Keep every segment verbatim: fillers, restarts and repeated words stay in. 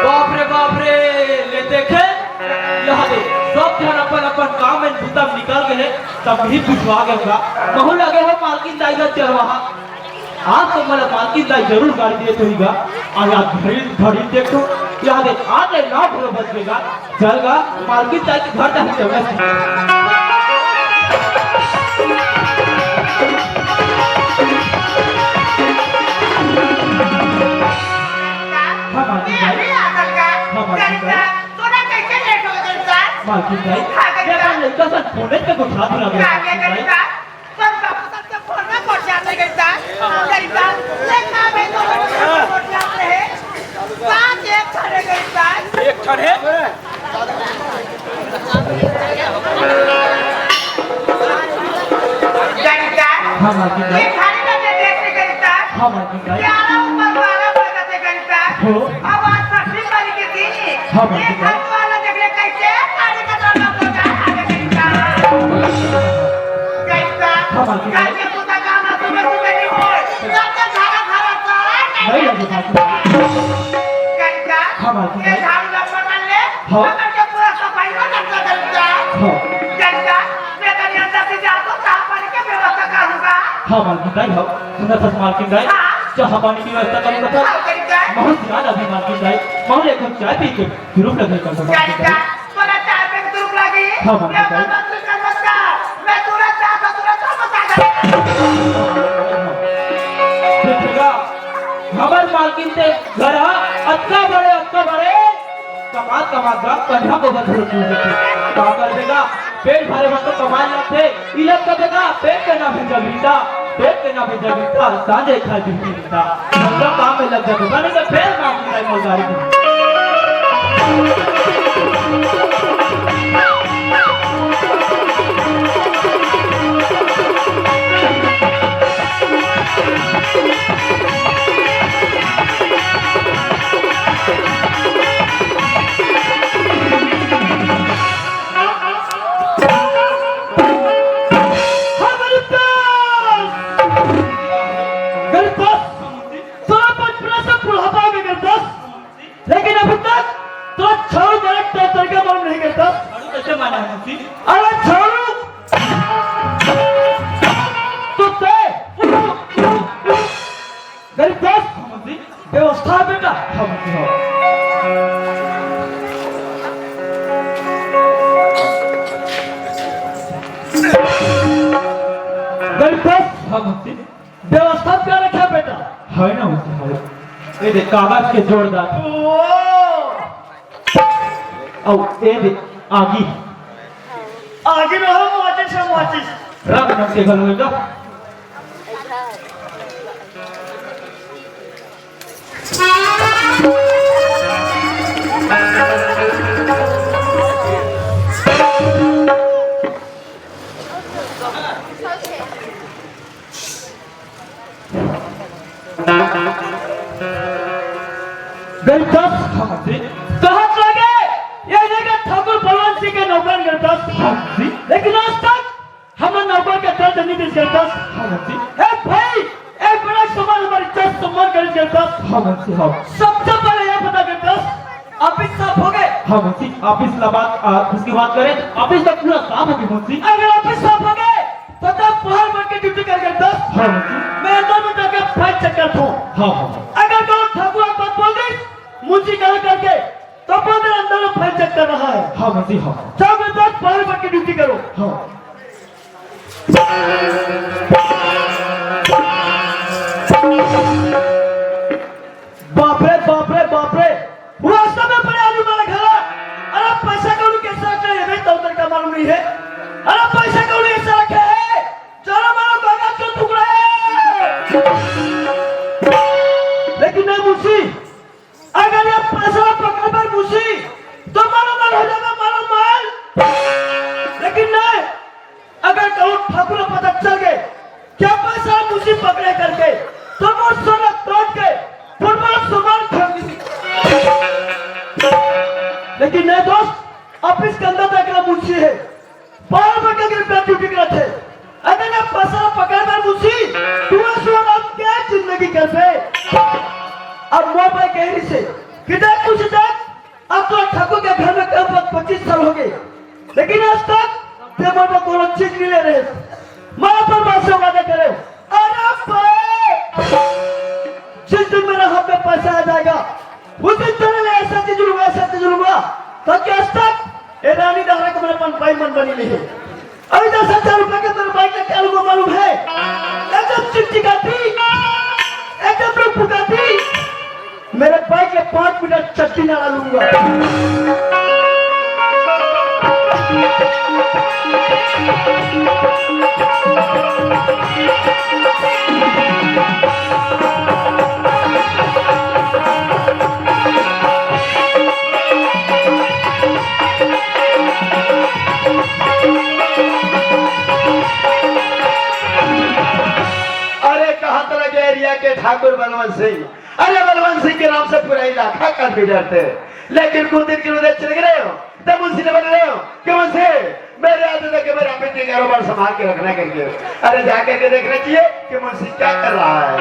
बाप रे, बाप रे, ले देखे, यहाँ दे, सब झन अपन अपन काम में बूता में निकल गए, तब ही पिछवा गए का। महू लगे हो मालकिन दाई का चरवाहा। आज तो मोला मालकिन दाई जरूर गाड़ी दिए तो ही गा। आज, आज घड़ी, घड़ी देख तो, यहाँ दे, आज ले नौ ढोल बज गए गा। चल गा, मालकिन दाई के घर जाके चलना चाहिए। हाँ, मालकिन दाई। हाँ, मालकिन दाई। तोरा कैसे लेट हो गइल का? मालकिन दाई, हाँ, ये तो लड़का सब फोने पे गुठा दिला गया, मालकिन दाई। तोर बाबू साहब के फोन में गोठियात रहे गइल का? गइल का? ले ना भाई, तो गोठियात रहे। बात एक ठन रहे गइल का? एक ठन है? गइल का? हाँ, मालकिन दाई। ये खाली ना दे दे गइल का? हाँ, मालकिन दाई। प्याला ऊपर वाला बजा दे गइल का? हो। अब आज छठी माई के दिन। हाँ, मालकिन दाई। ये खाली वाला देख ले कैसे खाली का दरवाजा को जा आ गइल का? गइल का? हाँ, मालकिन दाई। कैसे तू तो काम सुबह सुबह नहीं होय। जब तक धारा धारा सारा नहीं लगे बाबू। गइल का? हाँ, मालकिन दाई। ये झाड़ू ला पकड़ ले। हाँ। पकड़ के पूरा सफाई में रख दे गइल का? हाँ। गइल का? मैं तो अंदर से जा तो चाह पानी के व्यवस्था करूँगा। हाँ, मालकिन दाई, हाँ। सुना था मालकिन दाई। हाँ। चाह पानी की व्यवस्था करूँगा था। हाँ, गइल का? बहुत याद अभी मालकिन दाई। बहुत एक कप चाय पी के जरूर लगे कर दो मालकिन दाई। तोला चाय पे तुरुक लागी। हाँ, मालकिन दाई। मैं तुरंत चाह, तुरंत पंजाब को बंद हो चुकी थी। का कर देगा? पेट भरे बर तो कमाए लगथे। इलाज कर देगा, पेट के ना भेजा बीता, पेट के ना भेजा बीता, सांझे खा जूती बीता। मतलब काम में लग जाते, बने तो फेर मार दिया मोलदारी को। हाँ, गरीब दास! गरीब दास! तोरा बचपना से बुढ़ापा में गरीब दास, लेकिन अभी तक तोरा झाड़ू मारे का तरीका मालूम नहीं गरीब दास। झाड़ू कैसे मारे है मुंशी? अरे झाड़ू तो दे। गरीब दास, हाँ मुंशी। व्यवस्था बेटा। हाँ मुंशी, हाँ। गरीब दास, हाँ मुंशी। व्यवस्था क्या रखा बेटा? है ना मुंशी, है। ये देख, कागज के जोरदार। ओ! अउ ए दे, आगी। आगी में हो, माचिस है, माचिस। रख, रख के घर में रख। गरीब दास, हाँ जी। कहत लगे, ये जगह ठाकुर बलवंत सिंह के नौकर गरीब दास। हाँ जी। लेकिन आज तक हमर नौकर के दर्द नहीं दिस गरीब दास। हाँ जी। ए भाई, ए बड़ा सम्मान, हमारी इज्जत सम्मान करे गरीब दास। हाँ जी, हाँ। सबसे पहले ये बता गरीब दास, ऑफिस साफ हो गए? हाँ मुंशी, ऑफिस ला बात, आ, उसकी बात करें, ऑफिस तो पूरा साफ हो गया मुंशी। अगर ऑफिस साफ हो गए, तो तब बाहर बैठ के ड्यूटी कर गरीब दास। हाँ मुंशी। मैं अंदर में जाके फाइल चेक करता हूँ। हाँ, हाँ, हाँ। अगर कहूँ ठाकुर एक बात बोल दे, मुंशी कहा करके, तो बोल दे अंदर में फाइल चेक कर रहा है। हाँ मुंशी, हाँ। जाओ गरीब दास, बाहर बैठ के ड्यूटी करो। हाँ। बाप रे, बाप रे, बाप रे। वो रास्ता में पड़े आलू वाला खाला। अरे पैसा कौड़ी कैसा रखा है, हमें तो उधर का मालूम नहीं है। अरे पैसा कौड़ी ऐसा रखा है, जानो मानो कागज का टुकड़ा है। लेकिन नहीं मुंशी, अगर ये पैसा पकड़ में मुंशी, तो मारो माल हो जाएगा, मारो माल। लेकिन नहीं, अगर कहूँ ठाकुर पता चल गए, क्या पैसा मुंशी पकड़े करके, तो मोर सोना तोड़ के, फुटबॉल सामान खरीद ली। लेकिन नहीं दोस्त, ऑफिस के अंदर तक मुंशी है। बारह बजे के अंदर ड्यूटी करत हे। अगर ना पैसा पकड़ बर मुंशी, तू सुन अब क्या जिंदगी करबे? अब मोर भाई कह रही से कि देख कुछ देख, अब तो ठाकुर के घर में कम से कम पच्चीस साल हो गए, लेकिन आज तक ते मोर बर कोनो चीज नहीं ले रहे। मैं अपन माँ से वादा करे, अरे भाई, जिस दिन मेरे हाथ में पैसा आ जाएगा, उस दिन तेरे लिए ऐसा चीज लूंगा, ऐसा चीज लूंगा, ताकि आज तक ये रानी डहरा के मेरे अपन भाई मन बनी नहीं है। अभी दस हजार रुपए के मेरे भाई का क्या लूंगा मालूम है? एकदम चिकचिकाती, एकदम लुकपुकाती, मेरे भाई के पाँच मिनट चट्टी ना लूंगा। अरे कहाँ चला गया एरिया के ठाकुर बलवंत सिंह? अरे बलवंत सिंह के नाम से पूरा इलाका कांपी डरते। लेकिन कुछ दिन के उधर चले गए हो, तब उनसे बन रहे हो कि उनसे मेरे आते तक मेरा बेटे कारोबार संभाल के रखना करके। अरे जा करके देखना चाहिए कि मुंशी क्या कर रहा है।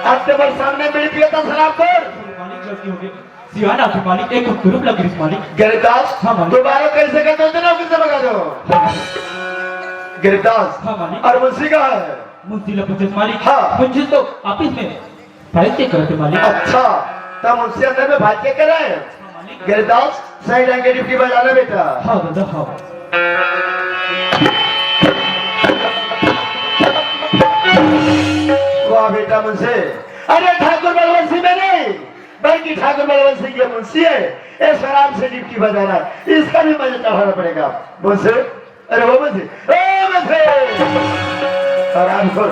अब तो बस सामने मिल गया था शराब को। मालिक गलती हो गई। सियान आके मालिक एक कुरूप लग रही मालिक। गरीबदास, हाँ मालिक। दोबारा कैसे का दो दिन ऑफिस से भगा दो। हाँ मालिक। गरीबदास, हाँ मालिक। और मुंशी कहाँ है? मुंशी ला पूछे मालिक। हाँ। मुंशी तो ऑफिस में फाइल चेक करते मालिक। अच्छा, तब मुंशी अंदर में फाइल चेक कर रहे हैं। हाँ मालिक। गरीबदास, सही ढंग के ड्यूटी बजाना बेटा। हाँ दादा, हाँ। बेटा मुंशी, अरे ठाकुर बलवंत सिंह में नहीं, बल्कि ठाकुर बलवंत सिंह ये मुंशी है। ये शराब से डिपटी बजा रहा है, इसका भी मुझे चढ़ाना पड़ेगा मुंशी। अरे वो मुंशी, ओ मुंशी, शराब खोर,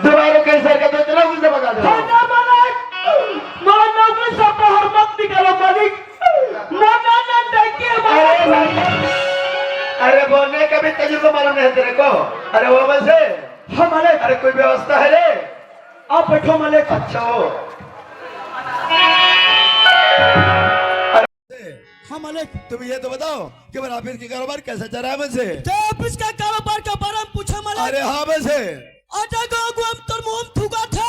दोबारा कहीं सर का तो इतना गुस्सा बता दे। हाँ, ना मालिक, मार नौकरी से बाहर मत निकालो मालिक। ना, ना, ना, डंके मारो। अरे भाई, अरे बोलने का भी तजुर्बा मालूम नहीं तेरे को। अरे वो मुंशी, हाँ मालिक। अरे कोई व्यवस्था है रे? आप बैठो मालिक। अच्छा हो। हाँ मालिक। तुम ये तो बताओ कि मेरा ऑफिस के कारोबार कैसा चल रहा है मुंशी? तो ऑफिस का कारोबार के बारे में पूछे मालिक। अरे हाँ मुंशी। आटा गाँव को हम तुम मुंह थूका थे।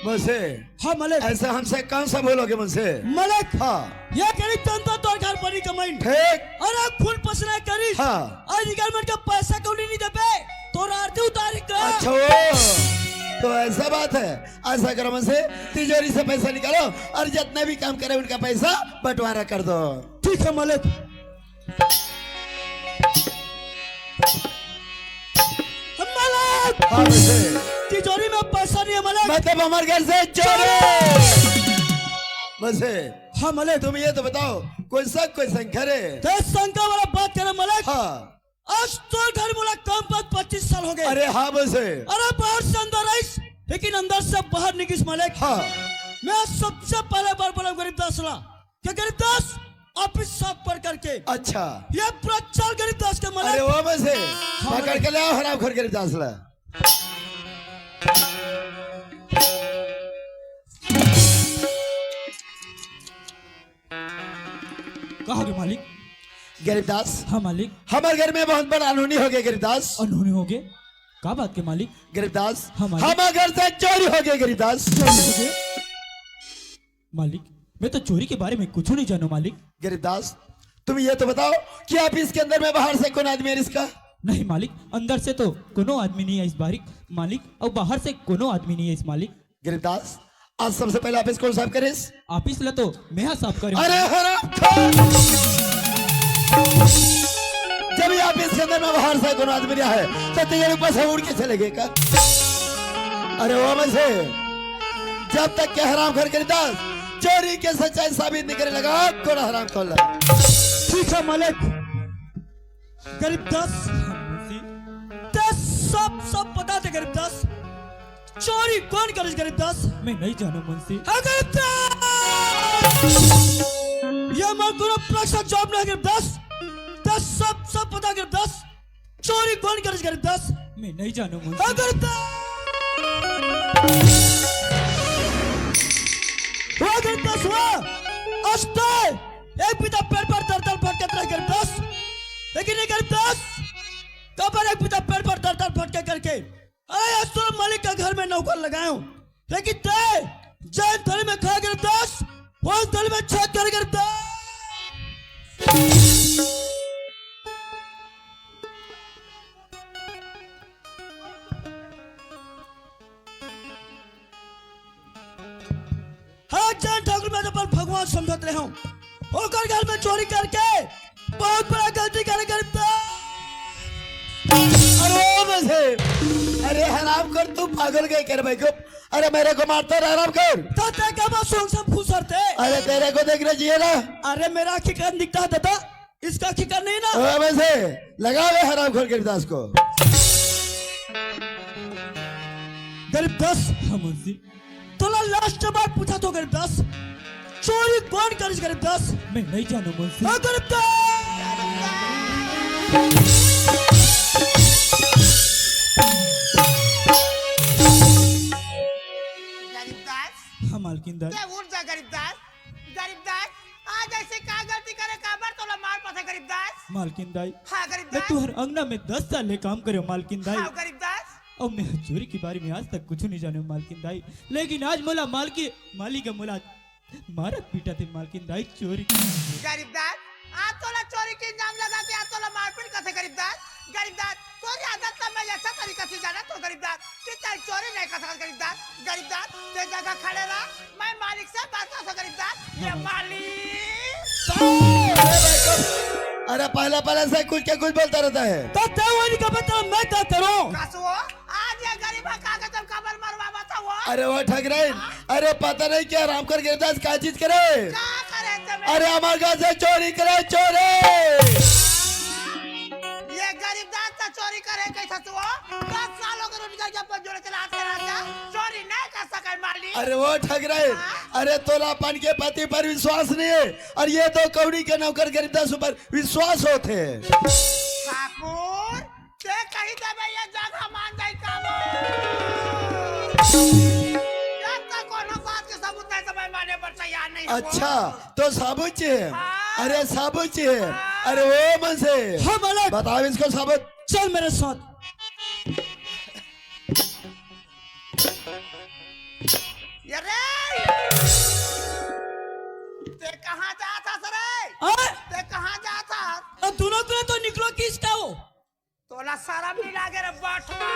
मुंशी। हाँ मालिक। ऐसा हमसे कौन सा भूल हो गया मुंशी? मालिक। हाँ। ये करी चंदा तोर घर बनी कमाई। ठीक। अरे खून पसीना करी। हाँ। आज निकाल मत के पैसा कौड़ी नहीं देबे, तोर आरती उतारी का। अच्छा, ओ, तो ऐसा बात है। ऐसा करो मुंशी, तिजोरी से पैसा निकालो और जितने भी काम करे उनका पैसा बंटवारा कर दो। ठीक है मालिक। मालिक! हाँ मुंशी। तिजोरी में पैसा नहीं है मालिक। मतलब हमारे घर से चोरी। मुंशी। हाँ मालिक। तुम ये तो बताओ, कोई शक कोई शंका रे? ते शंका वाला बात करे मालिक। हाँ। आज तो घर मुलाकात पर पच्चीस साल हो गए। अरे हाँ मुंशी। अरे बाहर से अंदर आइस, लेकिन अंदर से बाहर निकलिस मालिक। हाँ। मैं सबसे पहले बार बोला गरीब दास ला, कि गरीब दास, ऑफिस साफ कर करके। अच्छा। ये पूरा चाल गरीब दास के मालिक। अरे वो मुंशी, हाँ, पकड़ मालिक। के ले आओ हरामखोर गरीब दास ला। का हो गया मालिक? गरीब दास। हाँ मालिक। हमारे घर में बहुत बड़ा अनहोनी हो गया गरीब दास। अनहोनी हो गया? का बात के मालिक? गरीब दास, हाँ मालिक। हमारे घर से चोरी हो गया गरीब दास। चोरी हो गया? मालिक, मैं तो चोरी के बारे में कुछ नहीं जानू मालिक। गरीब दास, तुम ये तो बताओ कि आप इसके अंदर में बाहर से कौन आदमी है इसका? नहीं मालिक, अंदर से तो कोनो आदमी नहीं है इस बारिक मालिक, और बाहर से कोनो आदमी नहीं है इस मालिक। गरीब दास, आज सबसे पहले ऑफिस कौन साफ करिस? ऑफिस ला तो मैं हा साफ करूँ। अरे हरामखोर! जब ये ऑफिस के अंदर में बाहर से कोनो आदमी नहीं है, तो तेरे ऊपर से उड़ के चले गए का? अरे वो मुंशी, जब तक के हरामखोर गरीब दास चोरी के सच्चाई साबित नहीं करे लगा, कोड़ा हरामखोर लगा। ठीक है मालिक। गरीब दास, ते सब, सब बता दे गरीब दास। चोरी कौन करिस गरीब दास? मैं नहीं जानू मुंशी। हाँ गरीब दास, ये मोर कोनो प्रेशर जॉब नहीं गरीब दास। ते सब, सब बता गरीब दास। चोरी कौन करिस गरीब दास? मैं नहीं जानू मुंशी। हाँ गरीब दास, हाँ गरीब दास, हाँ। आज ते एक बीता पेड़ पर दर दर भटकत रहे गरीब दास। लेकिन ये गरीब दास, कबर एक बीता पेड़ पर दर दर भटके करके, अरे आज तो मालिक का घर में नौकर लगाया हूँ, लेकिन ते जैन थाली में खा गरीब दास, वो थाली में छेद कर गरीब दास। हाँ, जैन ठाकुर मैं तो अपन भगवान समझत रहे हूँ। ओकर घर में चोरी करके बहुत बड़ा गलती करे गरीब दास। अरे ओ मुंशी, अरे हरामखोर, तू पागल गए कर भाई को? अरे मेरे को मारता है हरामखोर। तो ते का बस सोंग से फुसरते? अरे तेरे को देख रहे जिए ना। अरे मेरा हकीकत दिखता है दादा, इसका हकीकत नहीं ना। ओ मुंशी, लगा ले हरामखोर गरीब दास को। गरीब दास। हाँ मुंशी। तोला लास्ट बार पूछा तो गरीब दास, चोरी कौन करिस गरीब दास? मैं नहीं जानू मुंशी। हाँ गरीब दास। गरीब दास। हाँ मालकिन दाई। ते उठ जा गरीब दास। गरीब दास, आज ऐसे का गलती करे काबर तोला मार पाथे गरीब दास? मालकिन दाई। हाँ गरीब दास। मैं तुहर अंगना में दस साल ले काम करे मालकिन दाई। हाँ गरीब दास। और मैं चोरी के बारे में आज तक कुछ नहीं जाने मालकिन दाई, लेकिन आज मोला मालकी मालिक मोला मारत पीटत हे मालकिन दाई चोरी। गरीब दास, आज तोला चोरी के इल्जाम लगा के आज तोला मारपीट करथे गरीब दास। गरीब दास, तोरी आदत ला मैं अच्छा तरीका से जानत हों गरीब दास, कि तैं चोरी नहीं कर सकत गरीब दास। गरीब दास, तैं जगह खड़े रह, मैं मालिक से बात करत हों गरीब दास। ये हाँ। मालिक। अरे पहला पहला से कुछ के कुछ बोलता रहता है। तो तैं वही का बता मैं क्या करूं? कसो, आज ये गरीब का कागज हम काबर अरे वो ठगराइन, अरे पता नहीं क्या हराम कर गिरदास का चीज करे। का करे ते में? अरे हमारे घर से चोरी करे, चोरी। ये गरीबदास से चोरी करे कैसा तू हो? दस साल हो गए रोजगार के अपन जोड़े चला के राजा, चोरी नहीं कर सके मालिक। अरे वो ठगराइन, हाँ? अरे तोला अपन के पति पर विश्वास नहीं है और ये तो कौड़ी के नौकर गरीबदास ऊपर विश्वास होते। ठाकुर, ते कही देबे ये जगह मान जाई काबो। जब तक कोनो बात के सबूत नहीं, तो मैं माने पर तैयार नहीं हूँ। अच्छा, तो सबूत चाहिए? हाँ। अरे सबूत चाहिए। हाँ। अरे ओ मन से हाँ, मालिक। बताओ इसको सबूत। चल मेरे साथ। ये रे! ते कहाँ जात हस रे? हाँ? ते कहाँ जात हस? अब दोनों, दोनों तो निकलो किसका हो? तोला शरम नहीं लागे रे बटवा?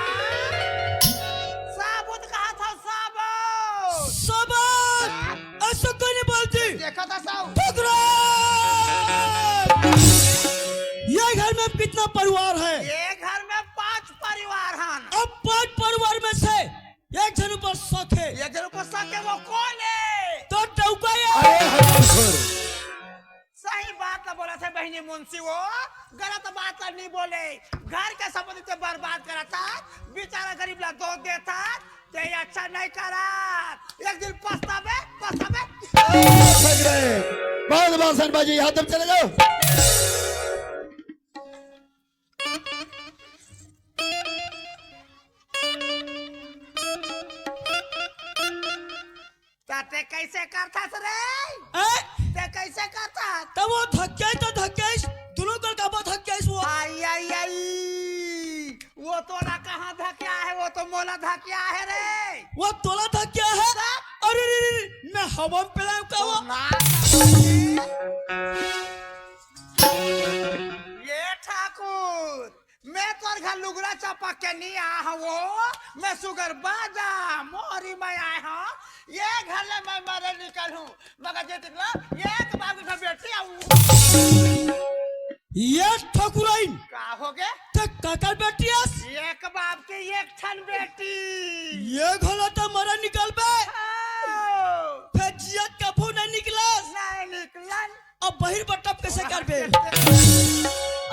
साबुत कहा था, साबुत। साबुत। ऐसा कोई नहीं बोलती। देखा था साहब। ठुकरा। ये घर में कितना परिवार है? ये घर में पांच परिवार हैं। अब पांच परिवार में से एक झन ऊपर शक है। एक झन ऊपर शक है, वो कौन है? तो टौका है। अरे हरामखोर। सही बात ला बोला थे बहिनी मुंशी, वो गलत बात ला नहीं बोले। घर के संपत्ति ते बर्बाद करा था, बेचारा गरीब ला दो देता, ते अच्छा नहीं करा। एक दिन पछतावे, पछतावे। ए, ठग रहे। बहुत बात सनबाजी, यहाँ तुम चले जाओ। ता ते कैसे करथस रे? ए? ते कैसे करथस? त वो धक्केस त धक्केस, दुनों कर काबर धक्केस वो? आई, आई, आई। वो तोला कहाँ धक्या है? वो तो मोला धक्या है रे। वो तोला धक्या है? ता? अरे रे रे, मैं हवा में फैलाऊं का वो? तो ना। ये ठाकुर, मैं तोर घर लुगड़ा चपक के नहीं आया हूँ वो, मैं सुगर बाजा मोरी में आया हूँ। ये घर ले मैं मरे निकल हूँ, मगर जे दिखला, एक बाप की बेटी आऊ। ये ठकुराइन। का हो गे? ते काकर बेटी अस? एक बाप के एक ठन बेटी। ये घोला तो मरे निकल बे। हाँ। फिर जियत कभू नहीं निकलस। नहीं निकलन। अब बहिर बट्टप कैसे करबे?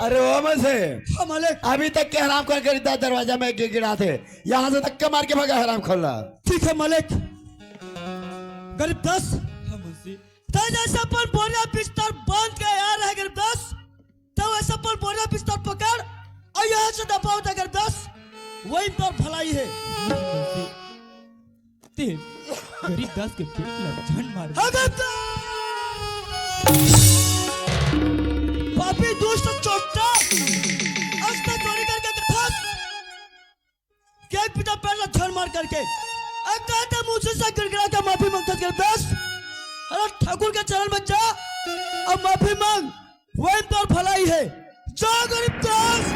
अरे ओ मन से, हाँ मालिक। अभी तक के हराम कर गरीबदास दरवाजा में गिड़गिड़ाथे, यहाँ से धक्का मार के भगा हराम खोला। ठीक है मालिक। गरीबदास, हाँ मुंशी। तै जैसे अपन बोरिया बिस्तर बांध के आ रहे गरीबदास, तै वैसे अपन बोरिया बिस्तर पकड़ और यहाँ से दफा होता गरीबदास, वही पर भलाई है। मुंशी। ते गरीबदास के पेट ला झन मार दे। अगर तो पापी दुष्ट चोट्टा, आज तक चोरी करके कथस, के पिता पेट ला झन मार करके, अगर ते मुंशी से गिड़गिड़ा के माफी मांगथस गरीबदास, अरे ठाकुर के चरण में जा और माफी मांग। वही तोर भलाई है। जा गरीबदास, जा।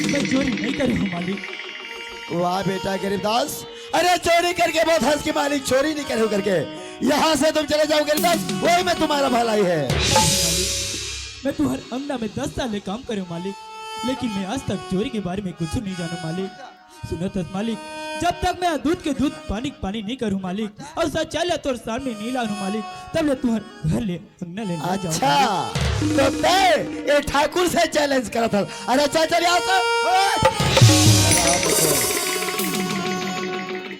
मैं चोरी नहीं करे हूँ मालिक। वाह बेटा गरीबदास, अरे चोरी करके बहुत हंस के मालिक, चोरी नहीं करे हूँ करके। यहाँ से तुम चले जाओ गरीबदास, वही में तुम्हारा भलाई है। मैं तुम्हारे अंगना में दस साल ले काम करे हूँ मालिक, लेकिन मैं आज तक चोरी के बारे में कुछ नहीं जानू मालिक। सुनत हस मालिक, जब तक मैं दूध के दूध, पानी के पानी नहीं करूँ मालिक, और शौचालय तोर सामने नहीं लानू मालिक, तब ले तुहर घर ले अंगना ले ना जाओ अच्छा, मालिक। तो तै ये ठाकुर से चैलेंज करत हस। अरे चल, चल यहाँ से।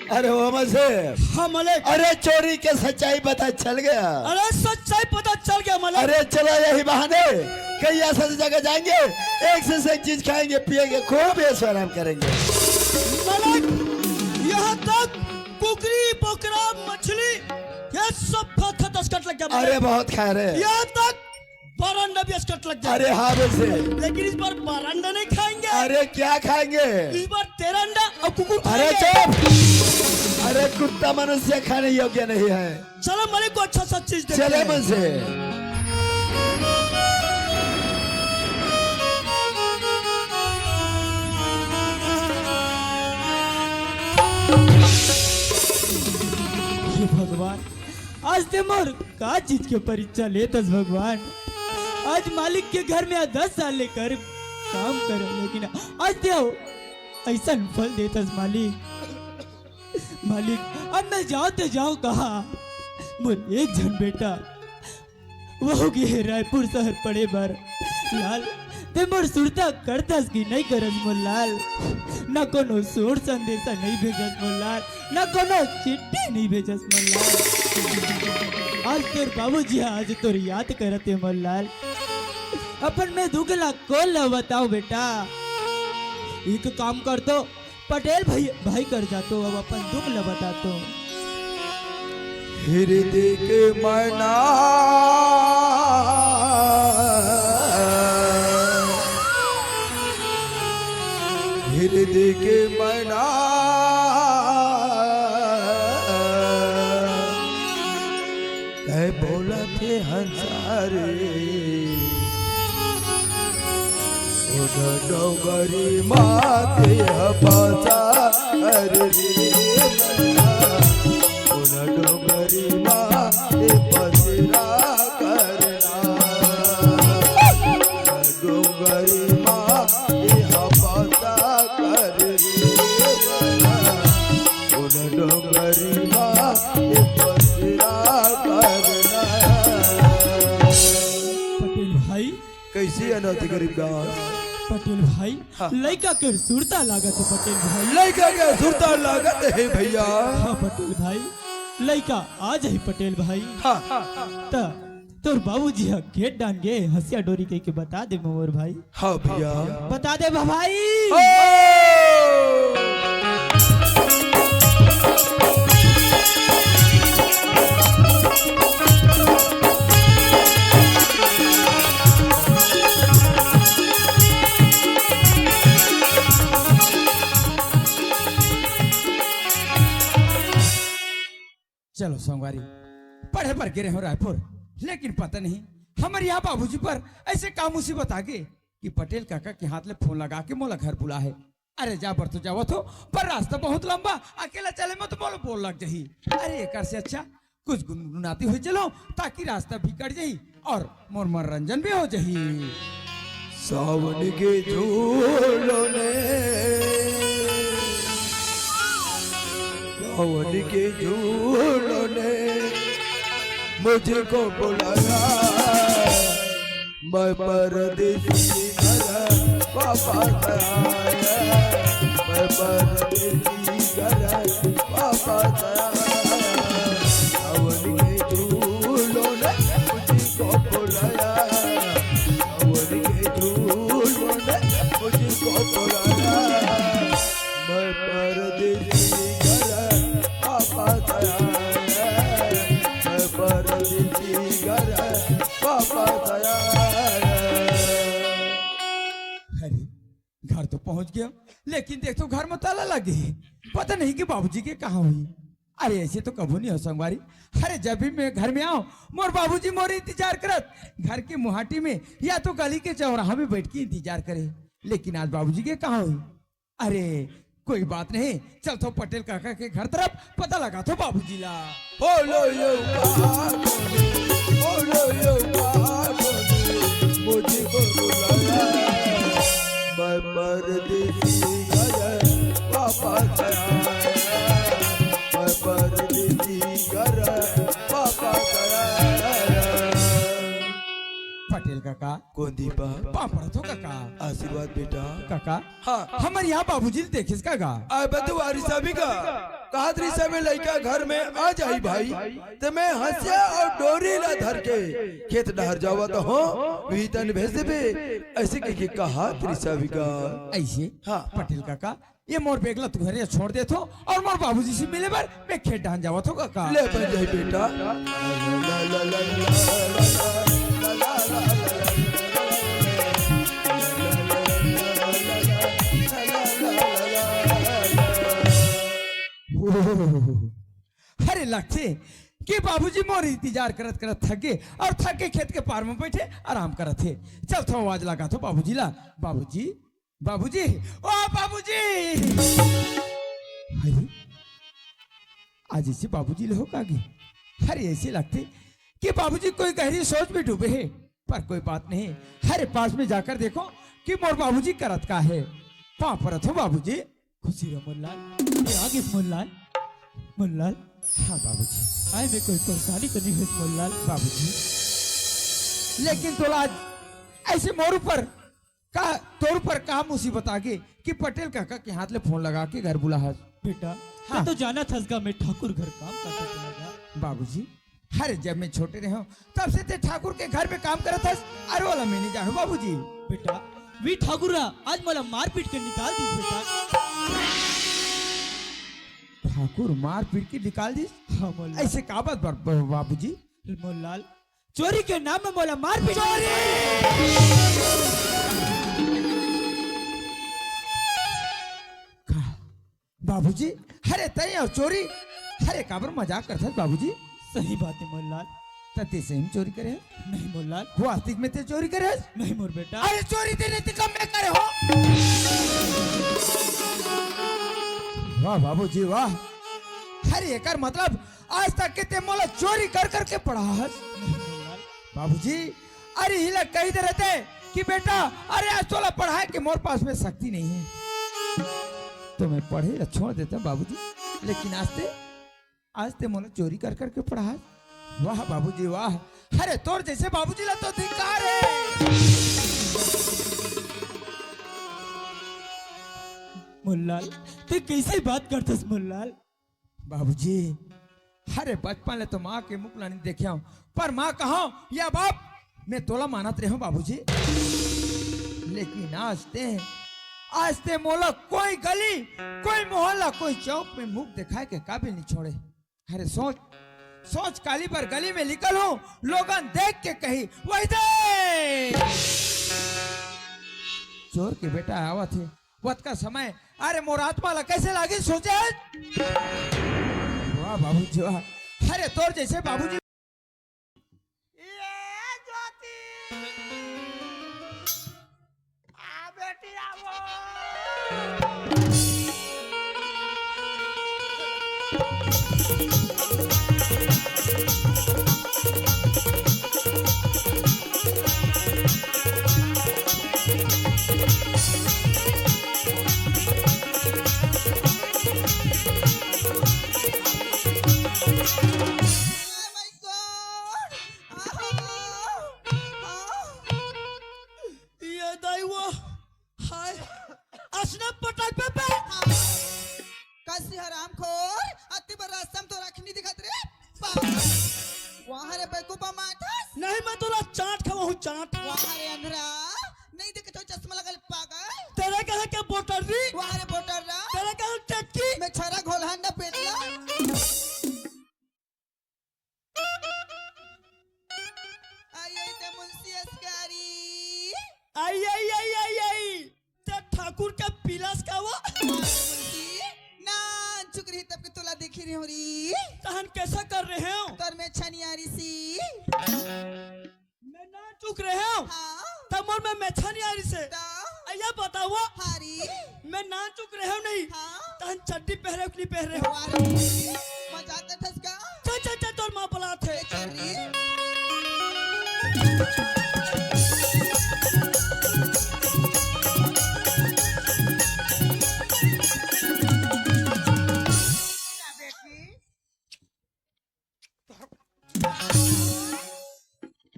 अरे ओ मन से। हाँ मालिक। अरे चोरी के सच्चाई पता चल गया। अरे सच्चाई पता चल गया मालिक। अरे चलो यही बहाने कहीं ऐसा जगह जाएंगे, एक से एक चीज खाएंगे, पिएंगे, खूब ऐश आराम करेंगे। मालिक, यहाँ तक कुकरी, बोकरा, मछली, ये सब खा, खा, तस्कट लग गया मालिक। अरे बहुत खा रहे। यहाँ तक बरंडा भी अस्कट लग गया। अरे हाँ वैसे। लेकिन इस बार बरंडा नहीं खाएंगे। अरे क्या खाएंगे? इस बार तेरा अंडा और कुकुर अरे खाएंगे। चुप। अरे कुत्ता मनुष्य खाने योग्य नहीं है। चलो मालिक को अच्छा सा चीज देते चले हैं। मन से। हे भगवान, आज ते मोर का चीज के परीक्षा लेत हस भगवान? आज मालिक के घर में आज दस साल ले कर काम करो, लेकिन आज ते अइसन फल देथस मालिक। मालिक, अब मैं जाओ ते जाओ कहाँ? मोर एक झन बेटा, वहू गे हे रायपुर शहर पढ़े बर। लाल, ते मोर सुरता करथस कि नइ करस मोर लाल? ना कोनो सूर संदेशा नइ भेजस मोर लाल, ना कोनो चिट्ठी नइ भेजस मोर लाल। आज तोर बाबूजी ह आज तोर याद करत हे मोर लाल। अपन मैं दुख ला कोन ला बताओ बेटा? एक काम कर तो, पटेल भाई, भाई कर जातो, अब अपन दुख ल बतातो। हृदय के मना, हृदय के मना, तै बोलत हे हंसा रे। उन डोंगरी माते ह बसा रे। उन डोंगरी माते बसेरा करना। डोंगरी माते ह बसा रे। उन डोंगरी माते बसेरा करना। पटेल भाई, कइसे अनाथ गरीब दास? पटेल भाई, हाँ। लइका के सुरता लागत हे पटेल भाई। लइका के सुरता लागत हे भैया। हाँ पटेल भाई, लइका आ जाही पटेल भाई। हाँ। त तोर बाबूजी ह घेत डान गे हंसिया डोरी कहिके बता दे मोर भाई। हाँ भैया। बता दे भा भाई। ओ! चलो संगवारी, पढ़े बर गे रहेंव रायपुर, लेकिन पता नहीं हमर यहाँ बाबूजी बर अइसे का मुसीबत आ गे कि पटेल काका के हाथ ले फोन लगा के मोला घर बुला हे। अरे जा बर तो जावत हों, पर रास्ता बहुत लंबा, अकेला चले में तो मोला बोर लग जाही। अरे एकर से अच्छा कुछ गुनगुनाती हुई चलों, ताकि रास्ता भी कट जाही अउ मोर मनोरंजन भी हो जाही। सावन के झूलों ने, सावन के झूलों ने मुझको बुलाया। मैं परदेसी घर वापस आया, मैं परदेसी घर वापस आया। सावन के झूलों ने मुझको बुलाया, सावन के झूलों ने मुझको बुलाया। मैं परदेसी घर वापस आया, मैं परदेसी घर वापस आया। अरे, घर तो पहुंच गेंव, लेकिन देख तो घर में ताला लगे हे। पता नहीं कि बाबूजी के कहाँ होही। अरे, अइसे तो कभू नहीं हो संगवारी। अरे, जब भी मैं घर में आंव, मोर बाबूजी मोर इंतजार करत घर के मुहाटी में या तो गली के चौराहा में बइठ के इंतजार करे। लेकिन आज बाबूजी के कहाँ होही? अरे, कोई बात नहीं, चलथों पटेल काका के घर तरफ, पता लगाथों बाबूजी ला। बोलो यो बाबू, बोलो यो बाबू, मुझको बुलाया, मैं परदेसी घर वापस आया, मैं परदेसी घर वापस आया। पटेल काका, कोन दीपा? पाँव पड़थों काका। आशीर्वाद बेटा। काका, हाँ। हमर यहाँ बाबूजी ल देखेस का गा? अबे तू आ रिसाबी का? कहत रिसाबे लइका घर में आ जाही भाई, त मैं हंसिया अउ डोरी ला धर के खेत डहर जावत हों, उही तन भेज देबे, अइसे कहिके कहत रिसाबी का। अइसे? हाँ। पटेल काका, ये मोर बेग ला तुंहर इहाँ छोड़ देथों अउ मोर बाबूजी से मिले बर मैं खेत डहर जावत हों काका। ले बन जाही बेटा। अरे लगथे कि बाबूजी मोर इंतजार करत करत थक गे अउ थक के खेत के पार में बइठे आराम करत हे। चलथों आवाज लगाथों बाबूजी ला। बाबूजी, बाबूजी, ओ बाबूजी। अरे, आज अइसे बाबूजी ल हो का गे? अरे, अइसे लगथे कि बाबूजी कोई गहरी सोच में डूबे हे, पर कोई बात नहीं। अरे, पास में जाकर देखों कि मोर बाबूजी करत का हे। पाँव परत हों बाबूजी। खुशी रह मोर लाल, तैं आ गेस मोर लाल। मोर लाल, हाँ बाबूजी। आय में कोई परेशानी तो नहीं होइस मोर लाल? बाबूजी, लेकिन तोला आज ऐसे मोर ऊपर का, तोर ऊपर का मुसीबत आ गे कि पटेल काका के हाथ ले फोन लगा के घर बुलाहस? बेटा, हाँ। तैं तो जानत हस गा मैं ठाकुर घर काम करत रहेंव। बाबूजी, अरे जब मैं छोटे रहेंव तब से तैं ठाकुर के घर में काम करत हस, अरे ओला मैं नहीं जानों बाबूजी। बेटा, वी ठाकुर हा आज मोला मार पीट के निकाल दिस बेटा। ठाकुर मार पीट के निकाल दिस? हाँ मोर लाल। ऐसे का बात बर-, बर-, बाबूजी? मोर लाल, चोरी के नाम में मोला मार पीट। चोरी! का? बाबूजी, अरे तैं अउ चोरी? अरे काबर मजाक करथस बाबूजी? सही बात हे मोर लाल। त तैं सही में चोरी करे हस? नहीं मोर लाल। वास्तविक में तैं चोरी करे हस? नहीं मोर बेटा। अरे चोरी तैं नहीं त का मैं करे हों? वाह बाबूजी वाह। अरे एकर मतलब आज तक के तैं मोला चोरी कर कर के पढ़ाहस। बाबूजी, अरे इही ला कहि दे रहते कि बेटा, अरे आज तोला पढ़ाय के मोर पास में शक्ति नहीं हे, त मैं पढ़े ला छोड़ देतेंव बाबूजी। लेकिन आज तैं, आज तैं मोला चोरी कर कर के पढ़ाहस। वाह बाबूजी वाह, अरे तोर जइसे बाबूजी ला तो धिक्कार हे। मोर लाल, तैं कइसे बात करथस मोर लाल? बाबूजी, अरे बचपन ले तो माँ के मुख ला नहीं देखेंव, पर माँ कहों या बाप, मैं तोला मानत रहेंव बाबूजी। लेकिन आज तैं, आज तैं मोला कोई गली, कोई मोहल्ला, कोई चौक में मुख देखाय के काबिल नहीं छोड़े। अरे सोच, सोच काली बर गली में निकलहूँ, लोगन देख के कही, "वही दे चोर के बेटा आवत हे।" ओतका समय, अरे मोर आत्मा ला कइसे लागिस सोचे? वाह बाबूजी वाह। अरे तोर जइसे बाबूजी। ए ज्योति, आ बेटी आवो। Oh my God! आहा! आहा! ये दाई वो, हाय, असना पटक पे पे। कसी हरामखोर, अति बर रास्ता में तो रखनी दिखत रे। पागल। वाह रे बेवकूफा माथस। नहीं, मैं तोला चांट खवाहूँ, चांट। वाह रे अंधरा, नहीं देखे तो चश्मा लगल पागल। तेरे कहे के बोटर री। वाह रे बोटर रा। तेरे कहे चटकी। मैं छरा घोलहन न पेटला। आई, आई, ते मुंशी अस्कारी। आई, आई, आई, आई, आई। ते ठाकुर के पिलास का वो? मुंशी, नानचुक रही तब के तोला देखी रही हो री। तहन कैसा कर रहे हो? तोर में छनियारी सी। मैं नानचुक रहे हो? हाँ। तब मोर में मेछा नहीं आ रही से। तो? अइया बताओ। हारी। मैं नानचुक रहे हो नहीं? हाँ। तहन चड्डी पहरे हो कि नहीं पहरे हो? वारी। मजाक करथस का? चल, चल, चल, तोर माँ बुलात हे। चल रे। बेटी,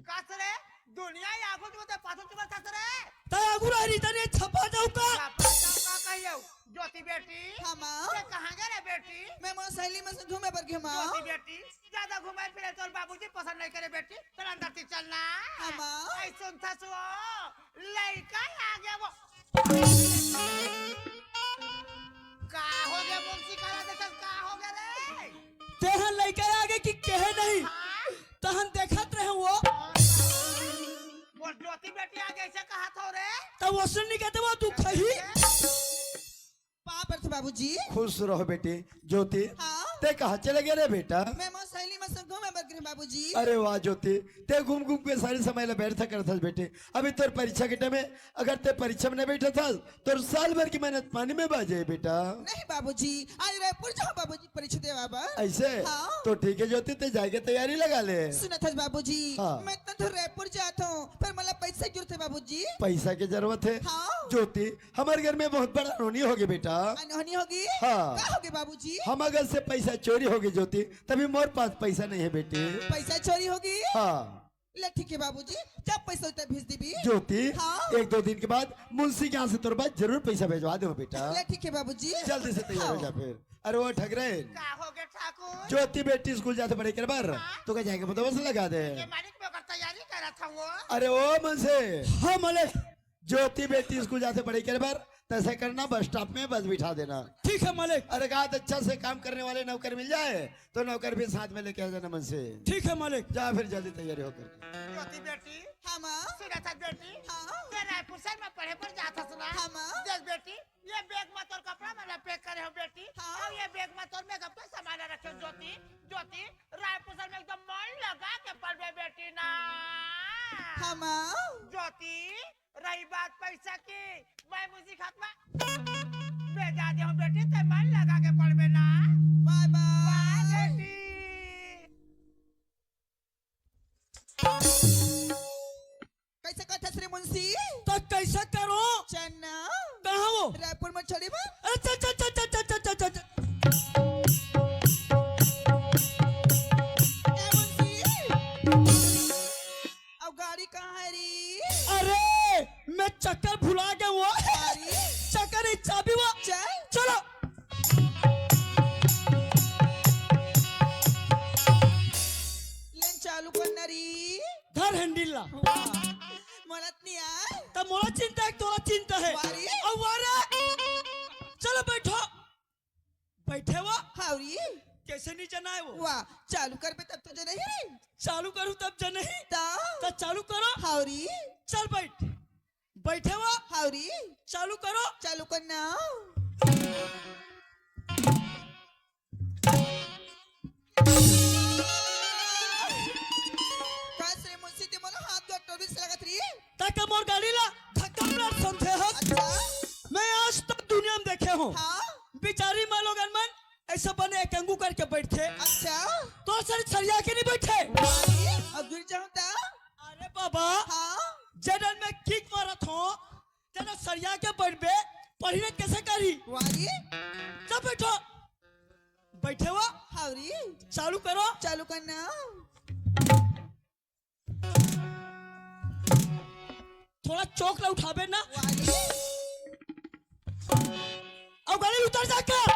कस रे, दुनिया ये आगू के पाछू चुका कस रे। तै आगू रह रही तने छपा जाऊ का? छपा जाऊ का कहियो? ज्योति बेटी, हाँ, माँ। ते कहाँ गए रे बेटी? मैं मोर सहेली में से घूमे बर गई, माँ। ज्योति बेटी, ज्यादा घूमे फिरे तोर बाबूजी पसंद नहीं करे बेटी। तेरा अंदर से चलना। हाँ, माँ। ऐ सुन था सुओ, लइका आ गया वो। का हो गया मुंशी, करा देखत का हो गया रे? तेहन लइका आगे कि कहे नहीं? हाँ? तहन देखत रहे वो। मोर ज्योति बेटी आगे ऐसे कहा थो रे? तब वसन नहीं कहते वो तू कही। पाँव परत हों बाबूजी। खुश रहो बेटी। ज्योति, हाँ? ते कहाँ चले गए रे बेटा? मैं मोर सहेली मन संग घूमे बर गे रहेंव बाबूजी। अरे वाह ज्योति, ते घूम घूम के सारी समय ला व्यर्थ करत हस बेटी। अभी तोर परीक्षा के time हे, अगर ते परीक्षा में नहीं बैठत हस, तोर साल भर की मेहनत पानी में बह जाही बेटा। नहीं बाबूजी, आज रायपुर जाहूं बाबूजी परीक्षा देवा बर। ऐसे? हाँ। तो ठीक हे ज्योति, ते जाए के तैयारी लगा ले। सुनत हस बाबूजी, हाँ। मैं तो रायपुर जात हूँ, पर मोला पैसा की जरूरत हे बाबूजी। पैसा के जरूरत हे? हाँ। ज्योति, हमर घर में बहुत बड़ा अनहोनी होगे बेटा। अनहोनी होगे? हाँ। का होगे बाबूजी? हमर घर से पैसा चोरी होगे ज्योति, तभी मोर पास पैसा नहीं हे बेटी। पैसा चोरी होगे? हाँ। ले ठीक हे बाबूजी, जब पैसा होही तब भेज देबे। ज्योति, हाँ। एक दो दिन के बाद मुंशी के यहाँ से तोर पास जरूर पैसा भेजवा देहूं बेटा। ले ठीक हे बाबूजी। जल्दी से तैयार हो हाँ। जा फिर। अरे वो ठगरेन। का होगे ठाकुर? ज्योति बेटी स्कूल जाथे पढ़े के बर, हाँ। तो का जाए के बंदोबस्त लगा दे। ये मालिक मैं ओकर तैयारी करत हूँ। अरे ओ मुंशी। हाँ मालिक। ज्योति बेटी स्कूल जाथे पढ़े के बर, तैसे करना बस स्टॉप में बस बिठा देना। ठीक है मालिक। अरे गात अच्छा से काम करने वाले नौकर मिल जाए तो नौकर भी साथ में लेके आ जाना मुंशी। ठीक है मालिक। जा फिर जल्दी तैयारी होकर। ज्योति बेटी। हाँ माँ। सुनत हस बेटी। हाँ। ते रायपुर शहर में पढ़े बर जात हस ना। हाँ माँ। देख बेटी, ये बैग में तोर कपड़ा मन ला पैक करे हूँ बेटी। हाँ। अउ ये बैग में तोर मेकअप के सामान रखे हूँ ज्योति। ज्योति, रायपुर शहर में एकदम मन लगा के पढ़बे बेटी ना। हाँ माँ। ज्योति, रही बात पैसा की, मैं मुंशी खात में भेजा दे हूँ बेटी, ते मन लगा के पढ़बे ना। बाय बाय। बाय बेटी। कैसे करथस रे मुंशी? तो कैसे करो? चल ना। कहाँ वो? रायपुर में छोड़ी बा। अरे चल, चल, चल। ए मुंशी। अब गाड़ी कहाँ हे रे? अरे, मैं चक्कर भुला गया वो। अरे। चक्कर ही चाबी वो। चल। चलो। लेन चालू करना री। धर हैंडल ला। वाह, मोला त नहीं आय। त मोला चिंता हे, तोला चिंता हे। वारी। अउ वारा। चलो बैठो। बैठे वो। हावरी। कैसे नहीं जनाय वो? वाह, चालू करबे तब तो जनही रे। चालू करूँ तब जनही। ता। त चालू करो। हावरी। चल बैठ। बैठे वो। हावरी। चालू करो। चालू करना। कस रे मुंशी, ते मोला हाथ गोड़ टोरबिस लगत रही। ताका मोर गाड़ी ला धक्का मार समझे हस। अच्छा। मैं आज तक दुनिया में देखे हूँ। हाँ। बिचारी माँ लोगन मन ऐसा बने एकंगू करके बैठथे। अच्छा। तो सर सरिया के नहीं बैठे। अरे, अब गिर जाऊं ता? अरे बाबा। हाँ। जेडन में किक मारत हो, तेरा सरिया के बैठबे, पढ़ी न कैसे करी? वारी। चल बैठो। बैठे हो? हावरी। चालू करो। चालू करना। थोड़ा चौक ला उठाबे ना। वाली। अब गाड़ी उतर जाकर।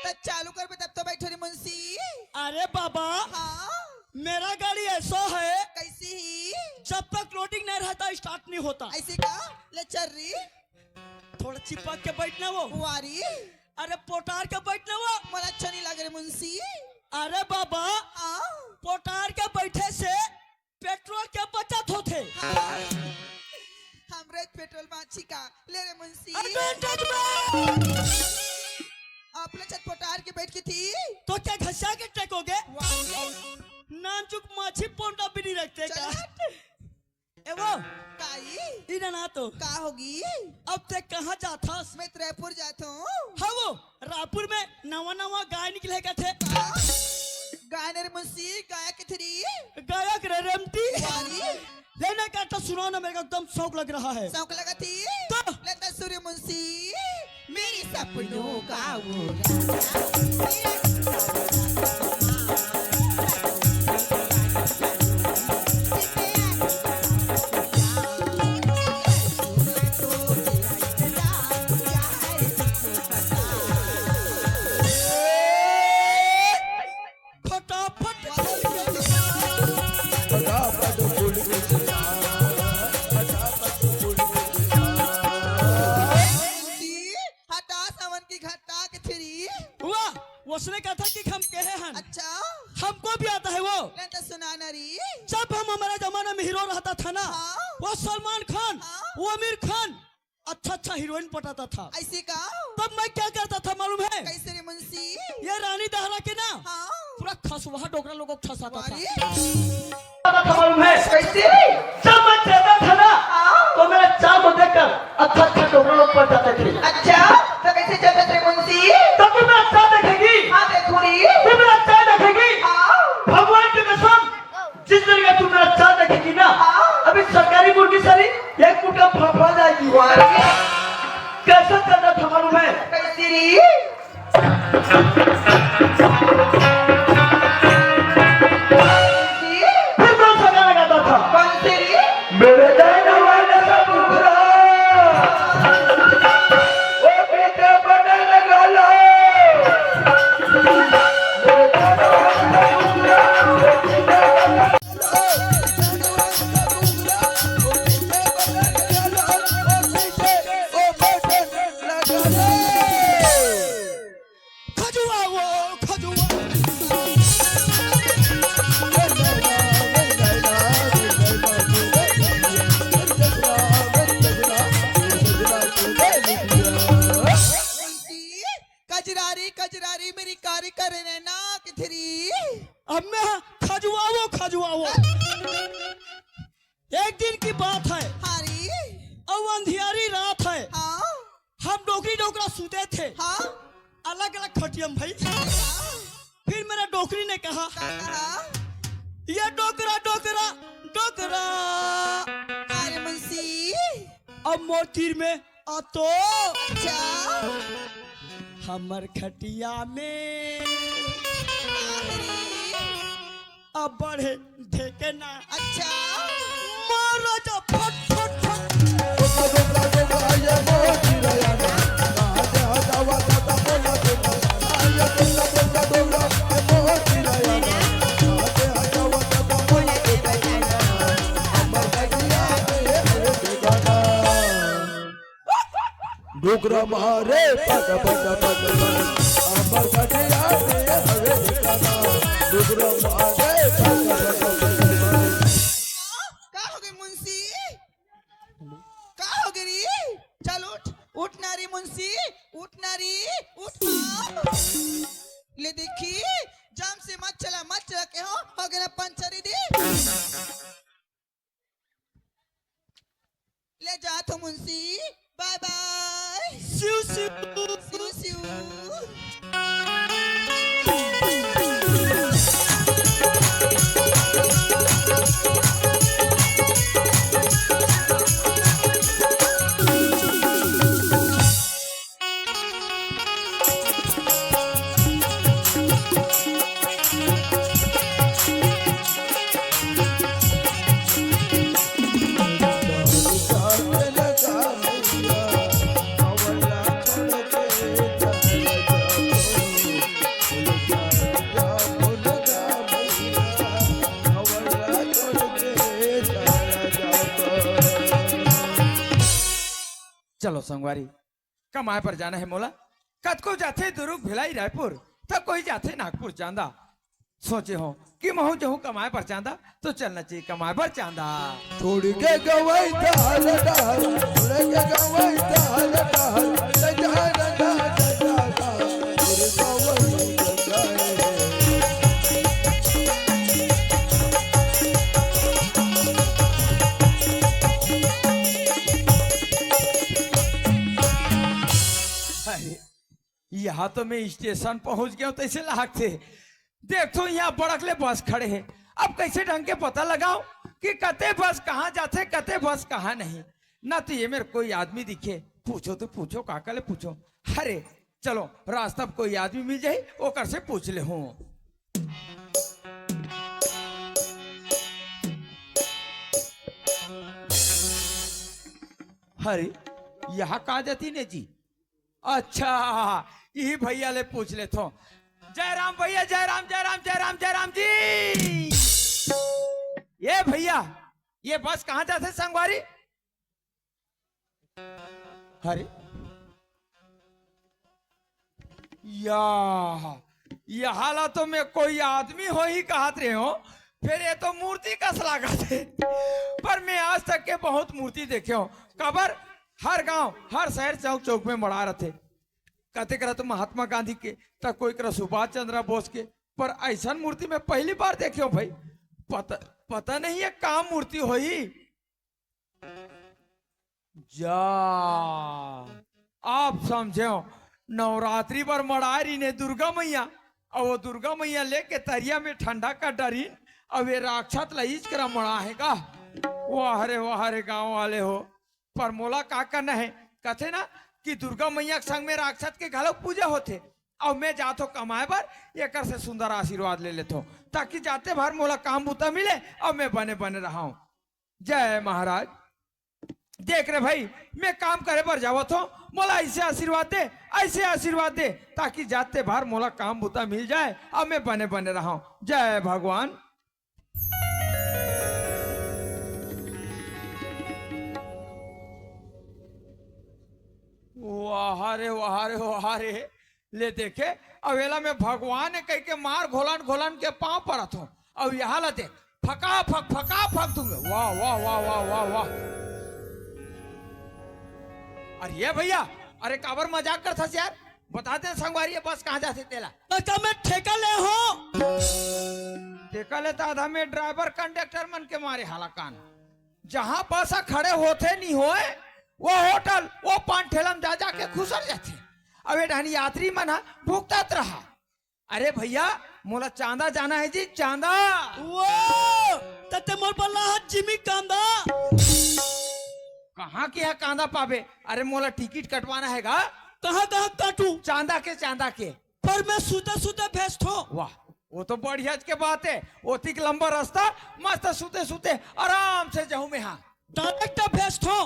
त चालू करबे तब तो बैठो रे मुंशी। अरे बाबा। हाँ। मेरा गाड़ी ऐसा है। कैसी ही? जब तक लोडिंग नहीं रहता, स्टार्ट नहीं होता। ऐसे का? ले चल रही। थोड़ा चिपक के बैठना वो। वारी। अरे पोटार के बैठना वो। मोला अच्छा नहीं लगे रे मुंशी। अरे बाबा। हाँ। पोटार के बैठे से पेट्रोल के बचत होथे। हाँ। हमरे पेट्रोल बाची का। ले रे मुंशी। Advantage में। अपने छत पोटार के बैठ के थी। तो क्या घसा के टेकोगे? वाह। नानचुक माछी पोंडा भी नहीं रखते का? चल हट। ए वो। काई? इना ना तो। का होगी? अब ते कहाँ जाथस? मैं तो रायपुर जात हूँ। हाँ वो, रायपुर में नवा नवा गाय निकले का थे। का? गाय ने रे मुंशी, गाय के थरी? गायक रे रेमटी। वाली। लेना का तो सुनाओ ना, मेरे को एकदम शौक लग रहा है। शौक लगा थी? तो? लेता सुरी मुंशी। मेरे सपनों का वो राजा। फटाफट। फटाफट फूल के सितारा, फटाफट फूल के सितारा। हटा सावन की घटा के फिरी। वाह, उसने कहा था कि हम कहे हन। अच्छा। हमको भी आता है वो। ले तो सुना ना री। जब हम हमारा जमाना में हीरो रहता था ना, हाँ। वो सलमान खान, हाँ। वो आमिर खान, अच्छा अच्छा हीरोइन पटाता था। ऐसे का? तब मैं क्या करता था मालूम है? कैसे रे मुंशी? ये रानी दहरा के ना, हाँ। पूरा सुबह डोकरा लोगों को ठसाता था। अरे, मालूम है? कैसे? जब मैं चलता था ना, हाँ। तो मेरे चाल को देखकर अच्छा अच्छा डोकरा लोग पड़ जाते थे। अच्छा, तो कैसे चलते थे मुंशी? तब तू मेरा चाल देखेगी। हाँ, देखूंगी। तू मेरा चाल देखेगी। हाँ। भगवान की कसम, जिस दिन का तू मेरा चाल देखेगी ना, हाँ। अभी सरकारी मुर्गी सारी एक मुट्ठा फड़फड़ा जाएगी। वाह रे। कैसा चलता था मालूम है? कैसे रे? फिर कौन सा गाना गाता था? कौन से रे? मेरे जाने वाले सब बुरा। ओ पीछे बटन लगा लो। मेरे जाने वाले सब बुरा। खजुआओ, खजुआओ। कजरारी, कजरारी मेरी कारी करे नैना किथरी। अब मैं खजुआओ, खजुआओ। एक दिन की बात है। हाँ रे। अउ अंधियारी रात है। हाँ। हम डोकरी डोकरा सुते थे। हाँ। अलग-अलग खटिया में भाई। हाँ। फिर मेरा डोकरी ने कहा, का कहा? "ये डोकरा, डोकरा, डोकरा।" अरे मुंशी। अब मोर तीर में आ तो। अच्छा। हमर खटिया में। अरे। अब बढ़े ढेके ना। अच्छा। मारा जा फट, फट, फट। डोकरा मारे पग पग पग पग, हमर गटिया में हवे ठिकाना। डोकरा मारे पग पग पग पग। का हो गे मुंशी? का हो गे री? चल उठ, उठ ना री मुंशी, उठ ना री, उठ ना। ले देखी, जाम से मत चला, मत चला के हो, हो गे ना पंचर री। ले जात हो मुंशी, बाय बाय। सिउ सिउ। सिउ सिउ। चलो संगवारी, कमाए बर जाना हे मोला। कतको जाथे दुरुग, भिलाई, रायपुर, त कोई जाथे नागपुर चांदा। सोचे हों कि महूं जहूं कमाए बर चांदा, त चलना चाहिए कमाए बर चांदा। छोड़ के गंवई डहर डहर, छोड़ के गंवई डहर डहर, ले जा रंगा जगा गा, छोड़ गंवई डहर। अरे, यहाँ तो मैं स्टेशन पहुंच गया हूँ, तैसे लागथे। देखथों यहाँ बड़क ले बस खड़े हे, अब कैसे ढंग के पता लगाओं कि कते बस कहाँ जाथे, कते बस कहाँ नहीं। ना तो ये मेर कोई आदमी दिखे, पूछों तो पूछों, काकर ले पूछों। अरे चलो, रास्ता में कोई आदमी मिल जाही, ओकर से पूछ लेहूँ। अरे, यहाँ कहाँ जाती ने जी? अच्छा, इही भैया ले पूछ लेथों। जय राम भैया, जय राम, जय राम, जय राम, जय राम जी। ये भैया, ये बस कहाँ जाथे संगवारी? अरे, या, यहाँ ला तो मैं कोई आदमी होही कहत रहे हों, फेर ये तो मूर्ति कस लागत हे। पर मैं आज तक के बहुत मूर्ति देखे हों। काबर? हर गांव, हर शहर चौक चौक में मड़ा रथे। कते करा तो महात्मा गांधी के, त कोई करा सुभाष चंद्र बोस के, पर अइसन मूर्ति मैं पहली बार देखे हूँ भाई। पता, पता नहीं ये का मूर्ति होही। जा, आप समझे हो, नवरात्रि बर मड़ाए रहिन हे दुर्गा मैया, अउ वो दुर्गा मैया लेके तरिया में ठंडा कर डरिन, अउ ये राक्षस ला इच करा मड़ाए हे का। वाह रे वाह रे गांव वाले हो, पर मोला का करना हे? कथे ना कि दुर्गा मैया के संग में राक्षस के घलो पूजा होथे। अउ मैं जात हो कमाए बर, एकर से सुंदर आशीर्वाद ले लेथो, ताकि जाते भर मोला काम बूता मिले अउ मैं बने बने रहाव। जय महाराज। देख रे भाई, मैं काम करे बर जावत हो, मोला ऐसे आशीर्वाद दे, ऐसे आशीर्वाद दे, ताकि जाते भर मोला काम बूता मिल जाए अउ मैं बने बने रहाव। जय भगवान। वाह रे, वाह रे, वाह रे। ले देखे, अउ एला मैं भगवान हे कहि के मार घोलन घोलन के पांव परत हो। अउ यहाँ ला देख, फका फक, फका फक दूंगा। वाह, वाह, वाह, वाह, वाह, वाह। अरे ये भैया, अरे काबर मजाक करथस यार? बता दे संगवारी, ये बस कहाँ जाथे तेला? काका मैं ठेका ले हो। ठेका ले त आधा में ड्राइवर कंडक्टर मन के मारे हाला कान। जहाँ बस खड़े होथे नहीं होए, वो होटल, वो पान ठेला में जा जाके खुसर जाथे। अब ये डहन यात्री मन ह भुगतत रहा। अरे भैया, मोला चांदा जाना हे जी, चांदा। वो तते मोर बल्ला हाथ जिमी कांदा। कहाँ के ह कांदा पाबे? अरे मोला टिकट कटवाना हे गा। कहाँ कहाँ काटू? चांदा के, चांदा के। पर मैं सुते सुते भेजथो। वाह, वो तो बढ़िया के बात हे। ओतिक लंबा रास्ता, मस्त सुते सुते आराम से जाहूं मैं। हाँ, डायरेक्ट भेजथो।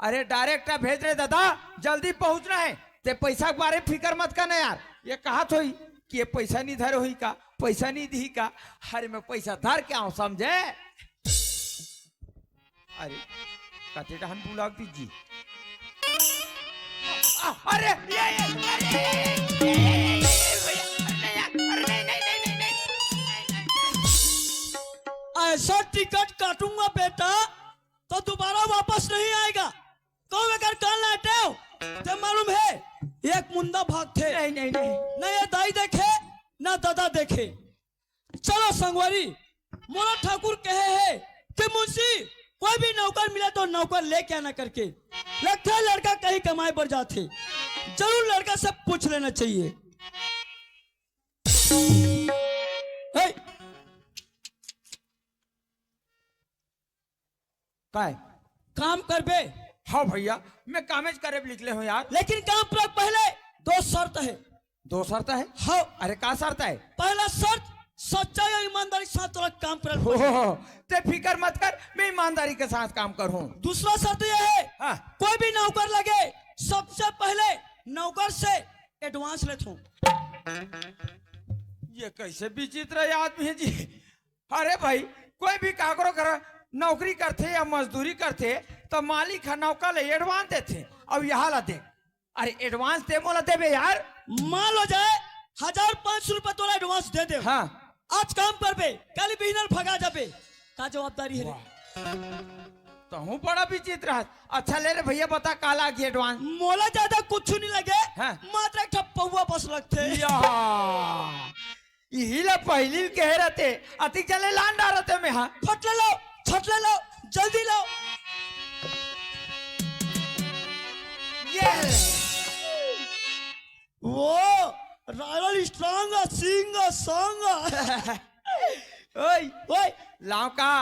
अरे डायरेक्ट भेज रे दादा, जल्दी पहुंचना हे। ते पैसा के बारे फिकर मत करना यार। ये कहत होही कि ये पैसा नहीं धरे होही का, पैसा नहीं दिही का। अरे मैं पैसा धर के आऊं, समझे? अरे कते डहन बुला दीजिए। अरे ये, ये, अरे, ये, ये, ये, ये, ये, भैया, अरे नहीं यार, अरे नहीं, नहीं, नहीं, नहीं, नहीं, नहीं, नहीं, नहीं। ऐसा टिकट काटूंगा बेटा, तो दोबारा वापस नहीं आएगा। कहूं अगर कान लाटेव, ते मालूम हे, एक मुंदा भागथे। नहीं, नहीं, नहीं। ना ये दाई देखे, ना दादा देखे। चलो संगवारी, मोला ठाकुर कहे हे कि मुंशी, कोई भी नौकर मिले तो नौकर लेके आना करके। लगथे लड़का कहीं कमाए बर जाथे, जरूर लड़का से पूछ लेना चाहिए। हे, काय? काम करबे? हाँ भैया, मैं कामेज करे लिख ले हूँ यार। लेकिन काम पर पहले दो शर्त हे। दो शर्त हे? हाँ। अरे का शर्त हे? पहला शर्त, सच्चाई और ईमानदारी के साथ तोला काम करे हो, पड़ही। हो, हो, ते फिकर मत कर, मैं ईमानदारी के साथ काम करहूँ। दूसरा शर्त ये हे, हाँ। कोई भी नौकर लगे, सबसे पहले नौकर से एडवांस लेथों। ये कैसे विचित्र आदमी हे जी? अरे भाई, कोई भी काकरो करा नौकरी करथे या मजदूरी करथे, त मालिक ह नौकर ले एडवांस देथे। अउ यहाँ ला देख, अरे एडवांस ते मोला देबे यार। मान लो जाए, हजार पाँच सौ रुपया तोला एडवांस दे दे। हाँ। आज काम करबे, काली बिहनर भगा जाबे, का जवाबदारी हे रे? वाह। तहूँ बड़ा विचित्र हस। अच्छा ले रे भैया, बता का लागी एडवांस? मोला ज्यादा कुछ नहीं लगे, हाँ। मात्र एक ठा पौवा बस लगथे। या। इही ला पहिली कहे रहते, अतिक जले लान डारते में हा। फट ले लो, फट ले लो, जल्दी लो। ये। वो रायल स्ट्रॉन्ग सिंह सॉन्ग। ओए, ओए। लाव का?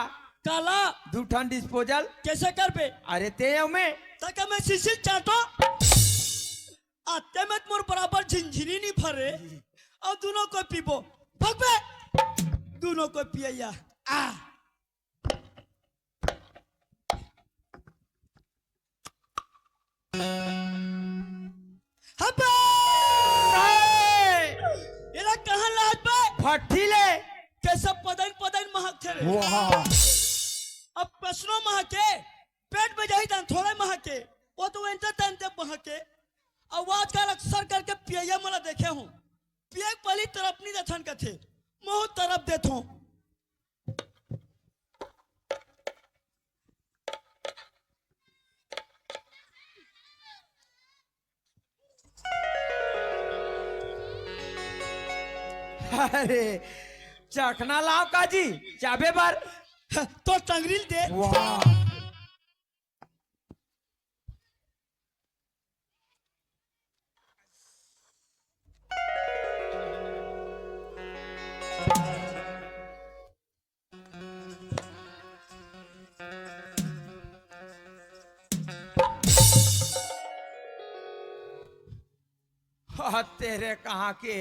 काला। दू ठन डिस्पोजल। कैसे करबे? अरे ते अउ मैं। तक मैं सिसिल चाटो। आते में मोर बराबर झिनझिनी नहीं फरे। अउ दोनों को पीबो। भगबे। दोनों को पिया। आ। हबे! नहीं! एला कहाँ लात बे? फट्ठी ले। कैसे पदन पदन महकथे रे? वाह! अब पसनो महके, पेट में जाही तन थोड़े महके, वो तो एंटर तन ते महके। अब आजकल अक्सर करके पियैया मन ला देखे हूँ, पिए के पहली तरफ नहीं देथन कथे, महूँ तरफ देथों। अरे, चखना लाव काजी, चाबे बर। तो टंगरी ल दे। वाह। हाँ, तेरे कहाँ के?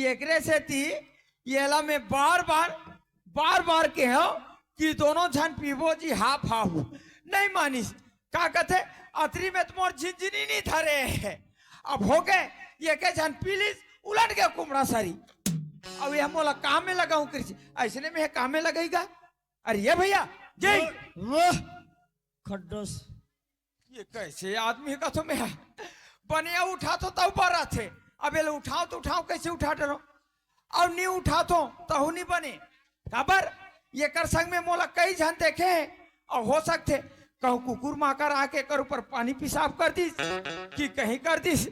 एकरे सेती एला मैं बार-बार, बार-बार केहेंव कि दोनों झन पीबो जी, हाफ हाफ। नहीं मानिस। का कथे, अतरी में त मोर झिनझिनी नी धरे। अब हो गे, एके झन पी लिस, उलट गे कुमड़ा सरी। अब ये मोला काम में लगाऊं कृषि, अइसने में काम में लगइगा। अरे ये भैया, जय। वाह, खड्डस। ये कइसे आदमी हे कथों मैं? बनिया उठाथों तब बर आथे। अब एला उठाओ तो उठाओ, कइसे उठा डरो? अउ नी उठाथों तहू नी बने। काबर? एकर संग में मोला कई झन देखे हे, अउ हो सकथे कहूं कुकुर माकर आके एकर ऊपर पानी पेशाब कर दिस कि कहीं कर दिस।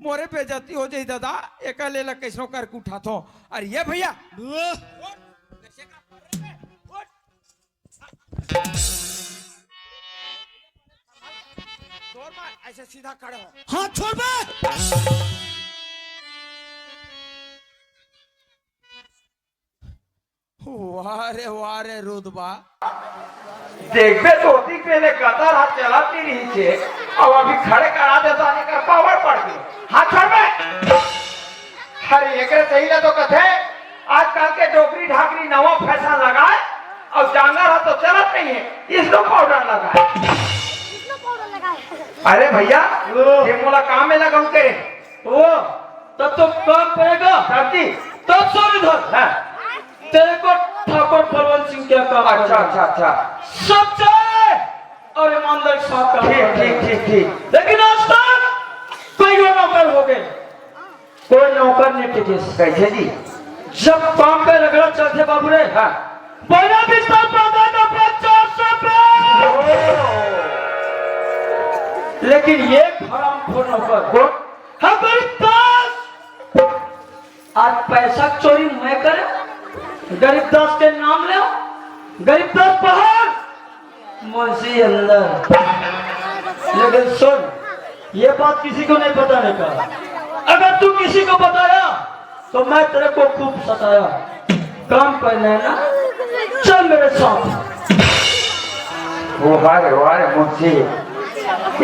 मोरे बेइज्जती हो जाई दादा, एकर ले ला कइसनो करके उठाथों। अरे ये भैया, वाह। उठ, कइसे का कर रहे हैं? उठ। जोर मार, ऐसे सीधा खड़े हो। हाथ छोड़ बे। वाह रे, वाह रे, रुतबा। देखबे तो ओती पहले गतर हाथ चलत नहीं रही छे, अब अभी खड़े करा दे तो आने कर पावर पड़ गई। हाथ छोड़ बे। अरे, एकरे सही ला तो कथे, आजकल के डोकरी ढाकरी नवा फैशन लगाए, अउ जांगर ह तो चलत नहीं है, स्नो पाउडर लगाए। स्नो पाउडर लगाए। अरे भैया, ओ। ये मोला काम में लगाऊं तेरे। ओ, तब तो काम पड़ेगा। साथी। तब सुन इधर। हाँ। तेरे को ठाकुर बलवंत सिंह क्या काम अच्छा, पड़ेगा? अच्छा, अच्छा। सच्चाई और ईमानदारी के साथ काम ठीक, करना ठीक, है। ठीक, ठीक। लेकिन आज तक कई नौकर हो गए, कोई नौकर नहीं टिकिस। कैसे जी? जब काम पे रगड़ा चलथे बाबू रे, हाँ। बड़ा बिस्तर बांधा था अपना चार सौ पे। ओ। लेकिन ये हरामखोर नौकर, कौन? हम गरीब दास। आज पैसा चोरी मैं करे, गरीब दास के नाम ले, गरीब दास बाहर, मुंशी अंदर। लेकिन सुन, ये बात किसी को नहीं बताने का। अगर तू किसी को बताया, तो मैं तेरे को खूब सताया। काम करना है ना? चल मेरे साथ। वाह रे, वाह रे मुंशी,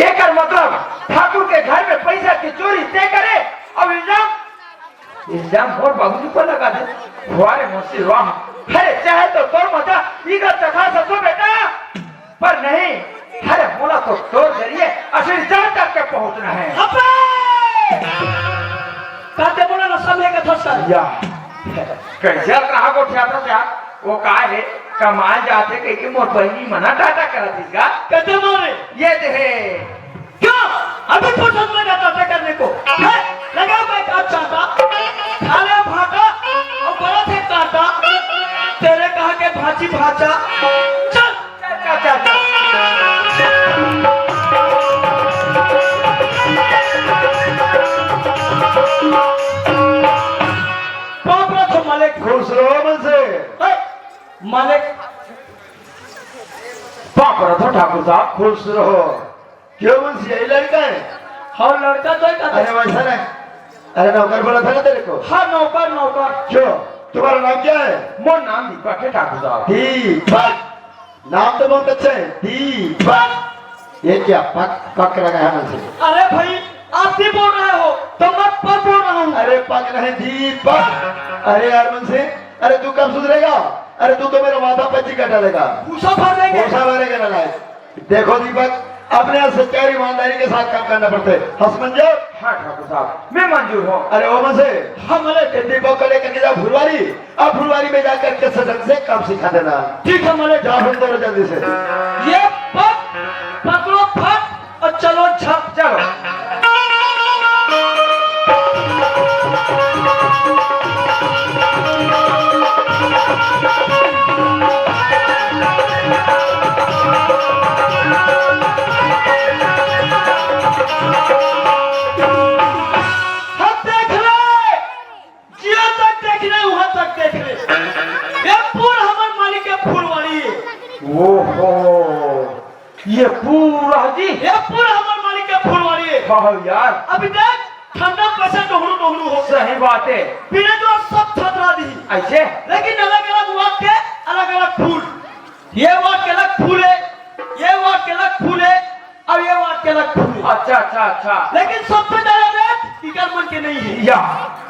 एकर मतलब ठाकुर के घर में पैसा की चोरी ते करे, अब इल्जाम इल्जाम मोर बाबूजी पर लगा दे। वाह रे मुंशी वाह। अरे चाहे तो तोर मजा इधर चखा सको बेटा, पर नहीं, अरे मोला तो तोर जरिए असली जान तक के पहुंचना है। अबे! काते बोला ना सब एक अथस कर। या। कैसे रहा गोठिया था क्या? वो का है? कमाए जाते कह के मोर बहनी मना टाटा करा थी का? कते मारे? ये दे। क्यों? अभी फुर्सत में रहता था करने को। है? लगा मैं काम चाहता। खा ले भाटा और बड़ा थे काटा। तेरे कहा के भांची भांचा। चल। चल, चल, चल, चल। बाप रे तो मालिक। खुश रहो मन से। है? मालिक। बाप रे तो ठाकुर साहब, खुश रहो। क्यों मुंशी, यही लड़का है? हाँ, लड़का तो है, कहते। अरे वैसा नहीं। अरे नौकर बोला था ना तेरे को? हाँ, नौकर, नौकर। क्यों? तुम्हारा नाम क्या है? मोर नाम दीपक है ठाकुर साहब। दीपक। नाम तो बहुत अच्छा है। दीपक। ये क्या पक, पक लगा है मुझे? अरे भाई, आप भी बोल रहे हो, तो मैं पक बोल रहा हूँ। अरे पक नहीं, दीपक। अरे यार मुंशी, अरे तू कब सुधरेगा? अरे तू तो मेरा माथा पच्ची का डालेगा। भूसा भर देंगे। भूसा भरेगा ना लाए। देखो दीपक, अपने यहाँ सच्चाई और ईमानदारी के साथ काम करना पड़ता है। हंस मंजूर? हाँ ठाकुर साहब, मैं मंजूर हूँ। अरे ओ मन से, हाँ मलिक। दीपक को लेकर के जाओ फुलवारी, अब फुलवारी में जाकर के अच्छे ढंग से काम सिखा देना। ठीक है मलिक। जाओ फिर दोनों जल्दी से। ये पक, पकड़ो फट और चलो झप। चलो। हम देख ले, जिया तक यार। अभी देख, ठंडा कैसे डोहरू डोहरू हो। सही बात है। बिना जो सब छतरा दी। ऐसे? लेकिन अलग-अलग वाट के अलग-अलग फूल। ये वाट के अलग फूल है, ये वाट के अलग फूल है, और ये वाट के अलग फूल है। अच्छा, अच्छा, अच्छा। लेकिन सबसे ज्यादा रेट इकर मन के नहीं है। या,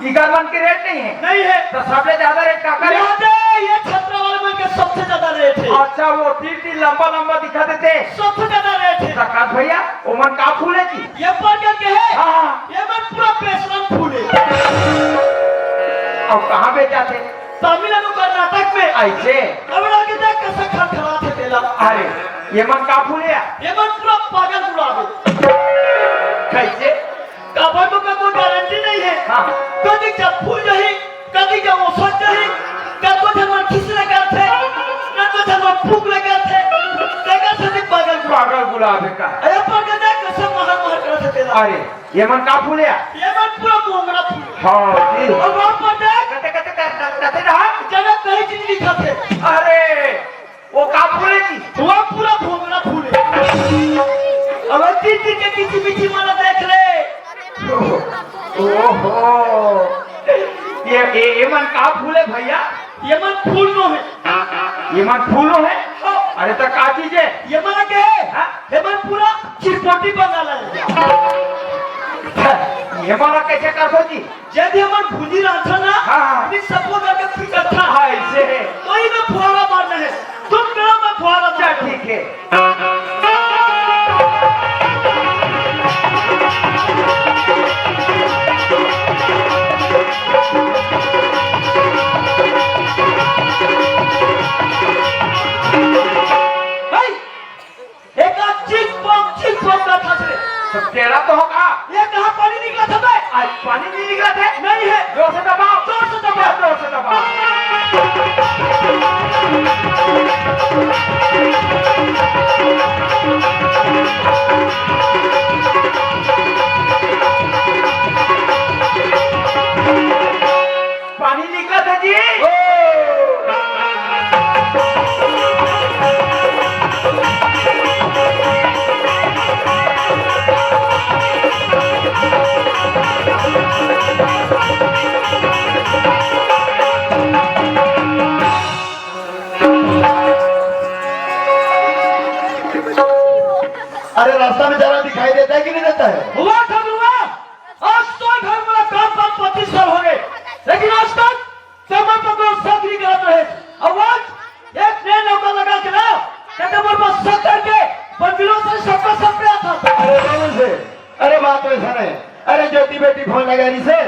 इकर मन के रेट नहीं है? नहीं है। तो सबसे ज्यादा रेट का करे? ये छतरा वाले मन के सबसे ज्यादा रेट है। अच्छा, वो तीन तीन लंबा लंबा दिखा देते। सबसे ज्यादा रेट है। तो का भैया, ओमन का फूल है जी? ये प्रकार के है। हाँ, हाँ। ये मन पूरा बेशरम फूल है। अब कहाँ बेचाथे? तमिलनाडु, कर्नाटक में। ऐसे? अब आगे देख कैसे खरखरात हे तेला। अरे, ये मन का फूल है? ये मन पूरा पागल गुलाब है। कैसे? काबर तो का कोई गारंटी नहीं है। हाँ। कदी जब फूल जाही, कदी जब ओसर जाही, कतको झन मन खिसले करथे, कतको झन मन फूकले करथे, तेकर सेती पागल गुलाब। पागल गुलाब है का? अरे, पर के देख कैसे महर महर करत हे तेला। अरे, ये मन का फूल है? ये मन पूरा मोंगरा फूल। हाँ जी। और वहाँ पर देख। कते, कते, कते, कते रहा? जगह कहीं चीज दिखत है। अरे, वो का फूल है जी? वो पूरा मोंगरा फूल है। अब तीन दिन के किसी बिची मन देख ले। ओहो, ये, ये, ये मन का फूल है भैया? ये मन फूल नो है। ये मन फूल नो है? हाँ। अरे, तो का चीज है? ये मन के है? हाँ? ये मन पूरा चिरपोटी बंगाला है। ये मन कैसे कर दो जी? जब ये मन भुंजी रहता ना, हाँ, हाँ। फिर सबको करके फिर करता। हाँ, ऐसे है। तो ही में फुहारा मारना है। तुम करो, मैं फुहारा मार। चल, ठीक है। भाई, एक आध चिक पोक, चिक पोक का था से। तो टेढ़ा तो होगा। ये कहाँ पानी निकला था बे? आज पानी नहीं निकला था? नहीं है। जोर से दबाओ। जोर से दबाओ। जोर से दबाओ। पानी निकला था जी। ओ! अरे, रास्ता में जरा दिखाई देता है कि नहीं देता है? हुआ था, हुआ। आज तो घर वाला काम पर पच्चीस साल हो गए, लेकिन आज तक समय पर तो साथ नहीं करत रहे। अब आज एक नया नौका लगा के ना, कहते मोर पास शक्कर के बंडलों से सबका सब पे आता। अरे, कौन से? अरे, बात तो ऐसा नहीं। अरे, ज्योति बेटी फोन लगा रही से,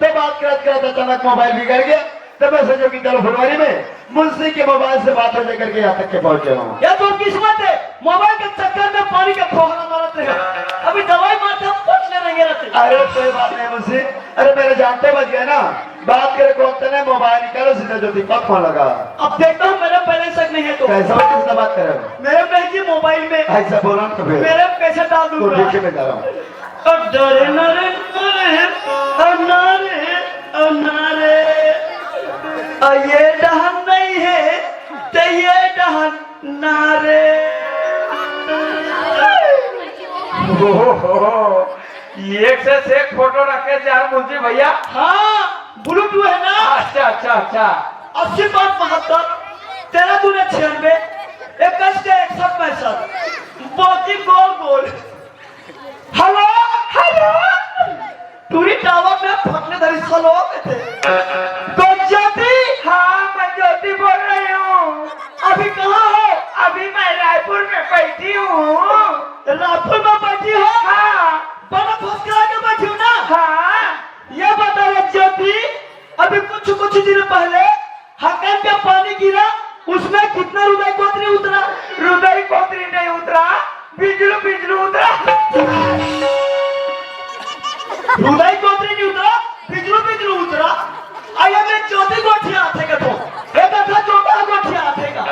तो बात करत करत अचानक मोबाइल बिगड़ गया, तो मैं सोचो कि चलो फुलवारी में मुंशी के मोबाइल से बात हो जाए करके यहाँ तक के पहुंच गया हूँ। या तो किस्मत है, मोबाइल के चक्कर में पानी का फोहरा मारत रहे। अभी दवाई मारते हम पहुंचने रहेंगे रहते। अरे, कोई बात नहीं मुंशी, अरे, मेरे जान तो बच गया ना। बात करे को वक्त नहीं, मोबाइल निकालो, सीधा ज्योति पक फोन लगा। अब देखता हूँ मेरा बैलेंस तक नहीं है तो। कैसा हो, किससे बात कर रहे हो? मेरे बहन जी मोबाइल में। ऐसा बोलो ना तो फिर। मेरे पैसे डाल तो दूंगा। पीछे में जा रहा हूँ। अरे ना रे, अरे ना रे, अरे ना रे, अरे ना रे। आ, ये डहन नहीं है, तो ये डहन ना रे। ओहो, एक से एक फोटो रखे यार मुंशी भैया। हाँ, ब्लूटूथ है ना? अच्छा, अच्छा, अच्छा। अस्सी पाँच बहत्तर, तेरह दूने छियानवे, इक्कीस के इकसठ पैंसठ, बाकी गोल गोल। Hello, hello. टूरी टावर में फटने धरी सालो कहते। कौन ज्योति? हाँ, मैं ज्योति बोल रही हूँ। अभी कहाँ हो? अभी मैं रायपुर में बैठी हूँ। रायपुर में बैठी हो? हाँ। बड़ा फुसला के बैठी हो ना? हाँ। ये बता रे ज्योति, अभी कुछ, कुछ दिन पहले हकन का पानी गिरा, उसमें कितना रुदाई कोतरी उतरा? रुदाई कोतरी नहीं उतरा, बिजलू बिजलू उतरा। रुदाई कोतरी नहीं उतरा, बिजलू बिजलू उतरा। आया मैं ज्योति गोठिया आथे का तो, एक था ज्योता गोठिया आथे का।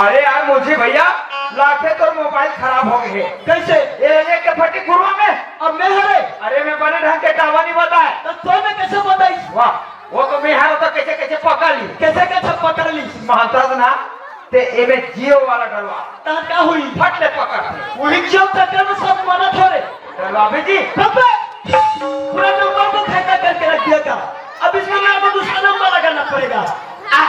अरे यार मुंशी भैया, लाखे तोर मोबाइल खराब हो गए। कैसे? ये, ये के फटी गुरुआ में। अब मैं हरे। अरे मैं बने ढंग के टावर नहीं बताए। तो तोय में कैसे बताई? वाह, वो तो मैं हर तो कैसे कैसे पकड़ ली। कैसे कैसे पकड़ ली? मानता ना, ते एमे जियो वाला डलवा। तहां का हुई? फट ले पकड़। वही जियो चक्कर में सब मना थोड़े। बाबू जी। बाबा, पूरा नंबर को खाता करके रख दिया था। अब इसमें मेरे को दूसरा नंबर लगाना पड़ेगा। आ,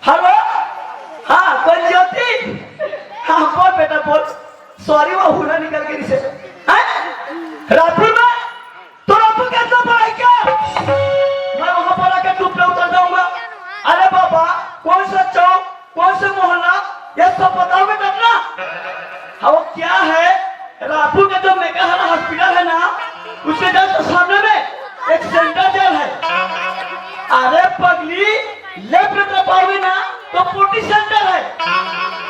हेलो। हाँ, कौन ज्योति? हाँ, बोल बेटा, बोल। सॉरी, वो हुला निकल गई से। हैं? रायपुर में? तो रायपुर कैसे पढ़ाई क्या? मैं वहां पर आकर टुकड़ा उतर जाऊंगा। अरे बाबा, कौन सा चौक, कौन से मोहल्ला, ये सब बताओगे तब ना। हाँ, वो क्या है, रायपुर का जो मेकाहारा हॉस्पिटल है ना, उसके जस्ट सामने में एक सेंट्रल जेल है। अरे पगली, लेफ्ट में तो पाओगे ना, तो पोटी सेंटर है।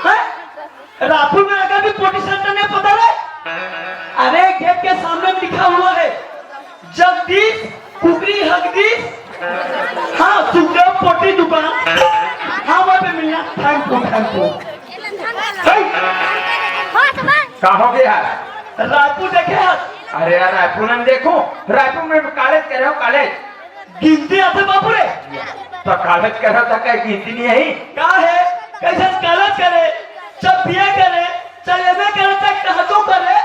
हैं? रायपुर में अगर भी पोटी सेंटर नहीं पता है? अरे, गेट के सामने लिखा हुआ है, जगदीश कुकरी हगदीश, हाँ, सुखदेव पोटी दुकान, हाँ, वहाँ पे मिलना। Thank you, thank you. का हो गया? रायपुर देखे हस? अरे यार, रायपुर में देखो, रायपुर में कॉलेज करे हो, कॉलेज। गिनती आथे बाबू रे। तो कॉलेज करे हो तो कहीं गिनती नहीं है? का है? कैसे कॉलेज करे, जब बीए करे, चाहे एमए करे, चाहे कहाँ तो करे,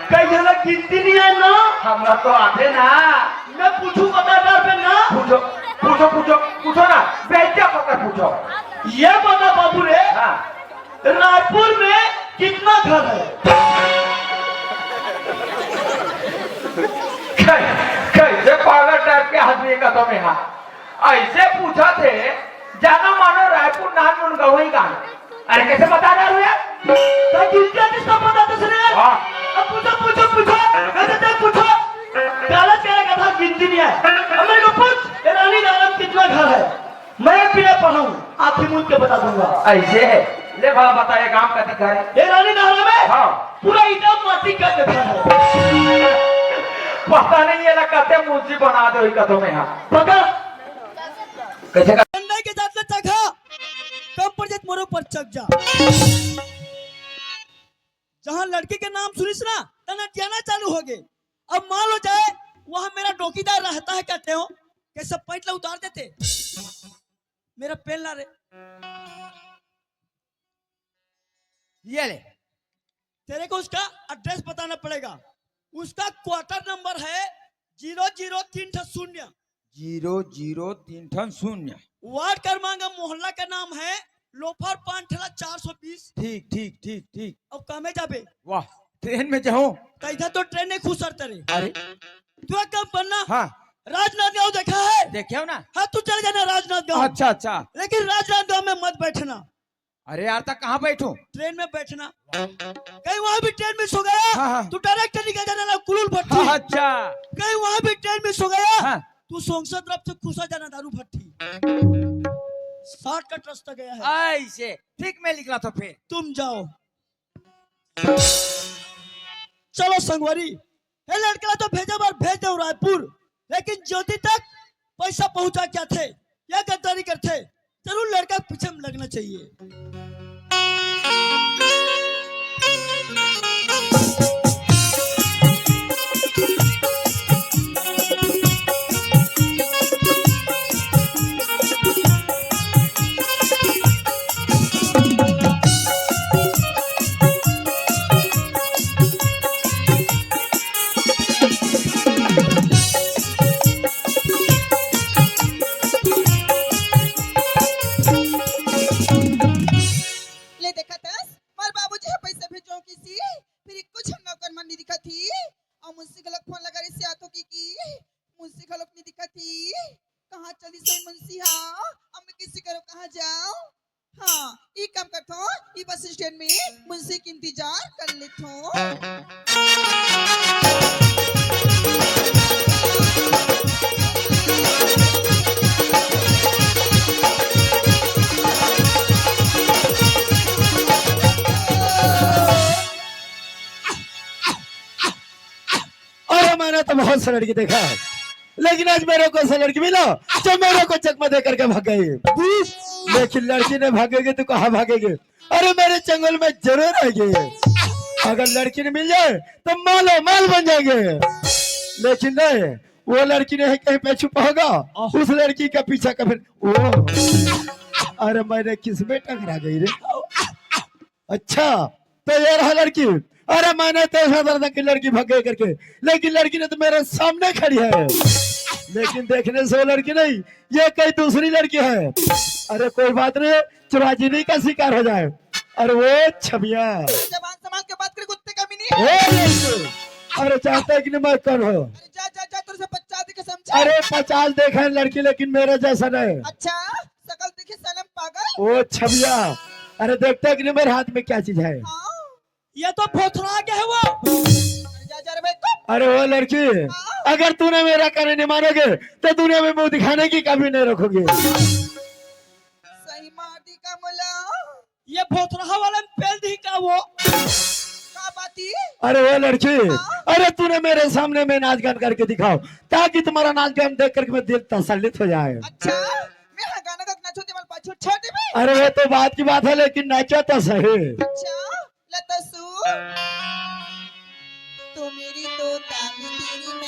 कहीं झलक गिनती नहीं है ना? हमरा तो आथे ना। मैं पूछूं पता डर पे ना? पूछो, पूछो, पूछो, पूछो ना, बेइज्जत होकर पूछो। ये बता बाबू रे, हाँ। रायपुर में कितना घर है? कै-, कैसे पागल टाइप के आदमी का तुम यहाँ ऐसे पूछा थे, जानो मानो रायपुर नान मुन गवई का। अरे कैसे बता रहा हूँ यार? तो गिनती आती सब बताते सुने यार। हाँ। अब पूछो, पूछो, पूछो। वैसे तो पूछो। काला तेरा कथा गिनती नहीं है। अब मेरे को पूछ, ए रानी धारा में कितना घर है? मैं भी नहीं पढ़ाऊँ, आँखें मूंद के बता दूंगा। ऐसे है? ले भला बता, ये काम कथी करे? ए रानी धारा में? हाँ। पूरा ईटा माटी कर देता है। पता नहीं ये ला कते मुंशी बना दो, ई कथो में, हाँ। पकड़। कैसे कर? चंदई के जात ले चखा, कम पड़ जात मोरो पर चक जा। जहाँ लड़की के नाम सुनिस ना, त नटियाना चालू हो गए। अब मान लो जाए, वहाँ मेरा डोकीदार रहता है, कहते हो, कैसे पैंट ला उतार देते? मेरा पेन ला रे। ये ले। तेरे को उसका एड्रेस बताना पड़ेगा। उसका क्वार्टर नंबर है जीरो जीरो तीन ठो शून्य। जीरो जीरो तीन ठन शून्य। वार्ड क्रमांक, मोहल्ला का नाम है लोफर पान ठेला चार सौ बीस। ठीक, ठीक, ठीक, ठीक। अब कामे जाबे? वाह, ट्रेन में जाऊं? तो इधर तो ट्रेन नहीं खुसरता रे। अरे। तू एक काम करना। हाँ। राजनांदगांव देखा है? देखे हो ना? हाँ, तू चले जाना राजनांदगांव। अच्छा, अच्छा। लेकिन राजनांदगांव में मत बैठना। अरे यार, तक कहाँ बैठूं? ट्रेन में बैठना। कहीं वहां भी ट्रेन मिस हो गया, हाँ, हाँ। तू डायरेक्ट निकल जाना ना कुलुल भट्टी। हाँ, अच्छा। कहीं वहां भी ट्रेन मिस हो गया, हाँ। तू संसद तरफ से खुसा जाना दारू भट्टी। शॉर्टकट रास्ता गया है। ऐसे ठीक मैं निकला तो फिर। तुम जाओ। चलो संगवारी, हे लड़का ला तो भेजे बर भेज दो रायपुर, लेकिन ज्योति तक पैसा पहुंचा क्या थे, या गद्दारी करथे, जरूर लड़का के पीछे में लगना चाहिए। ले देखत हस, मोर बाबूजी ह पैसा भेजो किसी, फिर कुछ हम नौकर मन नहीं दिखत ही। और मुंशी घलोक फोन लगा रही से आतो की, की मुंशी घलोक नहीं दिखत ही। कहाँ चली सही मुंशी हा? अब मैं किसी करो कहाँ जाऊं? हाँ, ई काम करथो, ई बस स्टैंड में मुंशी के इंतजार कर लेथो। अरे मैंने तो बहुत से लड़की देखा है, लेकिन आज मेरे को ऐसा लड़की मिला जो मेरे को चकमा दे करके भाग गई। लेकिन लड़की नहीं भागेगी तो कहाँ भागेगी? अरे मेरे चंगुल में जरूर आएगी। अगर लड़की नहीं मिल जाए तो मालो माल बन जाएंगे। लेकिन नहीं, वो लड़की नहीं कहीं पे छुपा होगा, उस लड़की का पीछा कभी। ओ, अरे, मैंने किस में टकरा गई रे? अच्छा, तो ये रहा लड़की। अरे, मैंने तो ऐसा डरा था कि लड़की भाग गई करके, लेकिन लड़की ने तो मेरे सामने खड़ी है। लेकिन देखने से वो लड़की नहीं, ये कई दूसरी लड़की है। अरे, कोई बात नहीं, चुराजिनी का शिकार हो जाए। अरे, वो छमिया। जबान संभाल के बात करे, कुत्ते का भी नहीं है। अरे, जानता है कि नहीं मैं कौन हूँ? अरे, जा, जा, जा, तेरे से पचास की कसम छे। अरे, पचास देखा है लड़की, लेकिन मेरे जैसा नहीं। अच्छा, शकल देखी सनम पागल। ओ छमिया, अरे, देखता है कि नहीं मेरे हाथ में क्या चीज है? हाँ। ये तो भोथरा के है वो। अरे, जा, जा रे भाई, कब? अरे, वो लड़की, हाँ। अगर तूने मेरा कहना नहीं मानोगे, तो दुनिया में मुंह दिखाने की कभी नहीं रखोगे। सही मार दी का मुला। ये भोथरा वाला में पेल दी का वो? का बाती? अरे, वो लड़की, हाँ। अरे, तूने मेरे सामने में नाच गान करके दिखाओ, ताकि तुम्हारा नाच गान देख करके मैं दिल तसल्लित हो जाए। अच्छा, मैं हाँ गाना गा के नाचूं, दिमाग पाछू छोड़ देबे? अरे, वो तो बात की बात है, लेकिन नाचो तो सही। अच्छा, ले तो सुन। तू मेरी तोता, मैं तेरी मैना।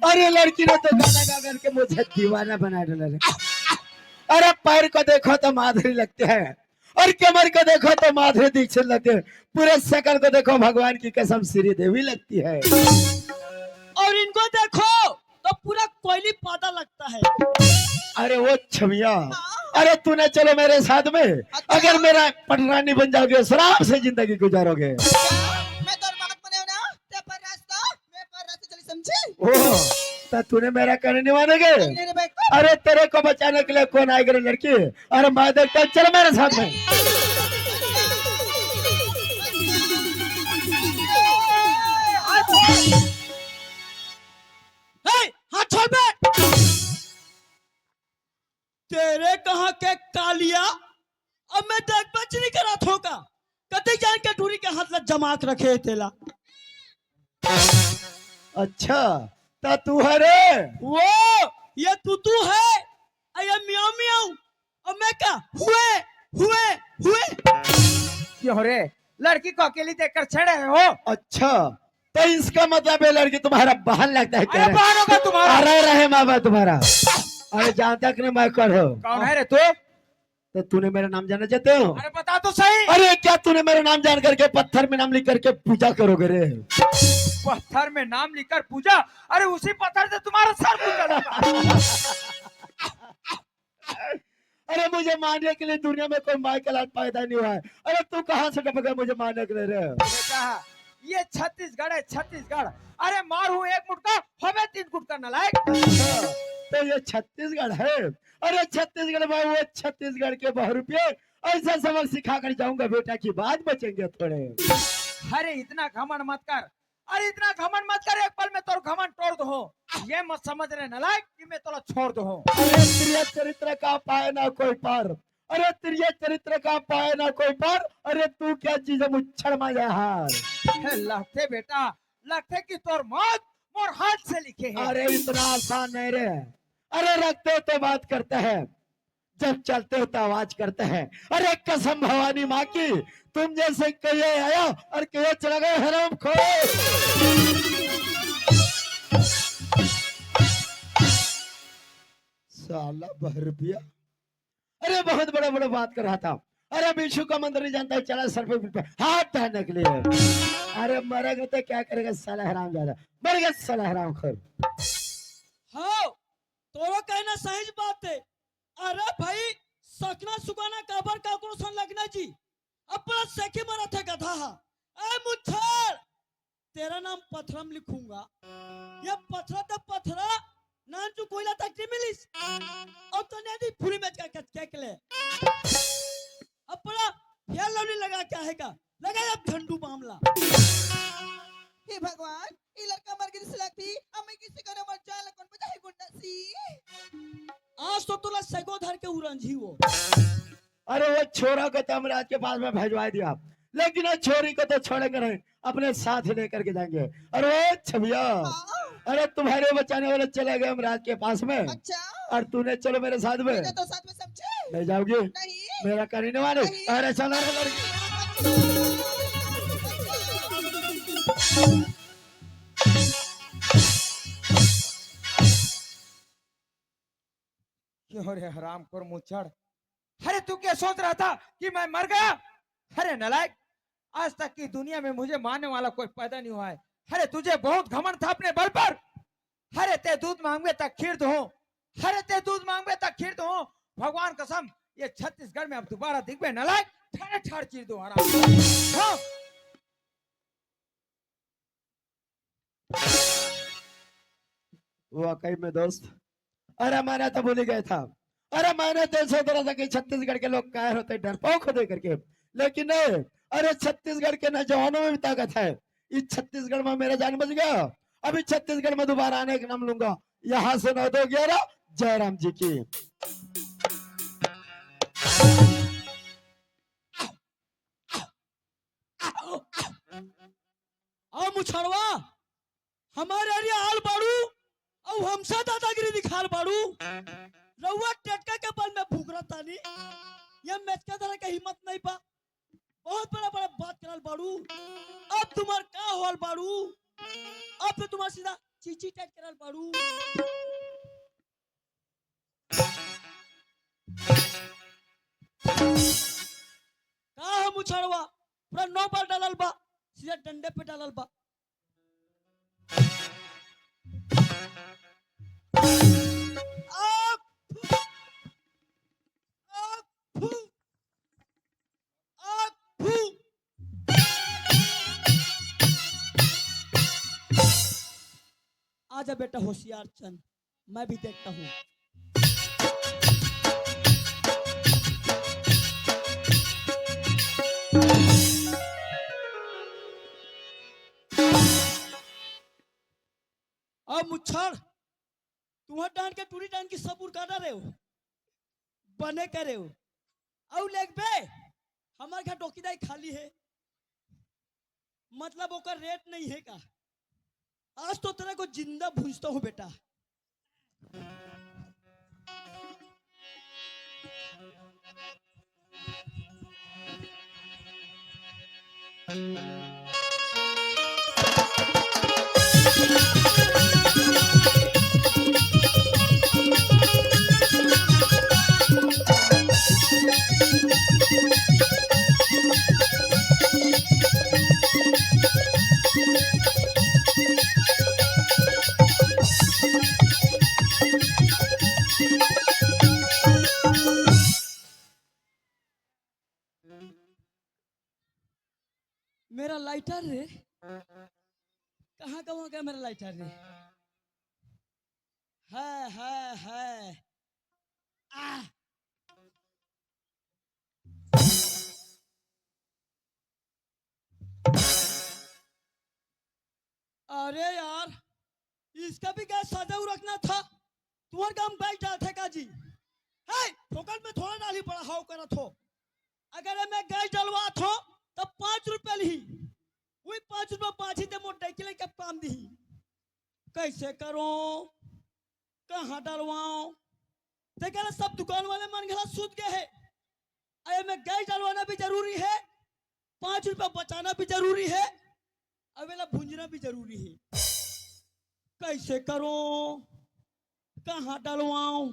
अरे, लड़की ने तो गाना गा करके मुझे दीवाना बना डाला रे। अरे, पैर को देखो तो माधुरी लगती है, और कमर को देखो तो माधुरी दीक्षित लगती है, पूरे शकल को देखो, भगवान की कसम, श्री देवी लगती है। और इनको देखो तो पूरा कोयली पाता लगता है। अरे, वो छमिया, हाँ। अरे, तूने चलो मेरे साथ में, अच्छा। अगर मेरा पटरानी बन जाओगे, आराम से जिंदगी गुजारोगे। अच्छा, मैं तोर बात माने ना, ते पर रास्ता, मैं पर रास्ता चली, समझी? ओ, तो तूने मेरा कहना नहीं मानोगे? नहीं रे भाई। अरे, तेरे को बचाने के लिए कौन आएगा रे लड़की? अरे, मैं देखता हूँ, चलो मेरे साथ में। ए, हाथ छोड़ बे। तेरे कहाँ के कालिया, अब मैं देख बच नहीं करा थोका। कते जान के टूरी के हाथ ला जमा के रखे है तेला। अच्छा, ता तू है रे? वो, ये तू तू है, आ ये म्याऊ म्याऊ, और मैं का हुए, हुए, हुए। क्यों रे, लड़की को अकेली देखकर छेड़े हो? अच्छा, तो इसका मतलब ये लड़की तुम्हारा बहन लगता है, अरे क्या? बहन होगा तुम्हारा। अरे रहे माँ बाप तुम्हारा। अरे जानता कि नहीं मैं कौन हूँ? कौन है रे तू? तो तूने मेरा नाम जानना चाहते हो? अरे बता तो सही। अरे क्या तूने मेरा नाम जान करके पत्थर में नाम लिख करके पूजा करोगे रे? पत्थर में नाम लिखकर पूजा? अरे उसी पत्थर से तुम्हारा सर पूजा लगा। अरे मुझे मारने के लिए दुनिया में कोई माइकल आज पैदा नहीं हुआ है। अरे तू कहाँ से टपका मुझे मारने के लिए रे? मैंने कहा, ये छत्तीसगढ़ है, छत्तीसगढ़। अरे मार हूँ एक मुटका, हमें तीन गुटका, नालायक। अच्छा, तो ये छत्तीसगढ़ है? अरे छत्तीसगढ़ में वो छत्तीसगढ़ के बहरूपिये, ऐसा सबक सिखा कर जाऊंगा बेटा कि बाद बचेंगे थोड़े। अरे इतना घमंड मत कर, अरे इतना घमंड मत कर, एक पल में तोर घमंड तोड़ दो। ये मत समझ रे नालायक कि मैं तोला छोड़ दो। अरे प्रिय चरित्र का पाए ना कोई पार, अरे प्रिय चरित्र का पाए ना कोई पार, अरे तू क्या चीज है मुच्छड़ माया हार। हे लगथे बेटा, लगथे कि तोर मौत मोर हाथ से लिखे है। अरे इतना आसान नहीं रे, अरे रखते तो बात करते हैं, जब चलते हो तो आवाज करते हैं। अरे कसम भवानी माँ की, तुम जैसे कहिए आया और कहिए चला गया हराम खोर। साला बहरपिया, अरे बहुत बड़ा बड़ा बात कर रहा था। अरे बिच्छू का मंदिर नहीं जानता है, चला सर पे बिल पे हाथ डालने के लिए। अरे मरेगा तो क्या करेगा साला हराम ज्यादा, मर गया साला हराम खोर। हाँ, तोरो कहना सही बात है। अरे भाई, सकना सुगाना काबर काकरो सन लगना जी, अपना सेखे मरत है गधा हा। ए मुच्छर, तेरा नाम पथरा में लिखूंगा। ये पथरा तो पथरा, नानचु कोयला तक नहीं मिलिस। और तो नहीं दी पूरी में का कच के ले। अपना फेयर लवली लगा क्या है का? लगा अब झंडू मामला। हे भगवान, ये लड़का मर गिस लगथे, अब मैं कइसे करंव, मोर जान ला कोन बचाही गुंडा सिंह? आज तो तोला सगो धर के उरंजही वो। अरे वो छोरा को तो हम राज के पास में भिजवा दिया, लेकिन वो छोरी को तो छोड़ेंगे नहीं, अपने साथ लेकर के जाएंगे। अरे वो छबिया, हाँ। अरे तुम्हारे बचाने वाले चले गए हम राज के पास में। अच्छा। और तूने चलो मेरे साथ में। मुझे तो साथ में समझे। ले जाओगी? नहीं। मेरा करने वाले। नहीं। अरे चलो रे लड़की। क्यों रे हरामखोर मुछड़? अरे तू क्या सोच रहा था कि मैं मर गया? अरे नालायक, आज तक की दुनिया में मुझे मारने वाला कोई पैदा नहीं हुआ है। अरे तुझे बहुत घमंड था अपने बल पर। अरे ते दूध मांगबे त खीर दूहूं। अरे ते दूध मांगबे त खीर दूहूं। भगवान कसम, ये छत्तीसगढ़ में अब दोबारा दिखबे नालायक, ठाड़े ठाड़ चीर दूहूं हराम। हाँ। वाकई में दोस्त, अरे मैंने तो भूल ही गया था। अरे मैंने तो सोच रहा था कि छत्तीसगढ़ के लोग कायर होते, डरपोक होते करके, लेकिन नहीं। अरे छत्तीसगढ़ के नौजवानों में भी ताकत है। इस छत्तीसगढ़ में मेरा जान बच गया, अभी छत्तीसगढ़ में दोबारा आने का नाम लूंगा। यहाँ से नौ दो ग्यारह, जयराम जी की। अउ मुछड़वा, हमर एरिया आल बाड़ू, अउ हमसे दादागिरी दिखाल बाड़ू। रउआ टटका के बल में भुगरत तानी, ये मेचका धरे के हिम्मत नहीं बा। बहुत बड़ा बड़ा बात करल बाड़ू। अब तुम्हार का होल बाड़ू? अब तो तुम्हार सीधा चीची टाइट करल बाड़ू। का हो मुछड़वा, पूरा नौ बार डालल बा, सीधा डंडे पे डालल बा। आ, फू, आ, फू, आ, फू। आजा बेटा होशियार चंद, मैं भी देखता हूँ। अब मुछड़, तुहर डांड के टूरी डांड की सब उड़का डारे हो, बने करे हो। अउ लेगबे, हमार घर डोकी दाई खाली है, मतलब ओकर रेट नहीं है का? आज तो तेरे को जिंदा भूजता हूँ बेटा। मेरा लाइटर रे, कहाँ गवा गया मेरा लाइटर रे? है, है, है। आ! अरे यार, इसका भी गैस सजाऊ रखना था। तुम्हार गांव में गैस डालथे का जी? है, फोकट में थोड़ा डाली पड़ा हाव करत हो। अगर मैं गैस डलवात हो, तब पाँच रुपया लिही। वही पाँच रुपया बाँची ते मोर डैकी लइका काम दिही। कैसे करो? कहाँ डलवाओ? ते कहला सब दुकान वाले मन घला सूत गए है। अरे मैं गैस डलवाना भी जरूरी है, पाँच रुपया बचाना भी जरूरी है, अउ एला भूंजना भी जरूरी है। कैसे करो, कहाँ डलवाओ?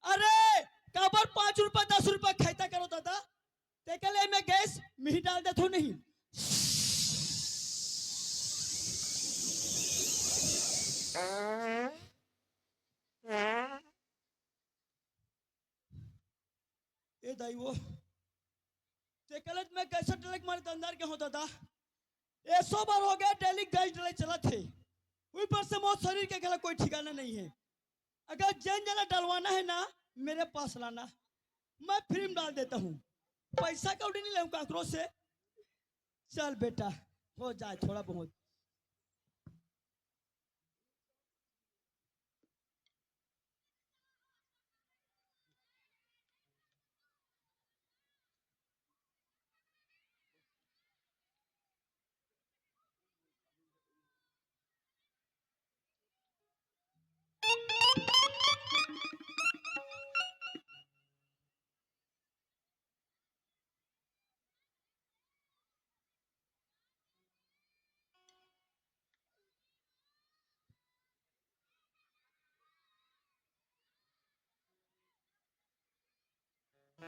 अरे काबर पाँच रुपया दस रुपया खैता करो दादा, तेकर ले मैं गैस मिही डाल देथो नहीं। ए दाई वो, ते कलत में कैसे डलक मारे दंदार के होता था। ए सौ बार हो गया, डेली गैस डले चलत है। ऊपर से मोर शरीर के गला कोई ठिकाना नहीं है। अगर जेन जना डलवाना है ना, मेरे पास लाना, मैं फ्री में डाल देता हूँ। पैसा कौड़ी नहीं लेऊँ काकरो से। चल बेटा, हो जाए थोड़ा बहुत। हे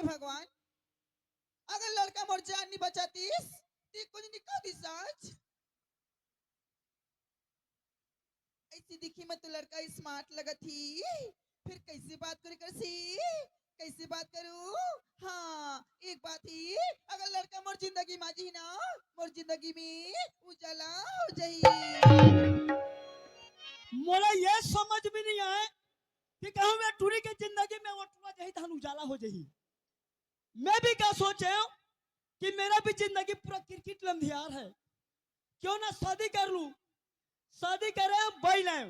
भगवान, अगर लड़का मोर जान नहीं बचातीस, ती कुछ नहीं कहतीस आज। ऐसी दिखी में तो लड़का स्मार्ट लगत ही, फिर कैसे बात करे करसी, कैसे बात करूं? हाँ, एक बात ही, अगर लड़का मोर जिंदगी में आ जही ना, मोर जिंदगी में उजाला हो जही। मोला ये समझ में नहीं आए कि कहूं मैं टूरी के जिंदगी में वो टूरा जही तहन उजाला हो जही। मैं भी का सोचे हूं कि मेरा भी जिंदगी पूरा किरकिट लंधियार है, क्यों ना शादी कर लूं। शादी करे हम बाई लाए,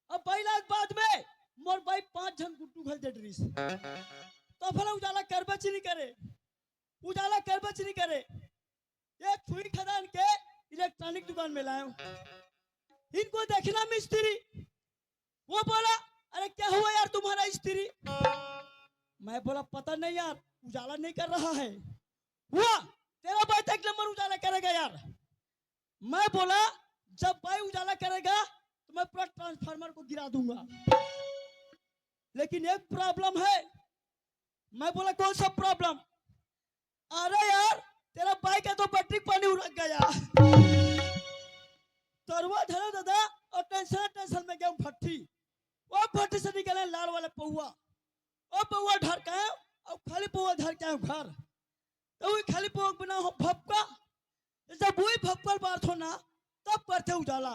अब बाई लाए बाद में मोर बाई पांच झन गुड्डू घर दे डरिस, तो भला उजाला करबे च नहीं करे, उजाला करबे च नहीं करे। एक सुई खदान के इलेक्ट्रॉनिक दुकान में लाए हूं, इनको देखना मिस्त्री। वो बोला, "अरे क्या हुआ यार तुम्हारा स्त्री?" मैं बोला, "पता नहीं यार, उजाला नहीं कर रहा है।" "हुआ, तेरा बाई तो एक नंबर उजाला करेगा यार।" मैं बोला, "जब बाई उजाला करेगा तो मैं पूरा ट्रांसफार्मर को गिरा दूंगा, लेकिन एक प्रॉब्लम है।" मैं बोला, "कौन सा प्रॉब्लम?" "अरे यार, तेरा बाई का तो बैटरी पानी उड़क गया।" तरुआ धरो दादा, और टेंशन टेंशन में गया भट्टी, वो भट्टी से निकले लाल वाला पौवा, वो पौवा धर के आयो, और खाली पौवा धर के आयो घर, तो वही खाली पौवा के बिना हो भपका, जब वही भपकल बार थो ना, तब करते उजाला।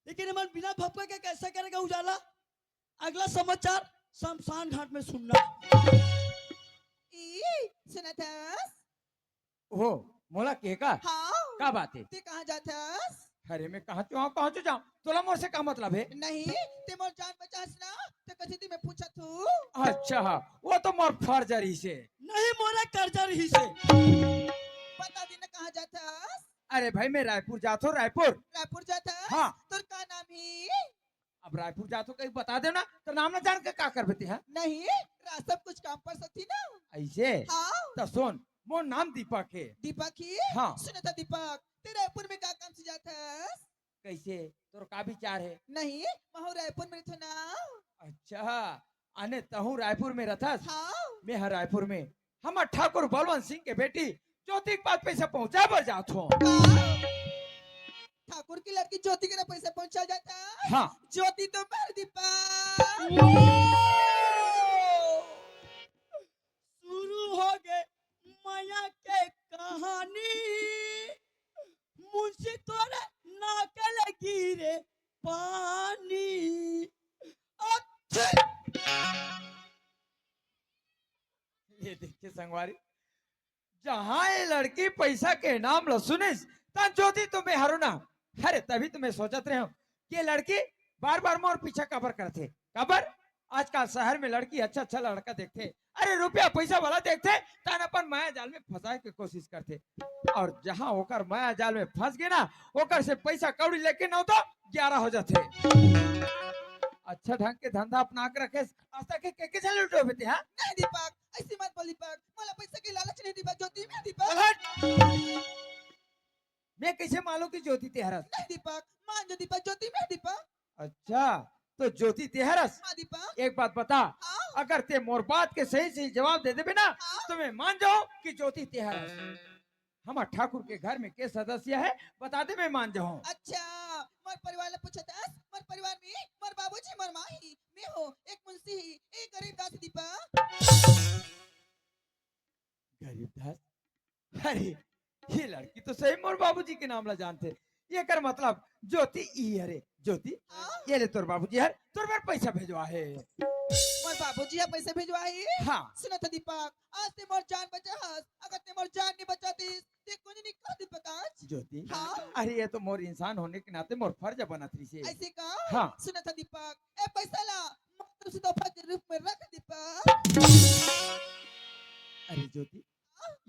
लेकिन मन बिना भपका के कैसे करेगा उजाला? अगला समाचार शमशान घाट में सुनना। ई, सुनत हस? ओहो, मोला के का? हाँ। का बात है? ते कहाँ जात हस? अरे, मैं कहाँ चो आऊँ, कहाँ चो जाऊँ? तोला मोर से का मतलब है? नहीं, ते मोर जान बचास ना, ते कथी ते मैं पूछत हूँ। अच्छा, हाँ, वो तो मोर फर्ज रहिसे। नहीं, मोला कर्जा रहिसे। बता दे ना, कहाँ जात हस? अरे भाई, मैं रायपुर जात हूँ, रायपुर। रायपुर जात हस? हाँ। तोर का नाम ही? अब रायपुर जात हूँ, कहीं बता दे ना, तो नाम ना जान के का करबे ते, हाँ? नहीं, रास्ता में कुछ काम पड़ सकती ना। ऐसे? हाँ। तो सुन, मोर नाम दीपक है। दीपक ही? हाँ। सुन तो दीपक, ते रायपुर में का काम से जात हस? कैसे? तोर का विचार है? नहीं, महू रायपुर में रहिथों ना। अच्छा, अने तहूँ रायपुर में रहिथस? हाँ। मैं हा रायपुर में। हमर ठाकुर बलवंत सिंह के बेटी ज्योति के पास पैसा पहुँचाए बर जात हूँ। का? ठाकुर की लड़की ज्योति के ना पैसा पहुँचा जात हे? हाँ। ज्योति तो मर दी पा। शुरू हो गए मया के कहानी, मुंशी तोरे नाक ले गिरे पानी। अच्छा। ये देखिए संगवारी, जहाँ ये लड़की पैसा के नाम ल सुनिस, तहाँ ज्योति तो बेहारो ना। अरे, तभी तो मैं सोचत रहे हूँ कि ये लड़की बार-बार मोर पीछा काबर करथे। काबर? आजकल शहर में लड़की अच्छा-अच्छा लड़का देखथे, अरे, रुपया पैसा वाला देखथे, तहन अपन माया जाल में फंसाए के कोशिश करथे। और जहाँ ओकर माया जाल में फंस गे ना, ओकर से पैसा कौड़ी लेके नौ तो ग्यारह हो जाथे। अच्छा ढंग के धंधा अपना के रखेस, आज तक के, के, के झन लुटो बेटे, हाँ? नहीं दीपक, ऐसी मत बोल दीपक, मोला पैसा के लालच नहीं दीपक, ज्योति में दीपक। चल हट। मैं कैसे मालूं कि ज्योति ते हरस? नहीं दीपक, मान जो दीपक, ज्योति में दीपक। अच्छा, तो ज्योति ते हरस? हाँ दीपक। एक बात बता, हाँ। अगर ते मोर बात के सही सही जवाब दे देबे ना, हाँ। तो मैं मान जाऊं कि ज्योति ते हरस। हमर ठाकुर के घर में के सदस्य है, बता दे, मैं मान जाऊं। अच्छा, मोर परिवार ला पूछत हस? मोर परिवार में मोर बाबूजी, मोर माँ ही, मैं हो, एक मुंशी ही, एक गरीब दास दीपक। गरीब दास? अरे, ये लड़की तो सही मोर बाबूजी के नाम ला जानथे। एकर मतलब ज्योति ई हरे। ज्योति, हाँ? ये ले तोर बाबूजी हर तोर बर पैसा भेजवा हे। मोर बाबूजी ह पैसा भेजवाही। हाँ। सुनत ह दीपक, आज ते मोर जान बचाहस, अगर ते मोर जान नहीं बचातिस, ते कुछ नहीं कह दीपक आज। ज्योति। हाँ। अरे, ये तो मोर इंसान होने के नाते मोर फर्ज बनत रहिसे। ऐसे का? हाँ। सुनत ह दीपक, ए पैसा ला मोर तरफ से तोहफा के रूप में रख दीपक। अरे ज्योति,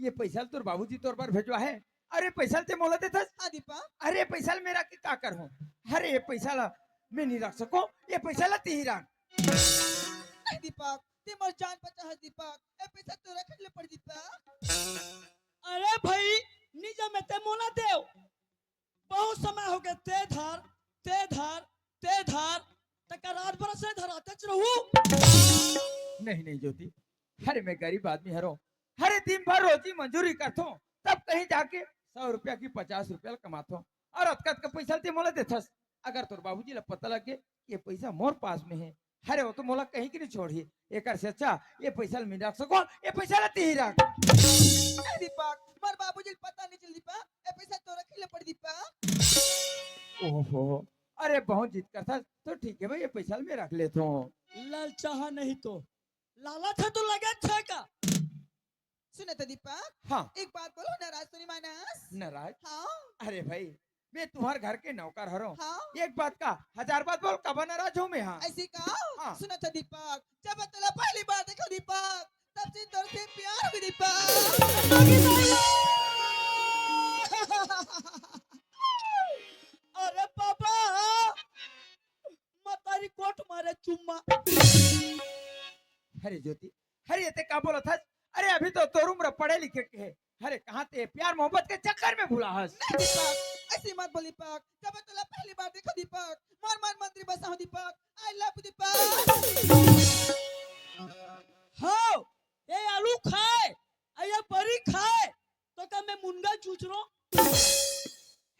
ये पैसा ल तोर बाबूजी तोर बर भेजवाहे। अरे पैसा ल ते मोला देथस? हाँ दीपक। अरे पैसा ल मैं रख के का करहूँ? अरे ये पैसा ला मैं नहीं रख सकों, ये पैसा ला तिही रख। नहीं दीपक, ते मोर जान बचाहस दीपक, ए पैसा तो रख ले पड़ दीपक। अरे भाई, निजा में ते मोला देव, बहुत समय हो गए, ते धर, ते धर, ते धर, तका रात भर से धरातेच रहू। नहीं, नहीं ज्योति, अरे मैं गरीब आदमी हरों, अरे दिन भर रोजी मजूरी करथों, तब कहीं जाके सौ रुपया की पचास रुपया कमाथों, और अतका अतका पैसा ते मोला देथस। अगर तोर बाबूजी ला पता लग गे कि ये पैसा मोर पास में हे, अरे वो तो मोला कहीं के नहीं छोड़ही। एकर से अच्छा ये पैसा ल मैं रख सकों, ये पैसा ला तिही रख। ए दीपक, मोर बाबूजी ल पता नहीं चल दीपक, ये पैसा तो रखे ले पड़ दीपक। ओहो, अरे बहुत जिद करथस, तो ठीक है भाई, ये पैसा ल मैं रख लेथों। ललचाहा नहीं तो, लालच है तो लगे छे का? सुनत ह दीपक, हाँ। एक बात बोलहूँ, नाराज तो नहीं मानस? नाराज? हाँ। अरे भाई, मैं तुम्हार घर के नौकर हरों। हाँ। एक बात का हजार बात बोल, कब नाराज हूँ मैं? हाँ। ऐसे का? हाँ। सुनत ह दीपक, जब मैं तोला पहली बार देखों दीपक, तब से तोर से प्यार हो गे दीपक। अरे पापा, मतारी कोट मारे चुम्मा। अरे ज्योति, अरे ये ते का बोलत हस? अरे अभी तो तोर उम्र पढ़े लिखे के हे। अरे कहाँ ते प्यार मोहब्बत के चक्कर में भुला हस? नहीं दीपक, ऐसी मत बोल दीपक। जब मैं तोला पहली बार देखों दीपक, मोर मन मंदिर बसा हूँ Deepak. I love you Deepak. हाँ, ये आलू खाए, अउ ये बरी खाए, तो का मैं मुनगा चूच रहों?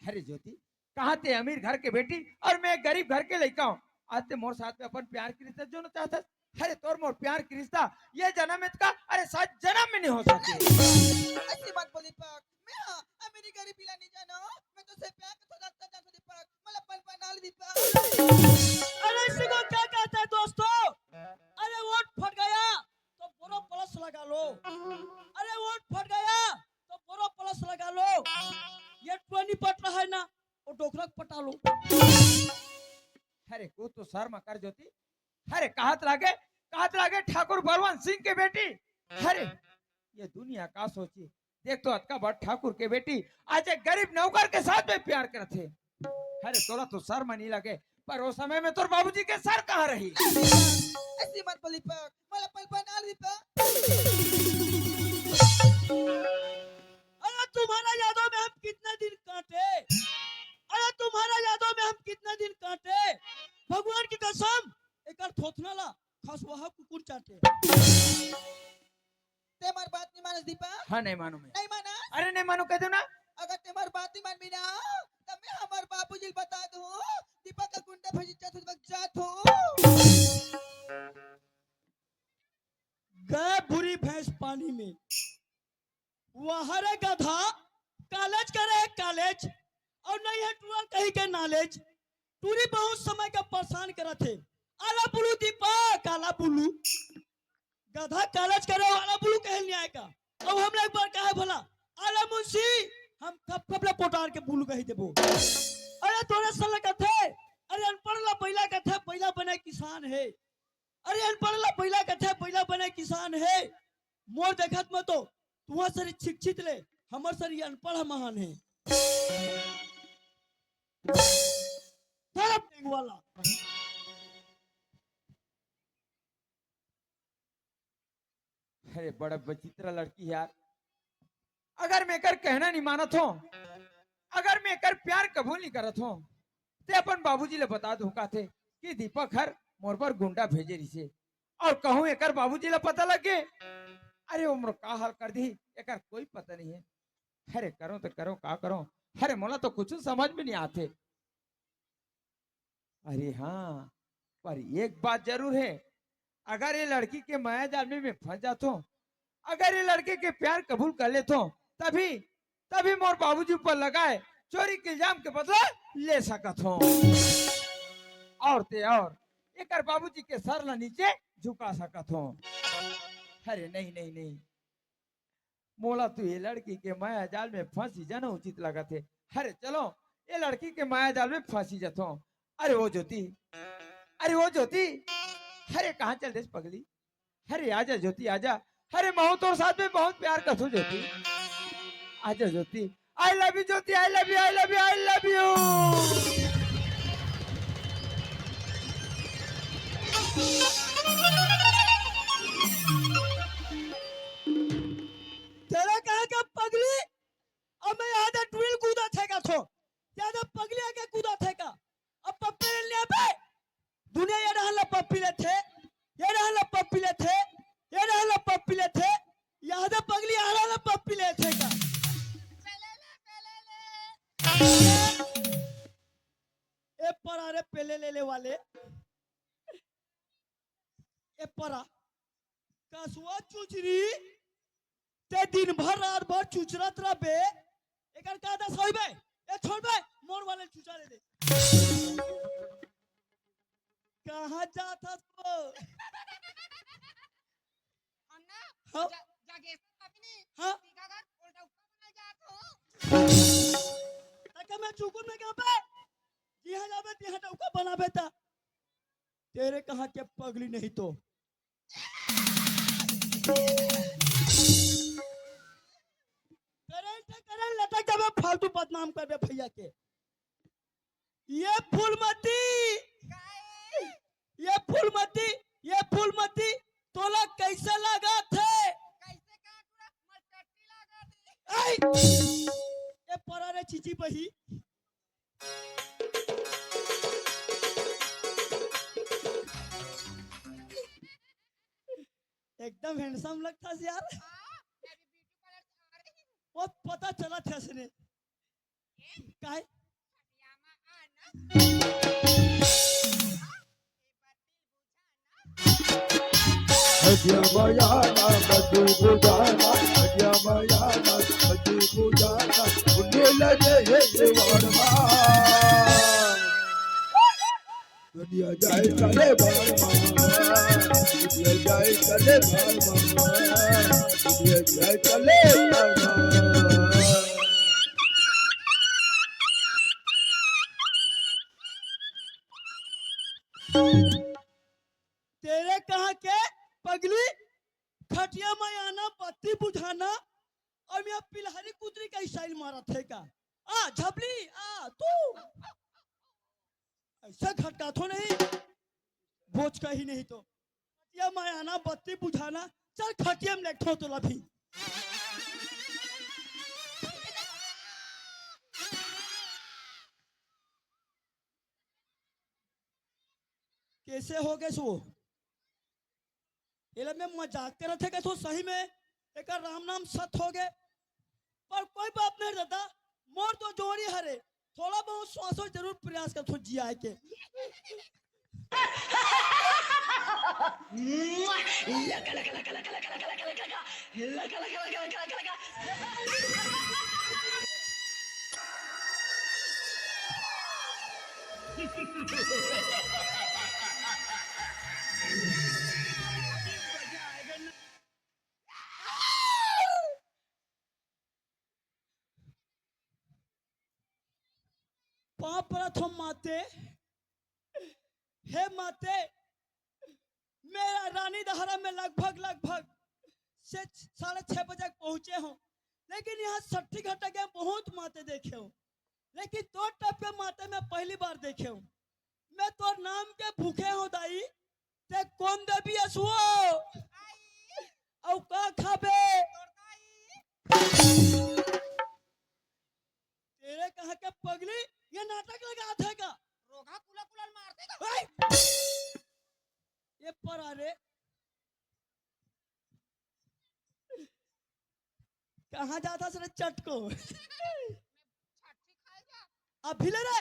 अरे ज्योति, कहाँ ते अमीर घर के बेटी और मैं गरीब घर के लइका हूँ। आज ते मोर साथ में अपन प्यार के रिश्ता जोड़ना चाहत हस। अरे तोर मोर प्यार के रिश्ता ये जनम में का, अरे सात जनम में नहीं हो सके। ऐसी बात बोल दीपक, मैं हाँ अमीरी गरीबी ला नहीं जानों, मैं तो से प्यार करथों, रखना चाहथों दीपक, मोला पल पल ना ले दीपक। अरे इसी को क्या कहते हैं दोस्तों? अरे वोट फट गया तो बोरो प्लस लगा लो, अरे वोट फट गया तो बोरो प्लस लगा लो, ये टोनी पट रहा है ना, वो डोकरा के पटा लो। अरे को तो शर्म कर ज्योति। अरे कहत लागे, कहत लागे ठाकुर बलवंत सिंह के बेटी। अरे ये दुनिया का सोची, देख तो अतका बड़ ठाकुर के बेटी आज एक गरीब नौकर के साथ में प्यार करत हे। अरे तोला तो शर्म नहीं लगे, पर वो समय में तोर बाबूजी के सर कहाँ रही? ऐसी मत बोल दीपक, मोला पल पल ना ले दीपक। अरे तुम्हारा यादों में हम कितने दिन काटे, अरे तुम्हारा यादों में हम कितने दिन काटे, भगवान की कसम, एकर थोथना ला खसवाहा कुकुर चाटे। ते मोर बात नहीं मानस दीपक? हाँ, नहीं मानूं मैं। नहीं मानस? अरे नहीं मानूं कह दो ना। अगर ते मोर बात नहीं मानबे ना, तब मैं हमर बाबूजी ल बता दूं, दीपक का गुंडा भेजी जात हूँ, जात हूँ। गए बुरी भैंस पानी में। वाह रे गधा, कॉलेज करे हे कॉलेज, और नहीं है टुआ कहीं के नॉलेज। टूरी बहुत समय का परेशान करत हे। आला बुलू दीपक, आला बुलू। गधा कॉलेज करे वाला बुलू कहे नहीं आएगा। अब हम लोग एक बार कहे भला, आला मुंशी, हम खप खप ले पोटार के बुलू कही देबो। अरे तोरे साला कथे, अरे अनपढ़ ला बैला कथे, बैला बने किसान हे। अरे अनपढ़ ला बैला कथे, बैला बने किसान हे। मोर देखत में तो तुहर सरी शिक्षित ले हमर सरी अनपढ़ महान हे। तरफ वाला। अरे बड़ा विचित्र लड़की यार। अगर मैं एकर कहना नहीं मानत हों, अगर मैं एकर प्यार कबूल नहीं करत हों, ते अपन बाबूजी ले बता दो कहथे कि दीपक हर मोर बर गुंडा भेजे रिसे, और कहूँ एकर बाबूजी ले पता लग गे, अरे वो मोर का हाल कर दी, एकर कोई पता नहीं है। अरे करो तो करो, का करो? अरे मोला तो कुछ समझ में नहीं आते। अरे हाँ, पर एक बात जरूर है, अगर ये लड़की के माया जाल में मैं फंस जाता हूँ, अगर ये लड़के के प्यार कबूल कर लेता हूँ, तभी, तभी मोर बाबूजी ऊपर लगाए चोरी के इल्जाम के बदला ले सकत हूँ। और ते और, एकर बाबूजी के सर ला नीचे झुका सकत हों। अरे नहीं, नहीं, नहीं, मोला तो ये लड़की के माया जाल में फंसी जाना उचित लगत हे। अरे चलो, ये लड़की के माया जाल में फंसी जथों। अरे ओ ज्योति, अरे ओ ज्योति, अरे कहाँ चल देस पगली? अरे आजा ज्योति, आजा। अरे महूँ तोर साथ में बहुत प्यार करथों ज्योति। आजा ज्योति, I love you Jyoti, I love you, I love you, I love you। तेला कहा का पगली, अब मैं यहाँ से ट्विल कूदा थे का थो, यहाँ से पगली आके कूदा थे का, अब पप्पी ले लिया बे। दुनिया ये रहन ला पप्पी लेथे, ये रहन ला पप्पी लेथे, ये रहन ला पप्पी लेथे, यहाँ से पगली आ रहन ला पप्पी लेथे का। ए परा रे पेले ले ले वाले, ए परा, कसुआ चुचरी, ते दिन भर रात भर चुचरत रहबे, एकर का दस होइबे? ए छोड़बे, मोर वाले चुचा ले दे। कहाँ जात हस वो? हम ना हाँ? जा-, जागेश्वर भाभी ने हाँ? टीकागढ़ ओल्ड डौका बनल जात हो। तक मैं चुकुन में गबे, जिहाँ जाबे तिहाँ डौका बनाबे ता। तेरे कहाँ के पगली नहीं तो। करंट, करंट लटक जाबे, फालतू बदनाम करबे भैया के। ये फूलमती, ये फूलमती, ये फूलमती, तोला कैसे लागत हे? कैसे का पूरा मलचट्टी लागत हे। आई! ये परा रे चीची बही। एकदम handsome लगथस यार। हाँ, मैं भी beauty parlour से आ रही हूँ। वो पता चलथे असने। ए? काय? खटिया मा आना। हाँ, ए बत्ती बुझाना। खटिया मा आना, बत्ती बुझाना, खटिया मा आना, बत्ती बुझाना, उन्हें लगे हे दीवार मा। दुनिया जाए चले बार मामा, दुनिया जाए चले बार मामा, दुनिया जाए चले बार मामा। तेरे कहाँ के पगली, खटिया मा आना, बत्ती बुझाना, अउ मैं पिलहरी कुतरी का style मारत हे का? आ, झबली, आ, तू। ऐसा खटका तो नहीं, बोझ का ही नहीं तो। खटिया मा आना, बत्ती बुझाना, चल खटिया में लेटथों तोला भी। कैसे हो गए सो? एला मैं मजाक करत हे कथो, सही में एकर राम नाम सत हो गए। पर कोई बात नहीं दादा, मोर तो जोड़ी हरे, थोड़ा बहुत श्वासो जरूर प्रयास करथो जियाए के। पाँव परत हो माते, हे माते, मैं रानी दहरा में लगभग, लगभग से साढ़े छह बजे पहुंचे हों, लेकिन यहाँ सट्ठी घाटा के बहुत माते देखे हों, लेकिन तोर type के माते मैं पहली बार देखे हों। मैं तोर नाम के भूखे हों दाई, ते कौन देवी असुओ? अउ का खाबे? तेरे कहाँ के पगली, ये नाटक लगात हे का? रोगहा कुला कुला ल मार देगा। ए! ये परा रे। कहाँ जात हस रे चटको? छट्ठी खाए जा। अभी ले रे।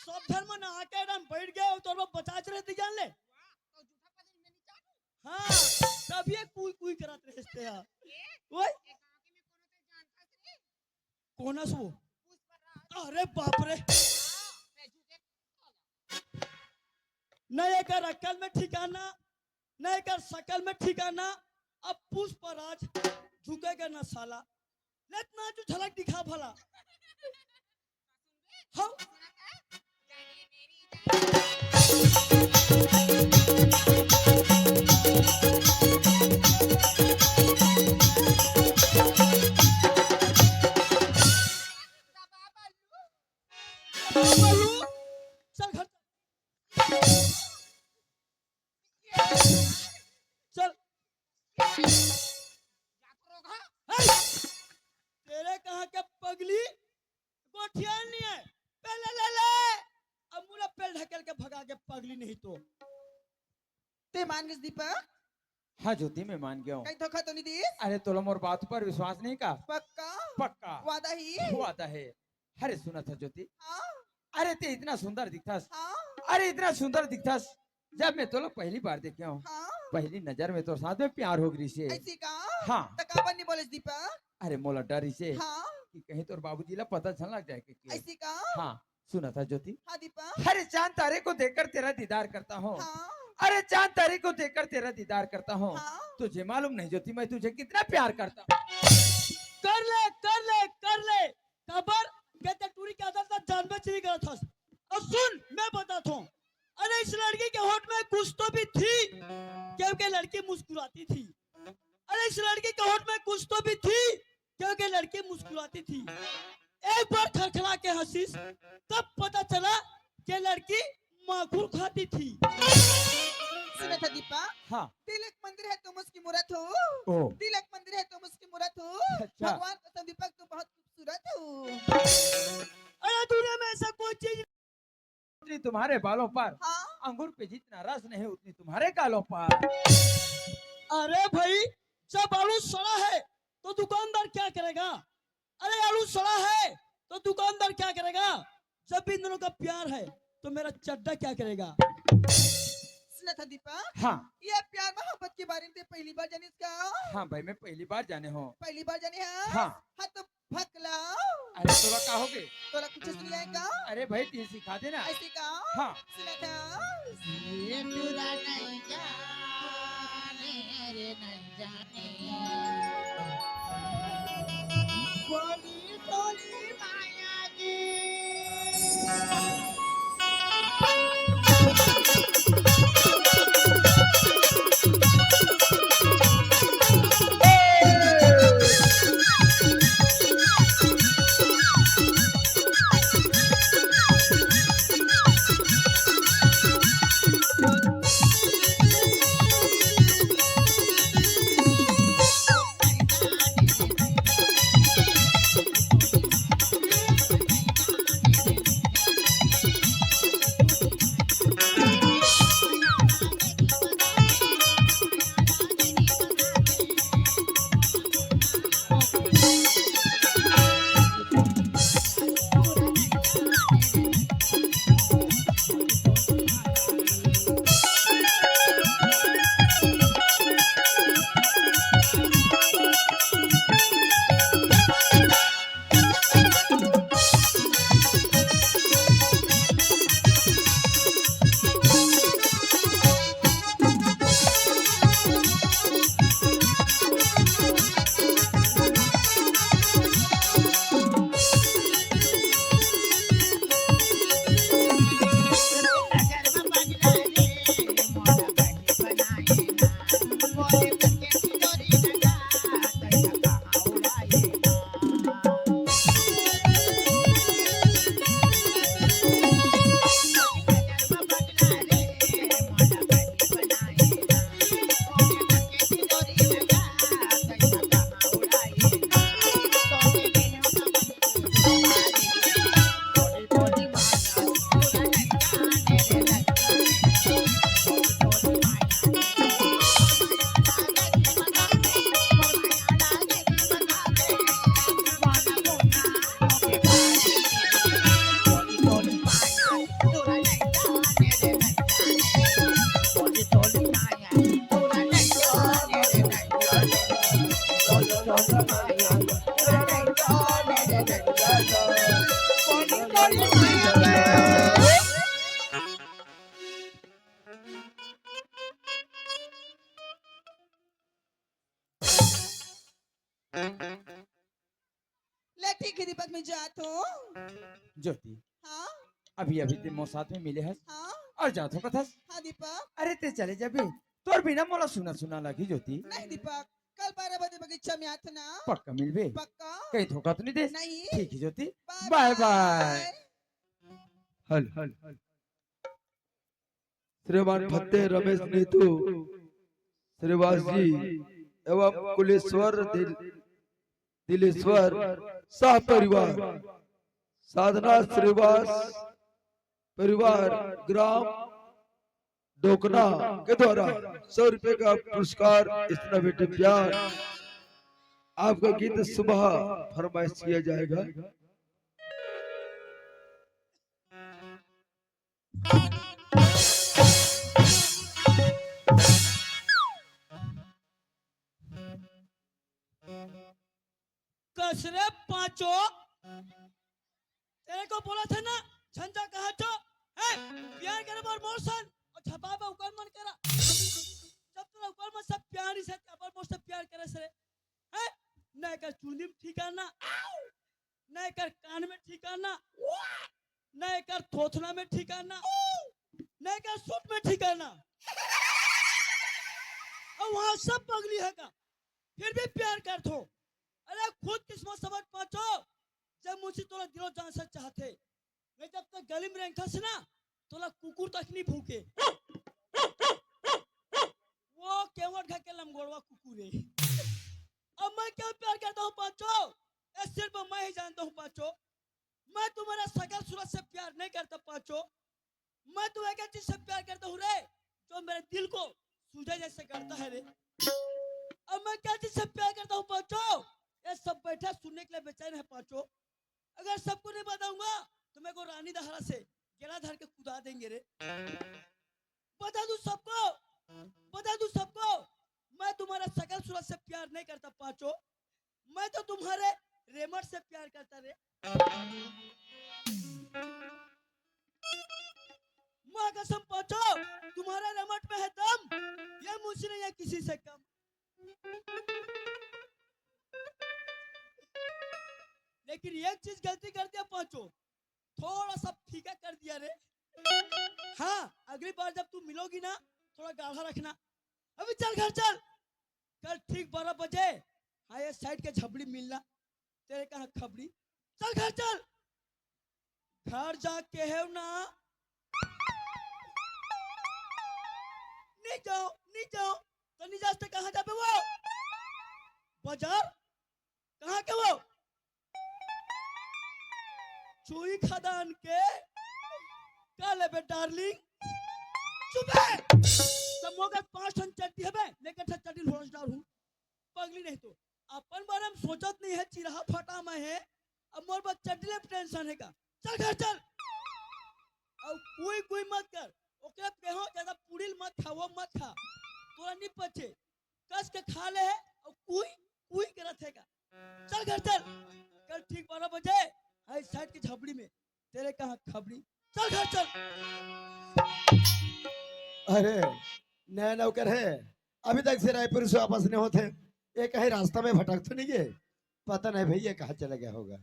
सब झन मन आके एकदम बैठ गए, तोर बर बचाच रहे थे जान ले। वाह, तो जूठा पगली मैं नहीं जानू। हाँ, तब ये कुई कुई करत रहे थे यार। ए, ओए। ए गाँव के में कोनो ते जानत हस रे? कौन हस वो? पुष्पराज। अरे बाप रे। हाँ, मैं झूठे न एकर अक्कल में ठिकाना, नहीं कर सकल में ठिकाना। अब पुष्पराज झुकेगा न साला। लेत ना जो झलक दिखा भला। हाँ। चल घर। चल। हे, तेरे कहाँ के पगली गोठिया नहीं है। पहले ले ले। अब मुला पेल ढकेल के भगा के पगली नहीं तो। ते मान गइस दीपक? हाँ ज्योति, मैं मान गया हूँ। कहीं धोखा तो नहीं दिस? अरे तोला मोर बात पर विश्वास नहीं का? पक्का? पक्का। वादा ही? वादा है। अरे सुनत हस ज्योति। हाँ। अरे ते इतना सुंदर दिखथस। हाँ। अरे इतना सुंदर दिखथस। जब मैं तोला पहली बार देखे हूँ, हाँ। पहली नजर में तोर साथ में प्यार हो गइसे। ऐसी का? हाँ। त काबर नहीं बोलेस दीपक? अरे मोला डर रहिसे हाँ। कि कहीं तोर बाबूजी ला पता झन लग जाए के, के। ऐसी का? हाँ। सुनत हस ज्योति। हाँ दीपक। अरे चांद तारे को देखकर तेरा दीदार करता हूँ। हाँ। अरे चांद तारे को देखकर तेरा दीदार करता हूँ। हाँ। तुझे मालूम नहीं ज्योति, मैं तुझे कितना प्यार करता हूँ। कर ले, कर ले, कर ले। काबर? के ते टूरी के आदत ला जानबे च नहीं करत हस। अउ सुन, मैं बताथों। अरे इस लड़की के होठ में कुछ तो भी थी, क्योंकि लड़की मुस्कुराती थी। अरे इस लड़की के होठ में कुछ तो भी थी, क्योंकि लड़की मुस्कुराती थी। एक बार खलखला के हंसिस, तब पता चला कि लड़की माखुर खाती थी। सुनत हस दीपक? हाँ। तिलक मंदिर है तुम उसकी मूरत हो। ओ। तिलक मंदिर है तुम उसकी मूरत हो। अच्छा। भगवान कसम दीपक, तुम बहुत खूबसूरत हो। अरे दुनिया में ऐसा कोई चीज उतनी तुम्हारे बालों पर। हाँ। अंगूर पे जितना रस नहीं उतनी तुम्हारे गालों पर। अरे भाई, जब आलू सड़ा है तो दुकानदार क्या करेगा? अरे आलू सड़ा है तो दुकानदार क्या करेगा? जब भी इन दोनों का प्यार है तो मेरा चड्डा क्या करेगा? सुनत हस दीपक? हाँ। ये प्यार मोहब्बत के बारे में ते पहली बार जानिस का? हाँ भाई, मैं पहली बार जाने हूँ। पहली बार जाने हस? हाँ। हाँ तो भकला। अरे तोला का होगे? तोला कुछ सुनिए का? अरे भाई, ते सिखा देना। ऐसी का? हाँ। सुनत हस? ये टूरा नहीं जाने रे नहीं जाने। बोली बोली माया जी। तो ज्योति, हाँ। अभी अभी ते मोर साथ में मिले हस हाँ। अउ जाथों कथस। हाँ दीपक। अरे ते चले जाबे, तोर बिना मोला सुना सुना लगही ज्योति। नहीं दीपक, कल बारह बजे बगीचा में आथन ना। पक्का मिलबे? पक्का। कहीं धोखा तो नहीं देस? नहीं। ठीक हे ज्योति, bye bye। Bye bye। Hello, hello, hello. श्रीमान फतेह रमेश नीतू श्रीवास जी एवं कुलेश्वर दिल-, दिलेश्वर शाह परिवार, साधना श्रीवास परिवार, ग्राम डोकना के द्वारा सौ रुपए का पुरस्कार, इतना बेटे प्यार, आपका गीत सुबह फरमाइश किया जाएगा। कस रे पांचो, तेरे को बोला था ना, झंझा कहा जो, हैं? प्यार करे बर मोर सन, अउ झपाबे उकर मन करा। जब तोला उकर मन से प्यार ही से, अब मोर से प्यार करे से, हैं? न एकर चुंदी में ठिकाना, न एकर कान में ठिकाना, न एकर थोथना में ठिकाना, न एकर सूट में ठिकाना। अउ वहाँ सब पगली हे का, फिर भी प्यार करथो। अरे खुद किस्मत समझ पांचो, जब मुझे तोला दिलो जान से चाहथे, नहीं जब तक गली में रेंगथस ना, तोला कुकुर तक नहीं भूके। वो केवट घर के लमगोड़वा कुकुर है। अब मैं क्या प्यार करता हूँ पांचो, ये सिर्फ मैं ही जानता हूँ पांचो। मैं तुम्हारा शकल सूरत से प्यार नहीं करता पांचो, मैं तो एक चीज से प्यार करता हूँ रे, जो मेरे दिल को सूझे जैसे गढ़ता है रे। अब मैं क्या चीज से प्यार करता हूँ पांचो, ये सब बैठा सुनने के लिए बेचैन है पांचो। अगर सबको नहीं बताऊंगा तो मेरे को रानी दहाड़ा से गेड़ा धर के कुदा देंगे रे। बता दूं सबको, बता दूं सबको, मैं तुम्हारा शकल सूरत से प्यार नहीं करता पांचो, मैं तो तुम्हारे रेमट से प्यार करता रे। माँ कसम पांचो, तुम्हारा रेमट में है दम, ये मुझसे नहीं है किसी से कम। लेकिन एक चीज गलती कर दिया पांचो, थोड़ा सा फीका कर दिया रे। हाँ, अगली बार जब तू मिलोगी ना, थोड़ा गाढ़ा रखना। अभी चल घर चल, कल ठीक बारह बजे हाँ ये साइड के झबड़ी मिलना, तेरे कहाँ खबड़ी। चल घर चल, घर जाके है ना। नहीं जाओ, नहीं जाओ, तो नहीं जाते कहाँ जाबे वो? बाजार कहाँ के वो? चुई खदान के। का लेबे डार्लिंग? चुप है। सब मोर करा पांच ठन चड्डी हवे, लेकिन ठन चड्डी लोड़स डार हूँ। पगली नहीं तो अपन बारे में सोचत नहीं है, चिरहा फटा में है। अब मोर बस चड्डी ले टेंशन है का? चल घर चल। अउ कोई कोई मत कर, ओकरे पेहो ज्यादा पुड़िल मत खा, वो मत खा, तोरा नहीं पचे। कस के खा ले है अउ कुई कुई करत है का। चल घर चल, कल ठीक बारह बजे आई साइड की झबड़ी में, तेरे कहाँ खबड़ी। चल घर चल। अरे नया नौकर है, अभी तक से रायपुर से वापस नहीं होते, ये कहीं रास्ता में भटक तो नहीं गए? पता नहीं भैया कहाँ चला गया होगा।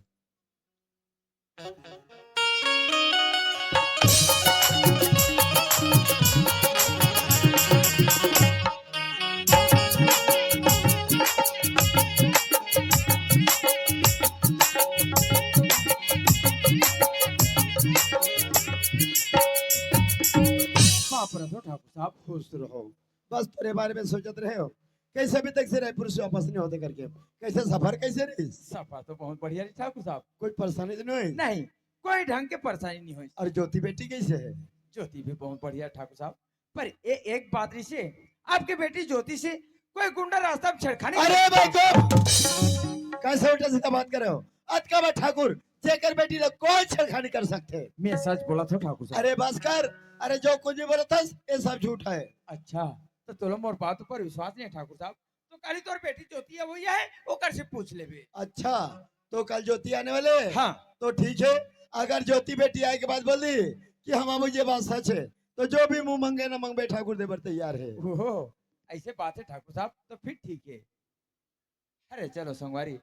बाप रे, तो ठाकुर साहब खुश रहो। बस तोरे बारे में सोचत रहे हो, कैसे अभी तक से रायपुर से वापस नहीं होते करके, कैसे सफर कैसे रही? सफर तो बहुत बढ़िया रही ठाकुर साहब। कोई परेशानी तो नहीं हुई? नहीं, कोई ढंग के परेशानी नहीं हुई। और ज्योति बेटी कैसे है? ज्योति भी बहुत बढ़िया ठाकुर साहब, पर ये एक बात रही से, आपके बेटी ज्योति से कोई गुंडा रास्ता में छेड़खानी अरे भाई चुप, कैसे उल्टा सीधा बात कर रहे हो? अतका बा ठाकुर, जेकर बेटी ला कोई छेड़खानी कर सकथे। मैं सच बोलत हूँ ठाकुर साहब। अरे बस कर, अरे जो कुछ भी बोलत हस, ये सब झूठ है। अच्छा, तो तोला मोर बात ऊपर विश्वास नहीं है ठाकुर साहब, तो काली तोर बेटी ज्योति है, वही है, ओकर से पूछ लेबे। अच्छा, तो कल ज्योति आने वाले है? हाँ। तो ठीक है, अगर ज्योति बेटी आए के बाद बोल दी कि हम बाबू ये बात सच है, तो जो भी मुंह मंगे ना मंगबे ठाकुर दे बर तैयार है। ओहो, ऐसे बात है ठाकुर साहब, तो फिर ठीक है। अरे चलो संगवारी,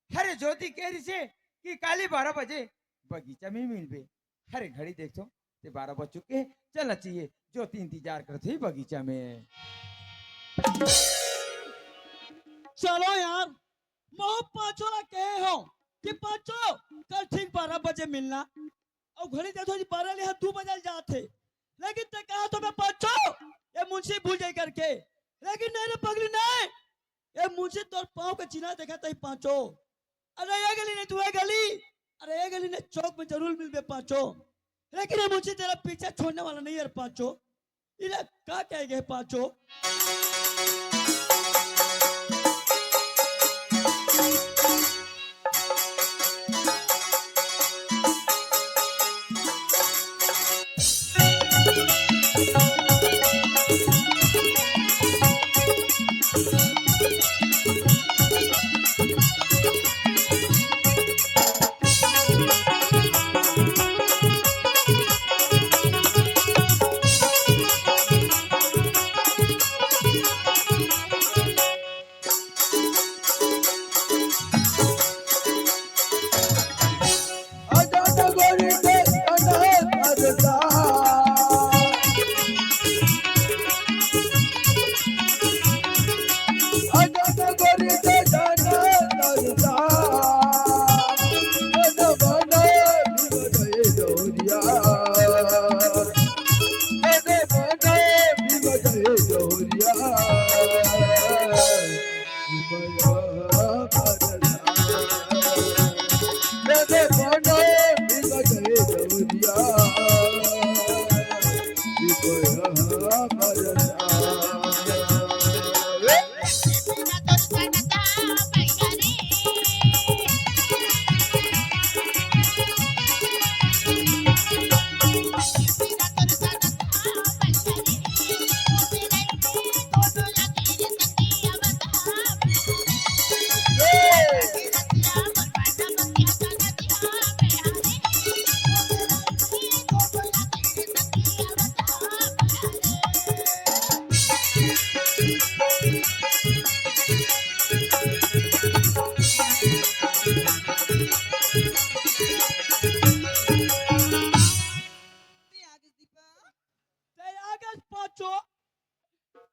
अरे ज्योति कह रही से कि काली बारह बजे बगीचा में मिलबे। अरे घड़ी देखथों, ते बारह बज चुके हे, चलना चाहिए, ज्योति इंतजार करत हे बगीचा में। चलो यार, महूं पांचो ला कहे हों कि पांचो, कल ठीक बारह बजे मिलना। अउ घड़ी देखथों जी, बारह ले हा दू बजल जात हे, लेकिन ते कहा तो मैं पांचो, ये मुंशी भूल जाई करके, लेकिन नहीं रे पगली, नहीं, ये मुंशी तोर पांव के चिन्हा देखत हे पांचो। अरे ये गली नहीं तू, ये गली, अरे ये गली नहीं, चौक में जरूर मिलबे पांचो, लेकिन ये मुंशी तेरा पीछा छोड़ने वाला नहीं है रे पांचो। इला का कहे गे पांचो?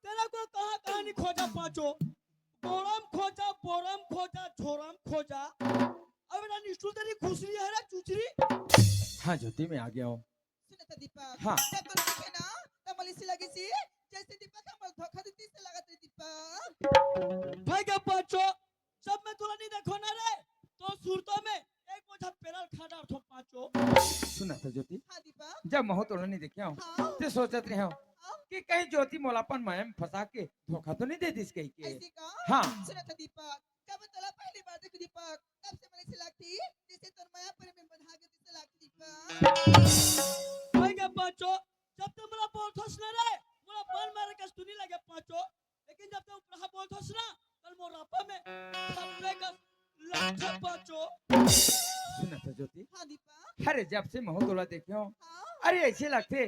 तेरा को कहाँ कहाँ नहीं खोजा पांचो, बोरम खोजा, बोरम खोजा, झोरम खोजा। अब मेरा निष्ठुर तेरी खुसरी है रे चुचरी। हाँ ज्योति, मैं आ गया हूँ। सुन तो दीपक, हाँ। जब तोला देखे ना, तब मोला अइसे लगिस, जइसे दीपक हमर धोखा देतिस से लगत रे दीपक। भाई के पांचो, जब मैं तोला नहीं देखों ना रे, तो सुरता में एक बोझा पेरा ल खा डारथों पांचो। सुन तो ज्योति, हाँ दीपक। जब महूं तोला नहीं देखे हंव, हाँ। ते सोचत रहे हंव हाँ। कि कहीं ज्योति मोला अपन माया में फंसा के धोखा तो नहीं दे दिस कहिके। अइसे का? हाँ। सुन तो दीपक, जब मैं तोला पहली बार देखे दीपक, तब से मोला अइसे लगथे, जइसे तोर माया परी में बंधा गे तइसे लगथे दीपक। भाई के पांचो, जब ते मोला बोलथस ना रे, मोला बन मारे कस तो नहीं लगे पांचो, लेकिन जब ते उपराहा बोलथस ना, तब मोर रापा में थप्पे कस लगथे पांचो। सुन तो ज्योति। हाँ दीपक। अरे जब से महूं तोला देखे हंव, हाँ। अरे अइसे लगथे,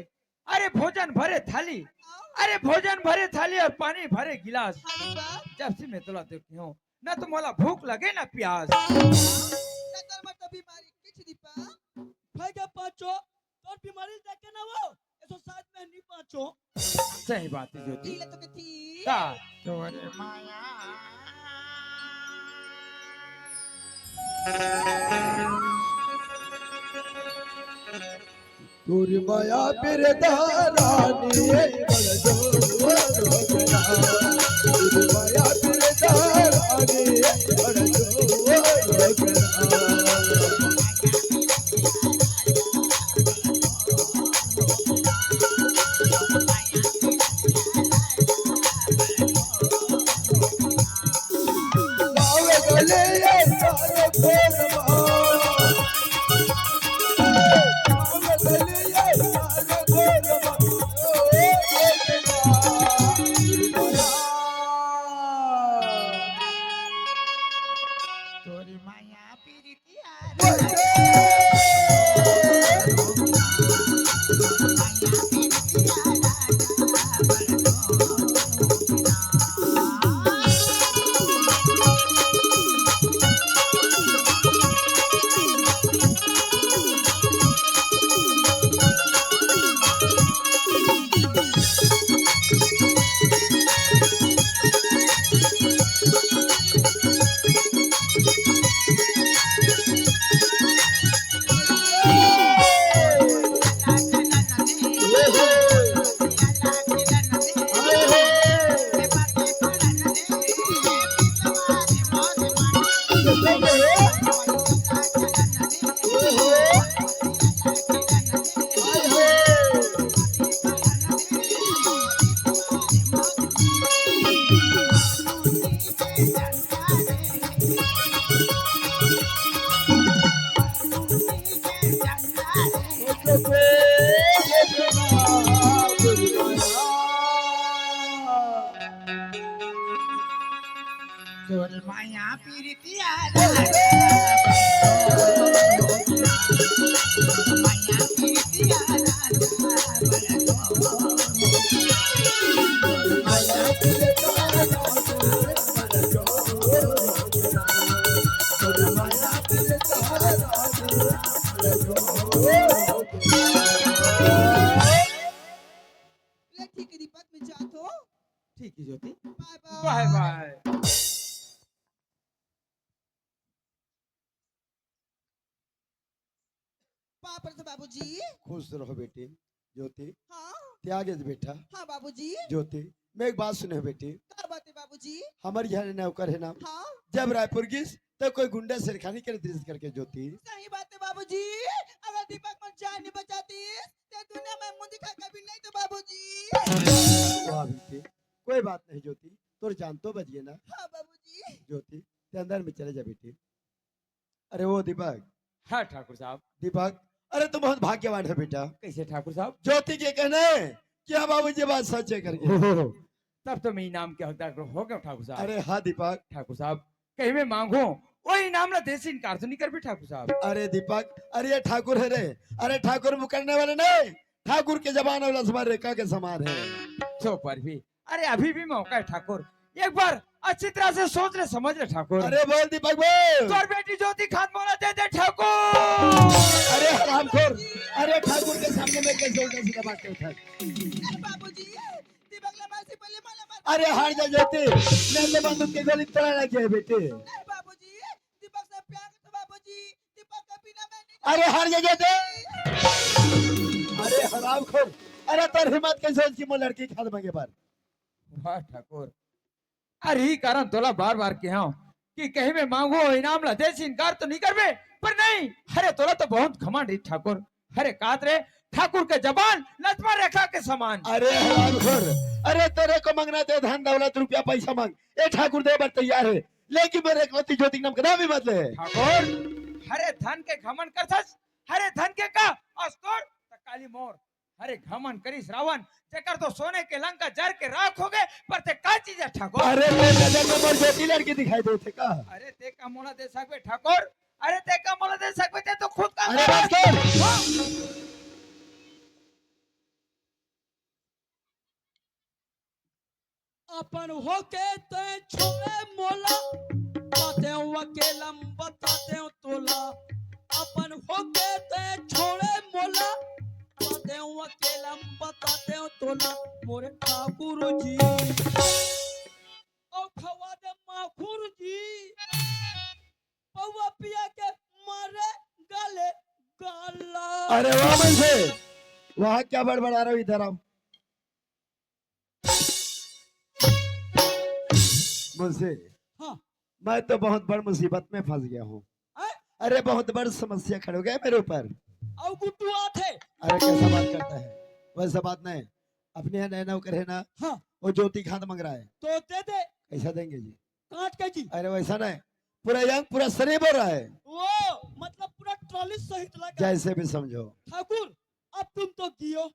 अरे भोजन भरे थाली, हाँ। अरे भोजन भरे थाली अउ पानी भरे गिलास। हाँ दीपक। जब से मैं तोला देखे हंव, ना तो मोला भूख लगे ना प्यास। ना तोर में तो बीमारी किछ दीपक। भाई के पांचो, तोर बीमारी देख के ना वो, एसो साथ में नहीं पांचो। सही बात हे ज्योति। ठीक ले तो के ठीक। का? तोरे माया। तोर माया बिरदारानी बड़ जोर हो गया। तोर माया बिरदारानी बड़ जोर हो गया। तोर माया पीरितिया ले ठीक है दीपक, मैं जात हूँ। ठीक है ज्योति, बाय बाय। बाय बाय। पाँव परत हँव बाबूजी। खुश रहो बेटी। ज्योति, हाँ। ते आगे बेटा। हाँ बाबूजी। ज्योति, मैं एक बात सुने हो बेटी। का बात है बाबूजी? हमर घर नौकर है ना, हाँ। जब रायपुर गिस त कोई गुंडा छेड़खानी करे दृश्य करके ज्योति। सही बात है बाबूजी। अगर दीपक मन जान नहीं बचाती त दुनिया में मुंह दिखा कभी नहीं तो बाबूजी। वाह बेटी, कोई बात नहीं ज्योति, तोर जान तो बच गए ना। हाँ बाबूजी। ज्योति, ते अंदर में चले जा बेटी। अरे वो दीपक। हाँ ठाकुर साहब। दीपक, अरे तू बहुत भाग्यवान है बेटा। कैसे ठाकुर साहब? ज्योति के कहने कि हाँ बाबूजी, बात सच है करके। ओहो, तब तो मैं इनाम के हकदार हो गया ठाकुर साहब। अरे हाँ दीपक। ठाकुर साहब, कहीं मैं मांगू, वो इनाम ला देसी इनकार तो नहीं कर भी ठाकुर साहब। अरे दीपक, अरे ये ठाकुर है रे। अरे ठाकुर मुकरने वाले नहीं, ठाकुर के जबान और लक्ष्मण रेखा के समान है। तो पर भी अरे अभी भी मौका है ठाकुर, एक बार अच्छी तरह से सोच ले समझ ले ठाकुर। अरे बोल दीपक बोल। तोर बेटी ज्योति खान मोला दे दे ठाकुर। अरे हरामखोर, अरे ठाकुर के सामने में कैसे उल्टा सीधा बात करता है? अरे बाबूजी, दीपक ले मार से पहले माला मार। अरे हार जा ज्योति, मैं तो बंदूक के गोली चला ना किया बेटे। नहीं बाबूजी, दीपक से प्यार करता बाबूजी, दीपक के बिना मैं नहीं। अरे हार जा ज्योति। अरे हरामखोर, अरे तोर हिम्मत कैसे होइस कि मोर लड़की खाद मांगे बर? वाह ठाकुर, अरे ही कारण तोला बार बार कहे हूँ कि कहीं मैं मांगू इनाम ला देसी इनकार तो नहीं करबे, पर नहीं, अरे तोला तो बहुत घमंड है ठाकुर। अरे कात रे, ठाकुर के जबान लक्ष्मण रेखा के समान। अरे हरामखोर, अरे तेरे को मांगना ते धन दौलत रुपया पैसा मांग, ए ठाकुर दे बर तैयार है, लेकिन मोर एकलौती ज्योति के नाम के नाम ही मत ले। ठाकुर, अरे धन के घमंड करथस, अरे धन के का अस्तुर त काली मोर। अरे घमंड करिस रावण, जेकर तो सोने के लंका जर के राख हो गए, पर ते का चीज है ठाकुर? अरे मोर नजर में मोर ज्योति लड़की दिखाई देथे का? अरे ते का मोला दे सकबे ठाकुर? अरे ते का मोला दे सकबे, ते तो खुद का अरे बस कर। हाँ। अपन होके ते छोड़े मोला, बातें अकेलम बताते तोला। अपन होके ते छोड़े मोला, बातें अकेलम बताते तोला। मोरे ठाकुर जी, ओ खवा दे माखुर जी, पौवा पिया के मारे गाले गाला। अरे वाह मनसे, वाह क्या बड़बड़ा रहे हो, इधर आओ। मुंशी, हाँ। मैं तो बहुत बड़ मुसीबत में फंस गया हूँ। हैं? अरे बहुत बड़ समस्या खड़ी हो गई मेरे ऊपर। अउ गुड्डू आथे। अरे कैसा बात करता है, वैसा बात नहीं। अपने यहाँ नया नौकर है ना, हाँ। वो ज्योति खाद मांग रहा है। तो दे दे। कैसा देंगे जी? काट के जी। अरे वैसा नहीं, पूरा यंग पूरा शरीर बोल रहा है। वो मतलब पूरा ट्रॉली सहित लगा। जैसे भी समझो। ठाकुर, अब तुम तो गियो,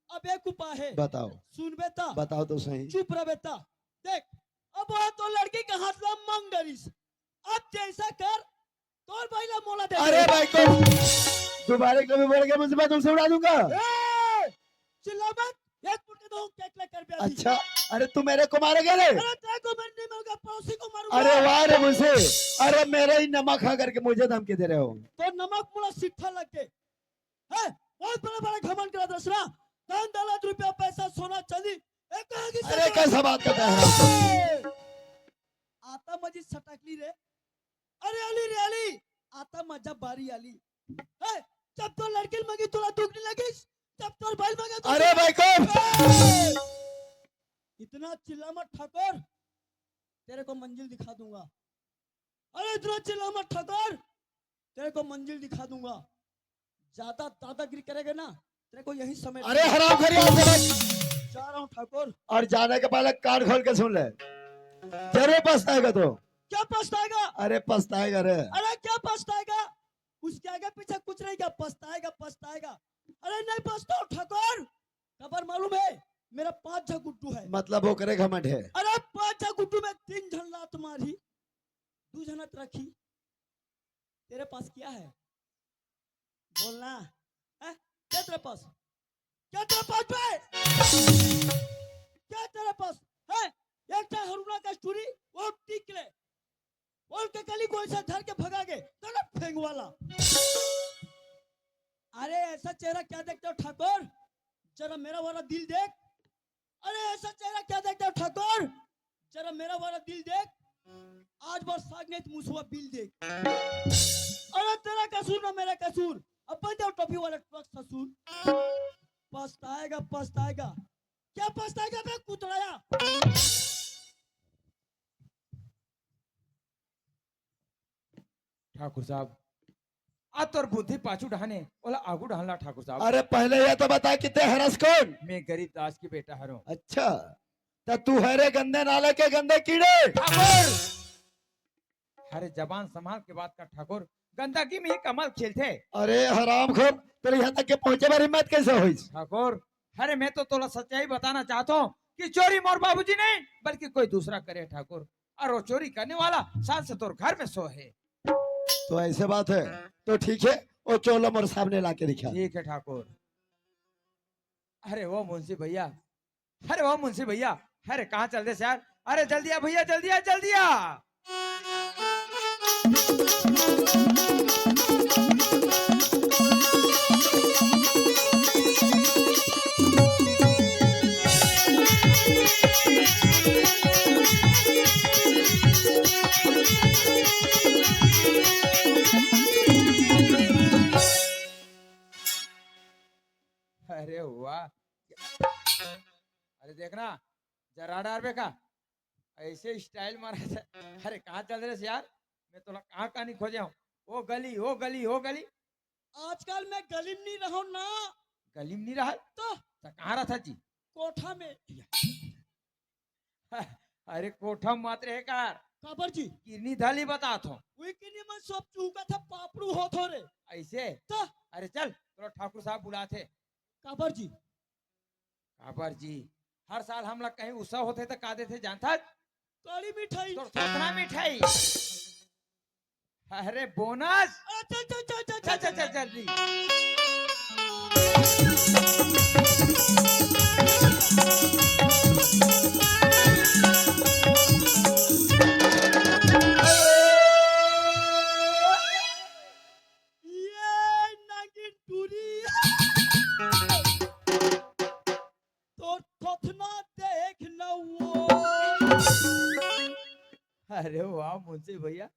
अब एक उपाय है। बताओ। सुन बेटा। बताओ तो सही। चुप रह बेटा। देख, अब वो तो लड़की के हाथ ला मांग डरिस। अब जैसा कर, तोर भाई ला मोला दे अरे दे। भाई को दोबारा कभी बोलेगा मुझे, मैं तुमसे उड़ा दूंगा। ए, चिल्ला मत, एक मुक्के दो केक ले कर भी अभी। अच्छा, अरे तू मेरे को मारेगा रे? अरे तेरे को मैं नहीं मारूंगा, पड़ोसी को मारूंगा। अरे वाह रे मुंशी, अरे मेरा ही नमक खा करके मुझे धमकी दे रहे हो। तो नमक मुड़ा सिट्ठा लग गए। हैं? बहुत बड़ा बड़ा घमंड करा दस ना। धन दौलत रुपया पैसा सोना चांदी, एक कहाँ की अरे सब कैसा बात करता है? ए! आता मजी सटकली रे। अरे अली रे अली, आता मजा बारी अली। हैं? जब तो लड़की मगी तोला दुख नहीं लगिस, जब तोर बैल मगे तो अरे भाई को ए! इतना चिल्ला मत ठाकुर, तेरे को मंजिल दिखा दूंगा। अरे इतना चिल्ला मत ठाकुर, तेरे को मंजिल दिखा दूंगा। ज्यादा दादागिरी करेगा ना, तेरे को यही समय अरे हराम करिए। जा रहा हूँ ठाकुर। और जाने के पहले कान खोल के सुन ले, जरूर पछताएगा तो। क्या पछताएगा? अरे पछताएगा रे। अरे क्या पछताएगा? उसके आगे पीछे कुछ नहीं, क्या पछताएगा, पछताएगा। अरे नहीं पछताओ ठाकुर, काबर मालूम है, मेरा पांच झा गुड्डू है। मतलब ओकरे घमंड है। अरे पांच झा गुड्डू में तीन झन लात मारही, दू झन त रखही। तेरे पास क्या है? बोलना। हैं? क्या तेरे पास? क्या तेरे पास बे? क्या तेरे पास? हैं? एक ठा हरुणा का स्टोरी, वो टिक ले। बोल के गली को ऐसा धर के भगा के, तेरा फेंक वाला। अरे ऐसा चेहरा क्या देखते हो ठाकुर? जरा मेरा वाला दिल देख। अरे ऐसा चेहरा क्या देखते हो ठाकुर? जरा मेरा वाला दिल देख। आज बार साग नहीं तो मुसवा बिल देख। अरे तेरा कसूर ना मेरा कसूर। अब बन जाओ टोपी वाला ट्रक ससुर। पछताएगा, पछताएगा। क्या पछताएगा बे कुतड़ाया? ठाकुर साहब, आ तोर बुद्धि पाछू डहाने, ओला आगू डहान ला ठाकुर साहब। अरे पहले ये तो बता कि ते हरस कौन? मैं गरीब दास के बेटा हरों। अच्छा, त तू हरे गंदे नाले के गंदे कीड़े। ठाकुर! अरे जबान संभाल के बात कर ठाकुर, गंदगी में ही कमाल खेलथे। अरे हरामखोर, तेरे यहाँ तक के पहुंचे बर हिम्मत कैसे होइस? ठाकुर, अरे मैं तो तोला सच्चाई बताना चाहता हूँ कि चोरी मोर बाबूजी नहीं बल्कि कोई दूसरा करे ठाकुर, और वो चोरी करने वाला शान से तोर घर में सो है। तो ऐसे बात है, तो ठीक है, वो चोला मोर सामने ला के दिखा। ठीक है ठाकुर। अरे वो मुंशी भैया, अरे वो मुंशी भैया, अरे कहाँ चल दे यार, अरे जल्दी आ भैया, जल्दी आ, जल्दी आ। अरे वाह, अरे देखना, जरा डार बेका, ऐसे स्टाइल मारा था। अरे कहाँ चल रहे यार, मैं तोला कहाँ कहाँ नहीं खोजे हूँ, वो गली, वो गली, वो गली। आजकल मैं गली में नहीं रहूं ना। गली में नहीं रहा? तो? तो कहाँ रहता जी? कोठा में। अरे कोठा में मत रहे कर। काबर जी? किरनी धाली बतात हो। वही किरनी मन सब चूका था, पापड़ू होत हो रे। ऐसे? तो? अरे चल, तोला ठाकुर साहब बुलाथे। काबर जी? काबर जी, हर साल हमला कहीं उत्सव होथे त का देथे जानथस? कड़ी मिठाई। तोर थोथना मिठाई। अरे बोनस। अच्छा, अच्छा, अच्छा, अच्छा, अच्छा, अच्छा, अच्छा, अच्छा, अच्छा। जल्दी। ये नागिन टूरी। तोर थोथना देख न वो। अरे वाह मुंशी भैया,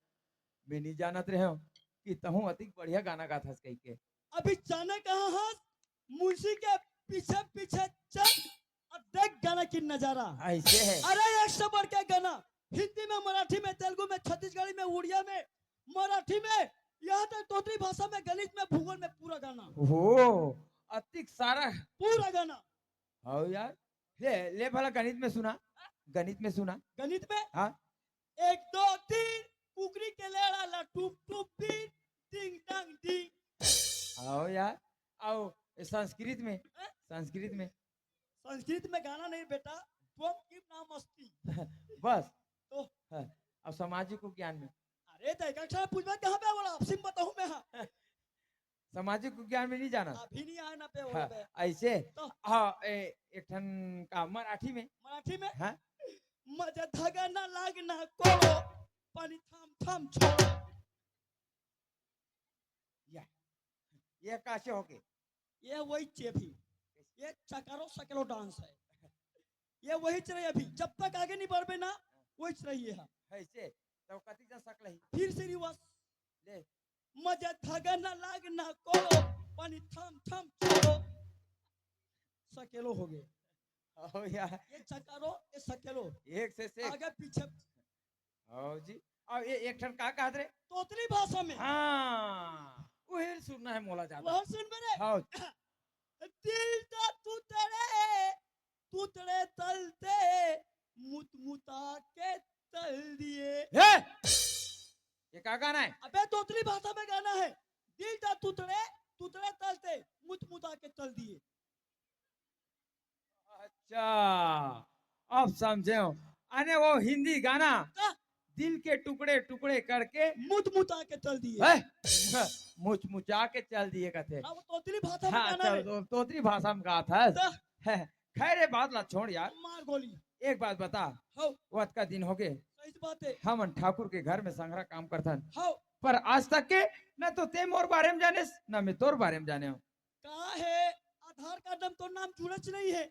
मैं नहीं जानत रहे हूँ कि तहूँ अतिक बढ़िया गाना गात हस कह के। अभी जाने कहाँ हस, मुंशी के पीछे पीछे चल और देख गाना की नजारा। ऐसे है। अरे एक से बढ़ के गाना, हिंदी में, मराठी में, तेलुगु में, छत्तीसगढ़ी में, उड़िया में, मराठी में, यहाँ तक तोतरी भाषा में, गणित में, भूगोल में, पूरा गाना। हो, अतिक सारा। पूरा गाना। हाँ यार, ले, ले भला गणित में सुना, गणित में सुना। गणित में? हाँ। एक, दो, तीन, कुकरी के लेड़ा ला टुप टुप पीन, टिंग टंग टिंग। आओ यार, आओ, ए, संस्कृत में, हैं? संस्कृत में। संस्कृत में गाना नहीं बेटा, त्वम किम नाम अस्ति। बस। तो? हाँ, अब सामाजिक विज्ञान में। अरे तो एक अक्षर पूछबे कहाँ पे बोला, आपसी में बताऊँ मैं, हाँ। सामाजिक विज्ञान में नहीं जाना। अभी नहीं आए ना पे बोला हाँ, बे। ऐसे? तो? हाँ, ए, एक ठन का मराठी में। मराठी में? हाँ। मजा धागा ना लाग ना कोड़ो, पानी थाम थाम छोड़ो। या, ये कैसे हो गए? ये वही चे भी, ये चकारो सकेलो डांस है। ये वही च रही अभी, जब तक आगे नहीं बढ़बे ना, वही च रही है। ऐसे, तो कति जन सकल ही? फिर से रिवर्स। ले। मजा धागा ना लाग ना कोड़ो, पानी थम थम छोड़ो। सकेलो हो गए। ओ यार। ये चकारो, ये सकेलो। एक से से। आगे पीछे। आओ जी। अब ये एक ठन का कहत रे? तोतली भाषा में। हाँ, वही सुनना है मोला ज्यादा। वह सुन मेरे। हाँ। दिल तो तुतड़े, तुतड़े तलते, मुतमुता के तल दिए। हे! ये का गाना है? अबे तोतली भाषा में गाना है। दिल ता तुतड़े, तुतड़े तलते, मुत मुता के तल दिए। अच्छा, अब समझे हो। अने वो हिंदी गाना, का? दिल के टुकड़े टुकड़े करके मुत मुता के तल दिए। हैं? मुच मुचा के चल दिए कथे। हाँ, वो तोतली भाषा में हाँ, गाना अच्छा, है। तो, तोतली भाषा में गात हस। तो हैं, खैर, ये बात ला छोड़ यार। मार गोली। एक बात बता, हौ। वो अतका दिन हो गए, सही बात है। हमन ठाकुर के घर में संघरा काम करथन, हौ। पर आज तक के न तो ते मोर बारे में जानेस, न मैं तोर बारे में जाने हूँ। का है, आधार कार्ड में तोर नाम जुड़च नहीं है।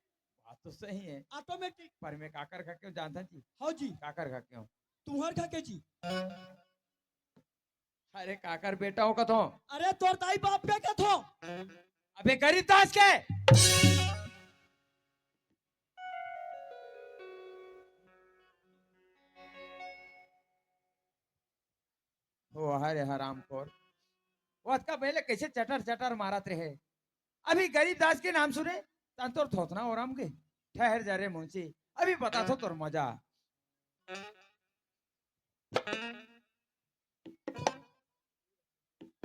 बात तो सही है। ऑटोमेटिक। पर मैं काकर घर के जानता जी। हाँ जी। काकर घर के हूँ। तुम्हार घर के जी। अरे काकर बेटा हो कथो। अरे तोर दाई बाप के कथो। अबे गरीब दास के। हो हरे हरामखोर, वो अतका पहले कैसे चटर चटर मारत रहे, अभी गरीब दास के नाम सुने तन तोर थोथना ओरम गे। ठहर जा रे मुंशी, अभी बताथों तोर मजा।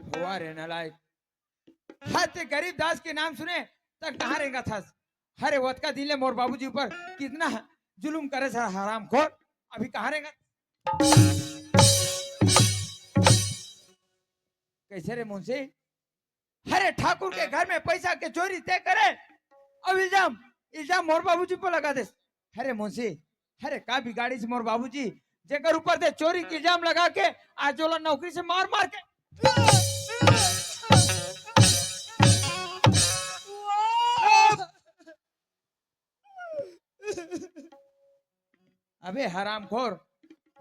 हुआ रे नालायक, हाँ, ते गरीब दास के नाम सुने त कहाँ रेंगत हस? हरे, ओतका दिन ले मोर बाबूजी ऊपर कितना जुलुम करे हस हरामखोर, अभी कहाँ रेंगत? कैसे रे मुंशी? हरे, ठाकुर के घर में पैसा के चोरी ते करे, अब इल्जाम, इल्जाम मोर बाबूजी पर लगा देस। हरे मुंशी, हरे का बिगाड़िस मोर बाबूजी, जेकर ऊपर ते चोरी के इल्जाम लगा के आज ओला नौकरी से मार मार के। अबे हरामखोर,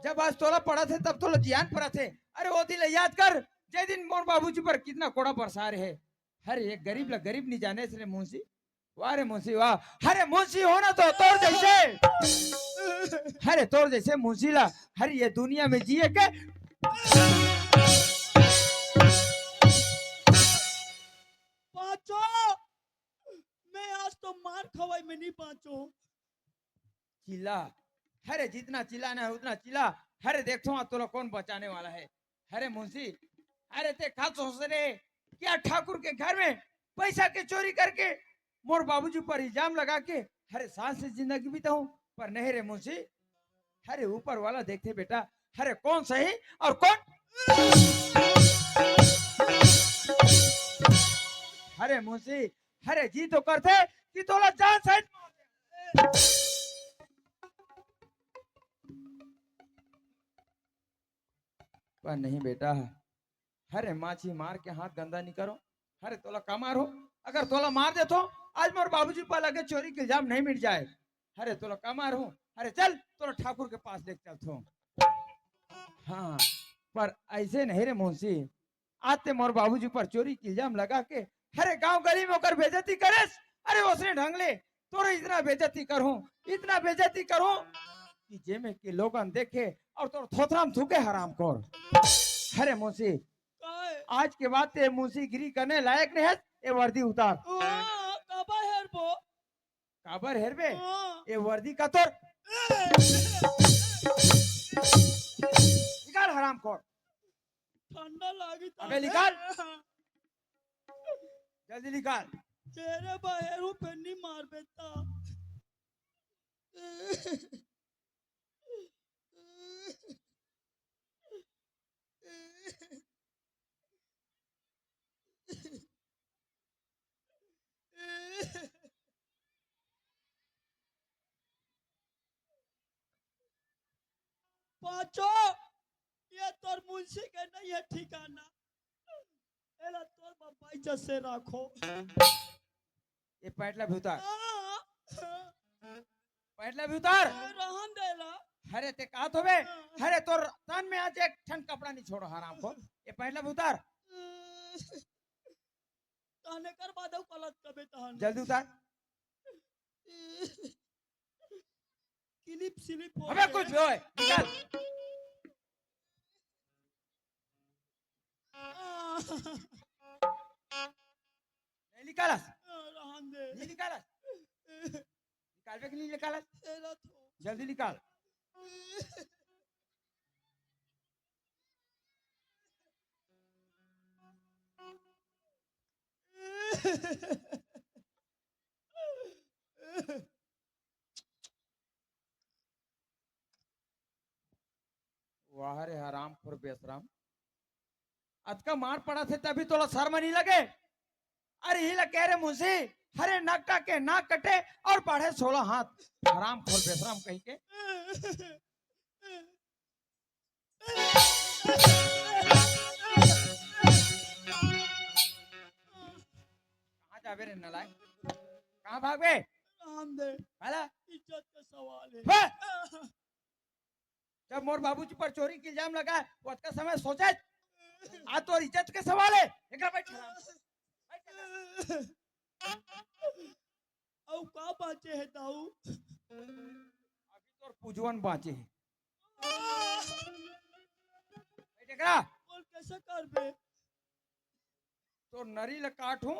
जब आज तोला पड़त हे तब तोला जियान परत हे। अरे वो दिन ला याद कर, जे दिन मोर बाबूजी पर कितना कोड़ा बरसा रहे। हरे, एक गरीब ला गरीब नहीं जाने से रे मुंशी। वाह रे मुंशी वाह। हरे मुंशी होना तो तोर जैसे, हरे तोर जैसे मुंशी ला, हरे ये दुनिया में जिए के। पांचो, मैं आज तो मार खवाई में नहीं पांचो। चिल्ला, हरे जितना चिल्लाना है उतना चिल्ला। हरे देखथों आज तोला कौन बचाने वाला है। हरे मुंशी, अरे ते का सोच रे, क्या ठाकुर के घर में पैसा के चोरी करके मोर बाबूजी पर इल्जाम लगा के हरे सांस से जिंदगी बिताऊं? पर नहीं रे मुंशी, हरे ऊपर वाला देखथे बेटा, हरे कौन सही और कौन। हरे मुंशी, हरे जी तो करथे कि तोला जान सहित मार दे। पर नहीं बेटा, हरे माछी मार के हाथ गंदा नहीं करो। हरे तोला का मार हो, अगर तोला मार देथों, आज मोर बाबूजी पर लगे चोरी के इल्जाम नहीं मिट जाए। हरे तोला का मार हो, हरे चल तोला ठाकुर के पास लेके चलथों। हाँ, पर ऐसे नहीं रे मुंशी, आज ते मोर बाबूजी पर चोरी के इल्जाम लगा के हरे गांव गली में ओकर बेइज्जती करेस। अरे ओसने ढंग ले तोर इतना बेइज्जती करहूं, इतना बेइज्जती करहूं कि जेमे के लोगन देखे और तोर थोथराम थूके हरामखोर। हरे मुंशी, काय? आज के बाद ते मुंशीगिरी करने लायक नहीं है। ये वर्दी उतार। हाँ, काबर हेरबो? काबर हेरबे? हाँ। ये वर्दी का तोर। निकाल हरामखोर। ठंडा लागी था। अबे निकाल। जल्दी निकाल। तेरे बाहेर हूँ पे नहीं मार बेटा। पाचो, ये तोर मुंशी के नहीं है ठिकाना। एला तोर बम्बई जैसे रखो। ये पैंट ला भी उतार। हाँ। पैंट ला भी उतार। ए, रहन दे ला। हरे ते का होबे? हाँ। हरे तोर तन में आज एक ठन कपड़ा नहीं छोड़ो हरामखोर। ये पैंट ला भी उतार। तहने कर बाद अउ गलत कबे तहन। जल्दी उतार। क्लिप स्लिप हो अबे गया। कुछ भी होए, निकाल। आ। नहीं निकालस। आ, रहन दे। नहीं निकालस। निकालबे कि नहीं निकालस? तेरा तो। जल्दी निकाल। वाह रे हरामखोर बेशरम, अतका मार पड़त हे तभी तोला शर्म नहीं लगे? अरे ही ला कह रे मुंशी, हरे नाक काट के नाक कटे और बाढ़े सोलह हाथ। हरामखोर बेशरम कहीं के। कहाँ जाबे रे नलायक? कहाँ भागबे? राम दे, हाला? इज्जत का सवाल है। बे! जब मोर बाबूजी पर चोरी के इल्जाम लगा, वो अतका समय सोचे, आज तोर इज्जत के सवाल है। एकरा बैठ, हराम। बैठ। अउ का बांचे हे दाऊ? अभी तोर पुजवन बांचे हे। बैठ एकरा। बोल, कैसे करबे? तोर नरी ल काटहूं,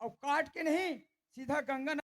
अउ काट के नहीं, सीधा गंगा न-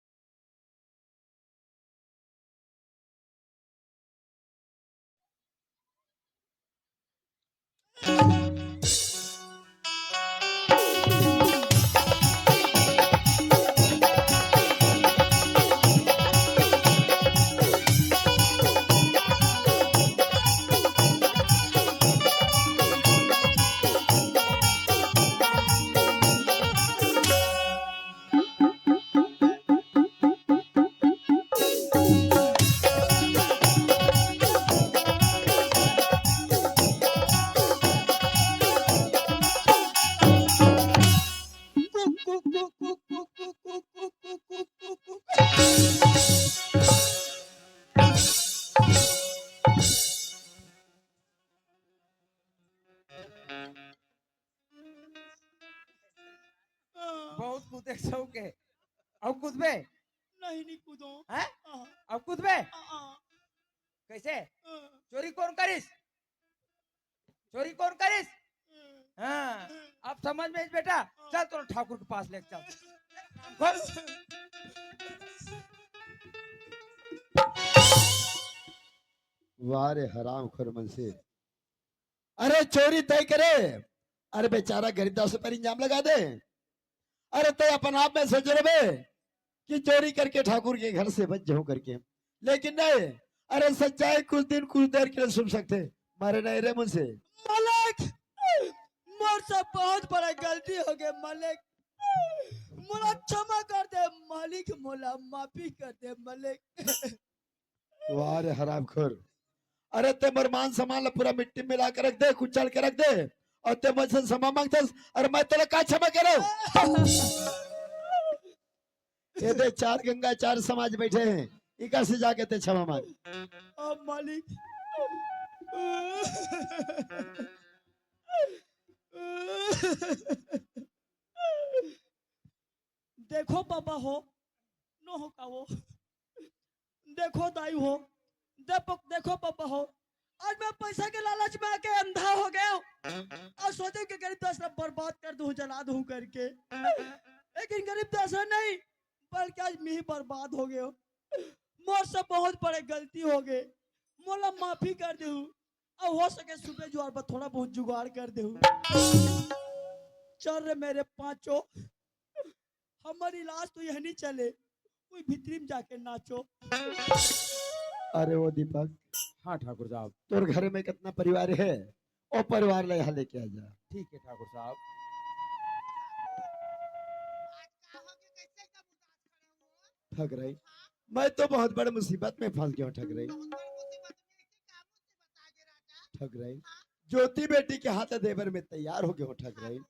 बहुत कूदे के शौक है। अब कूदबे? नहीं, नहीं कूदो। हैं? हाँ। अब कूदबे? हाँ, हाँ। कैसे? हाँ। चोरी कौन करिस? चोरी कौन करिस? हाँ। हाँ, अब समझ में आइस बेटा। हाँ। चल, तोला ठाकुर के पास लेके चल। खोल। वाह रे हरामखोर मनसे। अरे चोरी तय करे, अरे बेचारा गरीबदास पर इल्जाम लगा दे। अरे तय अपन आप में सोच रहे कि चोरी करके ठाकुर के घर से बच जाऊं करके, लेकिन नहीं। अरे सच्चाई कुछ दिन कुछ देर के लिए छुप सकथे, मरे नहीं रे मुंशी। मालिक, मोर से बहुत बड़ा गलती हो गया मालिक, मोला क्षमा कर दे मालिक, मोला माफी कर दे मालिक। वाह रे हरामखोर, अरे ते मोर मान सम्मान ला पूरा मिट्टी में मिला के रख दे, कुचल के रख दे, अउ ते मुझसे क्षमा मांगथस, अरे मैं तोला का क्षमा करूं? ये दे, चार गंगा चार समाज बैठे हैं, इका से जाके ते क्षमा मांग। अब मालिक, देखो पापा हो, नो हो का वो, देखो दाई हो, देखो, देखो पापा हो, आज मैं पैसा के लालच में आके अंधा हो गया हूँ। आज सोचे कि गरीबदास ला बर्बाद कर दूं, जला दूं करके, लेकिन गरीबदास नहीं, बल्कि आज मैं ही बर्बाद हो गया हूँ। मोर से बहुत बड़े गलती हो गए, मोला माफी कर देहू। अब हो सके सुबह जुआर पर थोड़ा बहुत जुगाड़ कर देहू। चल रे मेरे पांचों, हमर इलाज तो यह नहीं चले, कोई भीतरी में जाके नाचो। अरे ओ दीपक। हाँ ठाकुर साहब। तोर घर में कितना परिवार है, ओ परिवार ला यहाँ लेके आ जा। ठीक है ठाकुर साहब। ठकराइन, मैं तो बहुत बड़े मुसीबत में फंस गया हूँ ठकराइन। ठकराइन, ज्योति बेटी के हाथ दे बर मैं तैयार हो गया हूँ ठकराइन।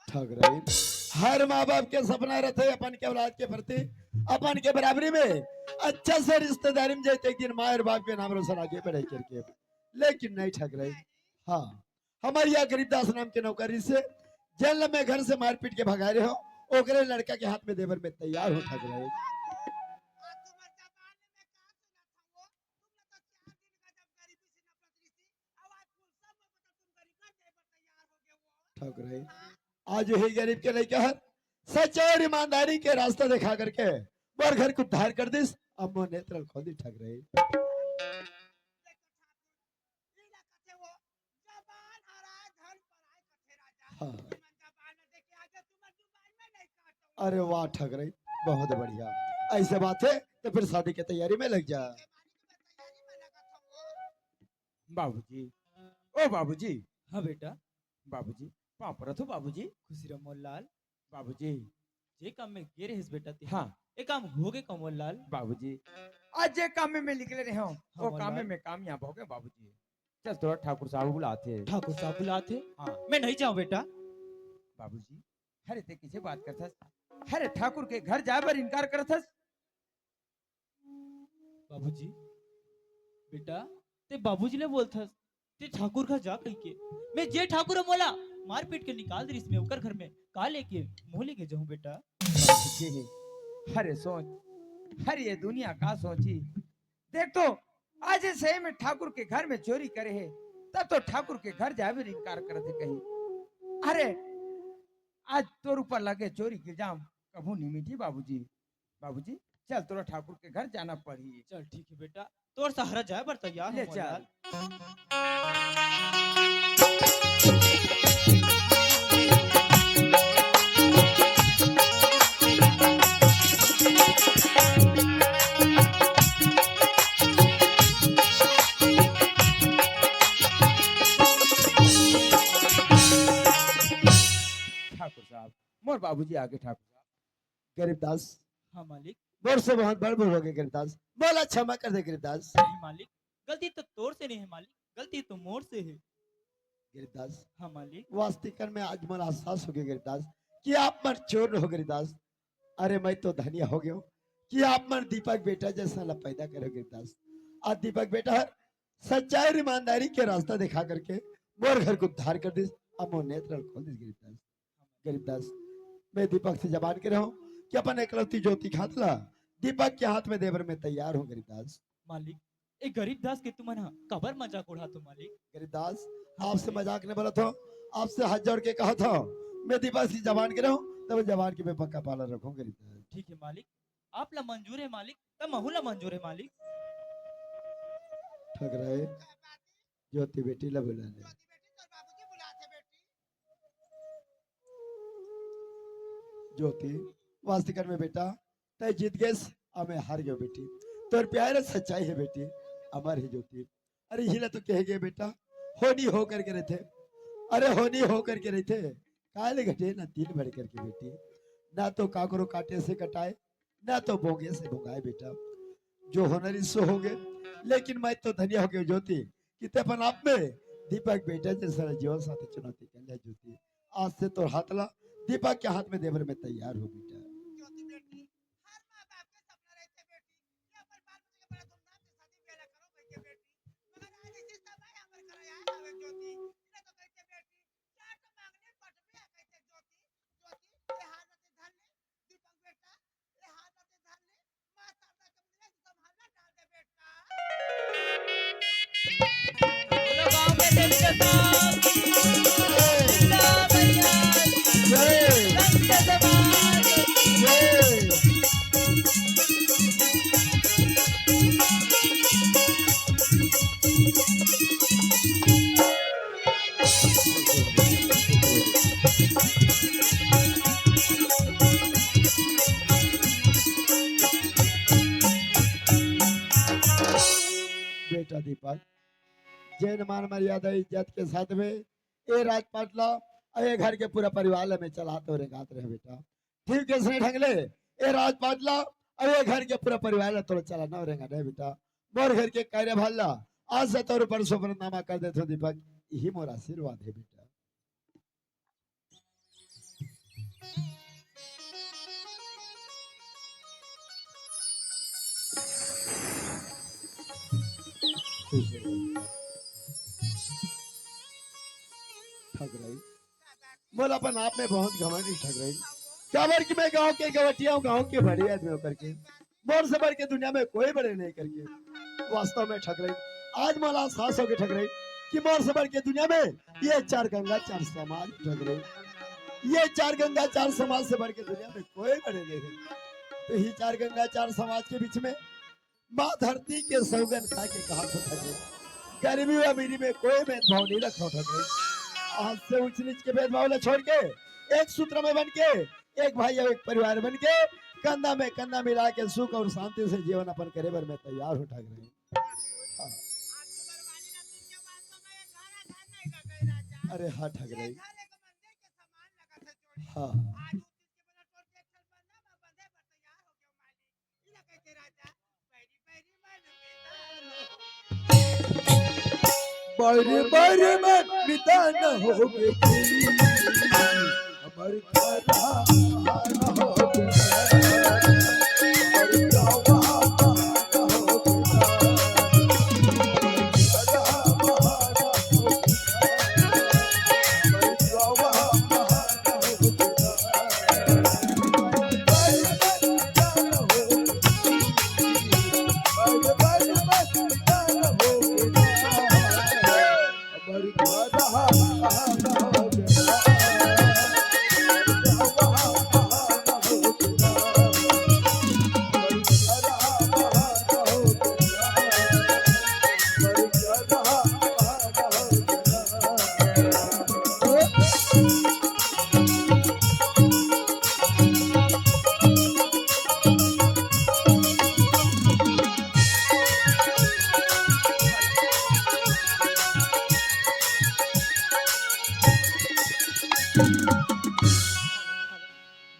ठकराइन, हर माँ बाप के सपना रहथे अपन के औलाद के प्रति, अपन के बराबरी में अच्छा से रिश्तेदारी में जाए, एक दिन माँ और बाप के नाम रोशन आगे बढ़े करके, लेकिन नहीं ठकराइन। हाँ, हमर यहाँ गरीबदास नाम के नौकर से जेल में घर से मारपीट के भगाए रहे हो, ओकरे लड़का के हाथ में दे बर मैं तैयार हूँ ठकराइन। ठकराइन, आज यही गरीब के लइका हर सच्चाई और ईमानदारी के रास्ता दिखा करके मोर घर के उद्धार कर दिस। अब मोर नेत्र ल खोल दिस ठगरई। हाँ। अरे वाह ठगरई, बहुत बढ़िया। अइसे बात हे त फिर शादी के तैयारी में लग जा। बाबूजी, ओ बाबूजी। हाँ बेटा। बाबूजी, पाँव परत हों बाबूजी। खुशी रह मोर लाल। बाबूजी। जे काम में गे रहेस बेटा तें, हाँ। ए काम होगे का मोर लाल? बाबूजी, आज जे काम में मैं निकले रहेंव, हाँ, ओ मोर काम में लाल। मैं कामयाब होगेंव बाबूजी। चल तोला ठाकुर साहब बुलाथे। ठाकुर साहब बुलाथे? हाँ। मैं नहीं जांव बेटा। बाबूजी, अरे तें कइसे बात करथस? अरे ठाकुर के घर जाए बर इनकार करथस? बाबूजी, बेटा, तें बाबूजी ले बोलथस, तें ठाकुर घर जा कहिके। मैं जे ठाकुर ह मोला मार पीट के निकाल दिस, मैं ओकर घर में का लेके मोह लेके जाहूं बेटा? बाबूजी, अरे सोच, अरे ये दुनिया का सोची। देख तो, आज ये सही में ठाकुर के घर में चोरी करे हे, तब तो ठाकुर के घर जाए बर इनकार करथे कही। अरे, आज तोर ऊपर लगे चोरी के इल्जाम कभू नहीं मिटी बाबूजी। बाबूजी, चल तोला ठाकुर के घर जाना पड़ही। चल ठीक हे बेटा, तोर सहारा जाए बर तैयार हों ले मोर चल। लाल। ठाकुर साहब, मोर बाबूजी आगे ठाकुर साहब। गरीब दास। हाँ मालिक। मोर से बहुत बड़ भूल होगे गरीब दास, मोला क्षमा कर दे गरीब दास। नहीं मालिक, गलती तो तोर से नहीं हे मालिक, गलती तो मोर से हे। गरीब दास। हाँ मालिक। वास्तविकन में आज मोला एहसास होगे गरीब दास कि आप मन चोर नोहव गरीब दास। अरे मैं तो धन्य होगेंव कि आप मन दीपक बेटा जइसन ला पैदा करे हो गरीब दास। आज दीपक बेटा हर सच्चाई अउ ईमानदारी के रास्ता देखा करके मोर घर के उद्धार कर दिस, अब मोर नेत्र ल खोल दिस गरीब दास। गरीब दास, मैं दीपक से जबान के रहेंव कि अपन एकलौती ज्योति खातू ला दीपक के हाथ में दे बर मैं तैयार हों गरीब दास। मालिक, ए गरीब दास के तुमन ह काबर मजाक उड़ाथो मालिक? गरीब दास, हाँ आपसे मालिक। मजाक नहीं बोलत हों, आपसे हाथ जोड़ के कहत हों, मैं दीपक से जबान के रहेंव, त मैं जबान के मैं पक्का पालन रखहूं गरीब दास। ठीक हे मालिक, आप ला मंजूर हे मालिक, त महू ला मंजूर हे मालिक। ठगराए, ज्योति बेटी ला बुला ले। ज्योति, वास्तविकन में बेटा, तैं जीत गेस, अउ मैं हार गेंव बेटी। तोर प्यार सच्चाई हे बेटी, अमर हे ज्योति। अरे इही ला तो कहे गे बेटा, होनी हो करके रहिथे। अरे होनी हो करके रहिथे, काले घटे ना दिन बढ़ करके बेटी। ना तो काकरो काटे से कटाए, ना तो बोंगे से बोंगाए बेटा। जो होना रहिस सो होगे, लेकिन मैं तो धन्य होगेंव ज्योति कि तैं अपन आप में दीपक बेटा जइसन जीवन साथी चुनौती कर लिया ज्योति। आज से तोर हाथ ला दीपक के हाथ में दे बर मैं तैयार हों बेटा। ज्योति बेटी, हर माँ बाप के सपना रहिथे बेटी कि अपन बाल बच्चा के बड़ा धूमधाम से शादी ब्याह ला करो कहिके बेटी, मगर आज ऐसे समय हमर घर आए हवे ज्योति, इला तो कहिथे बेटी, चार तो मांगने पटबे आ कहिथे ज्योति, ज्योति, ये हाथ में धर ले, दीपक बेटा, ये हाथ में धर ले, माँ शारदा के मंदिर में संभालना डाल दे बेटा। बोलो गाँव में देवी के साथ। बोलो भैया। जय। संत समाज। जय। बेटा दीपक, जेन मान मर्यादा इज्जत के साथ में ए राजपाट ला अउ ए घर के पूरा परिवार ला मैं चलात अउ रेंगात रहेंव बेटा, ठीक अइसने ढंग ले ए राजपाट ला अउ ए घर के पूरा परिवार ला तोला चलाना अउ रेंगाना हे बेटा। मोर घर के कार्यभार ला आज से तोर ऊपर सोपरनामा कर देथों दीपक, इही मोर आशीर्वाद हे बेटा। ठगराई, मोला अपन आप में बहुत घमंड हे ठगराई, काबर कि मैं गांव के गवटिया हूँ, गांव के बड़े आदमी होकर के मोर से बढ़ के दुनिया में कोई बड़े नहीं करके। वास्तव में ठगराई, आज मोला एहसास होगे ठगराई कि मोर से बढ़ के दुनिया में ये चार गंगा चार समाज ठगराई, ये चार गंगा चार समाज से बढ़ के दुनिया में कोई बड़े नहीं हे। तो ही चार गंगा चार समाज के बीच में माँ धरती के सौगन खा के कहा था ठाकरे, गरीबी व अमीरी में कोई भेदभाव नहीं रखा ठाकरे। आज से ऊंच नीच के भेदभाव ला छोड़ के एक सूत्र में बन के, एक भाई और एक परिवार बन के, कंधा में कंधा मिला के सुख और शांति से जीवन अपन करे बर मैं तैयार हूँ ठाकरे। हाँ। अरे हाँ ठाकरे। हाँ। बारी बारी में मितान हो गई। हमर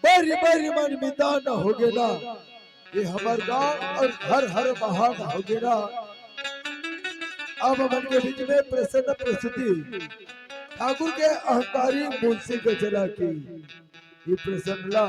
बरी बरी मन मितान हो गे ना, ये हमर गांव और घर हर महान हो गे ना। अब हमन के बीच में प्रसन्न प्रस्तुति ठाकुर के अहंकारी मुंशी गजला की। ये प्रसन्न ला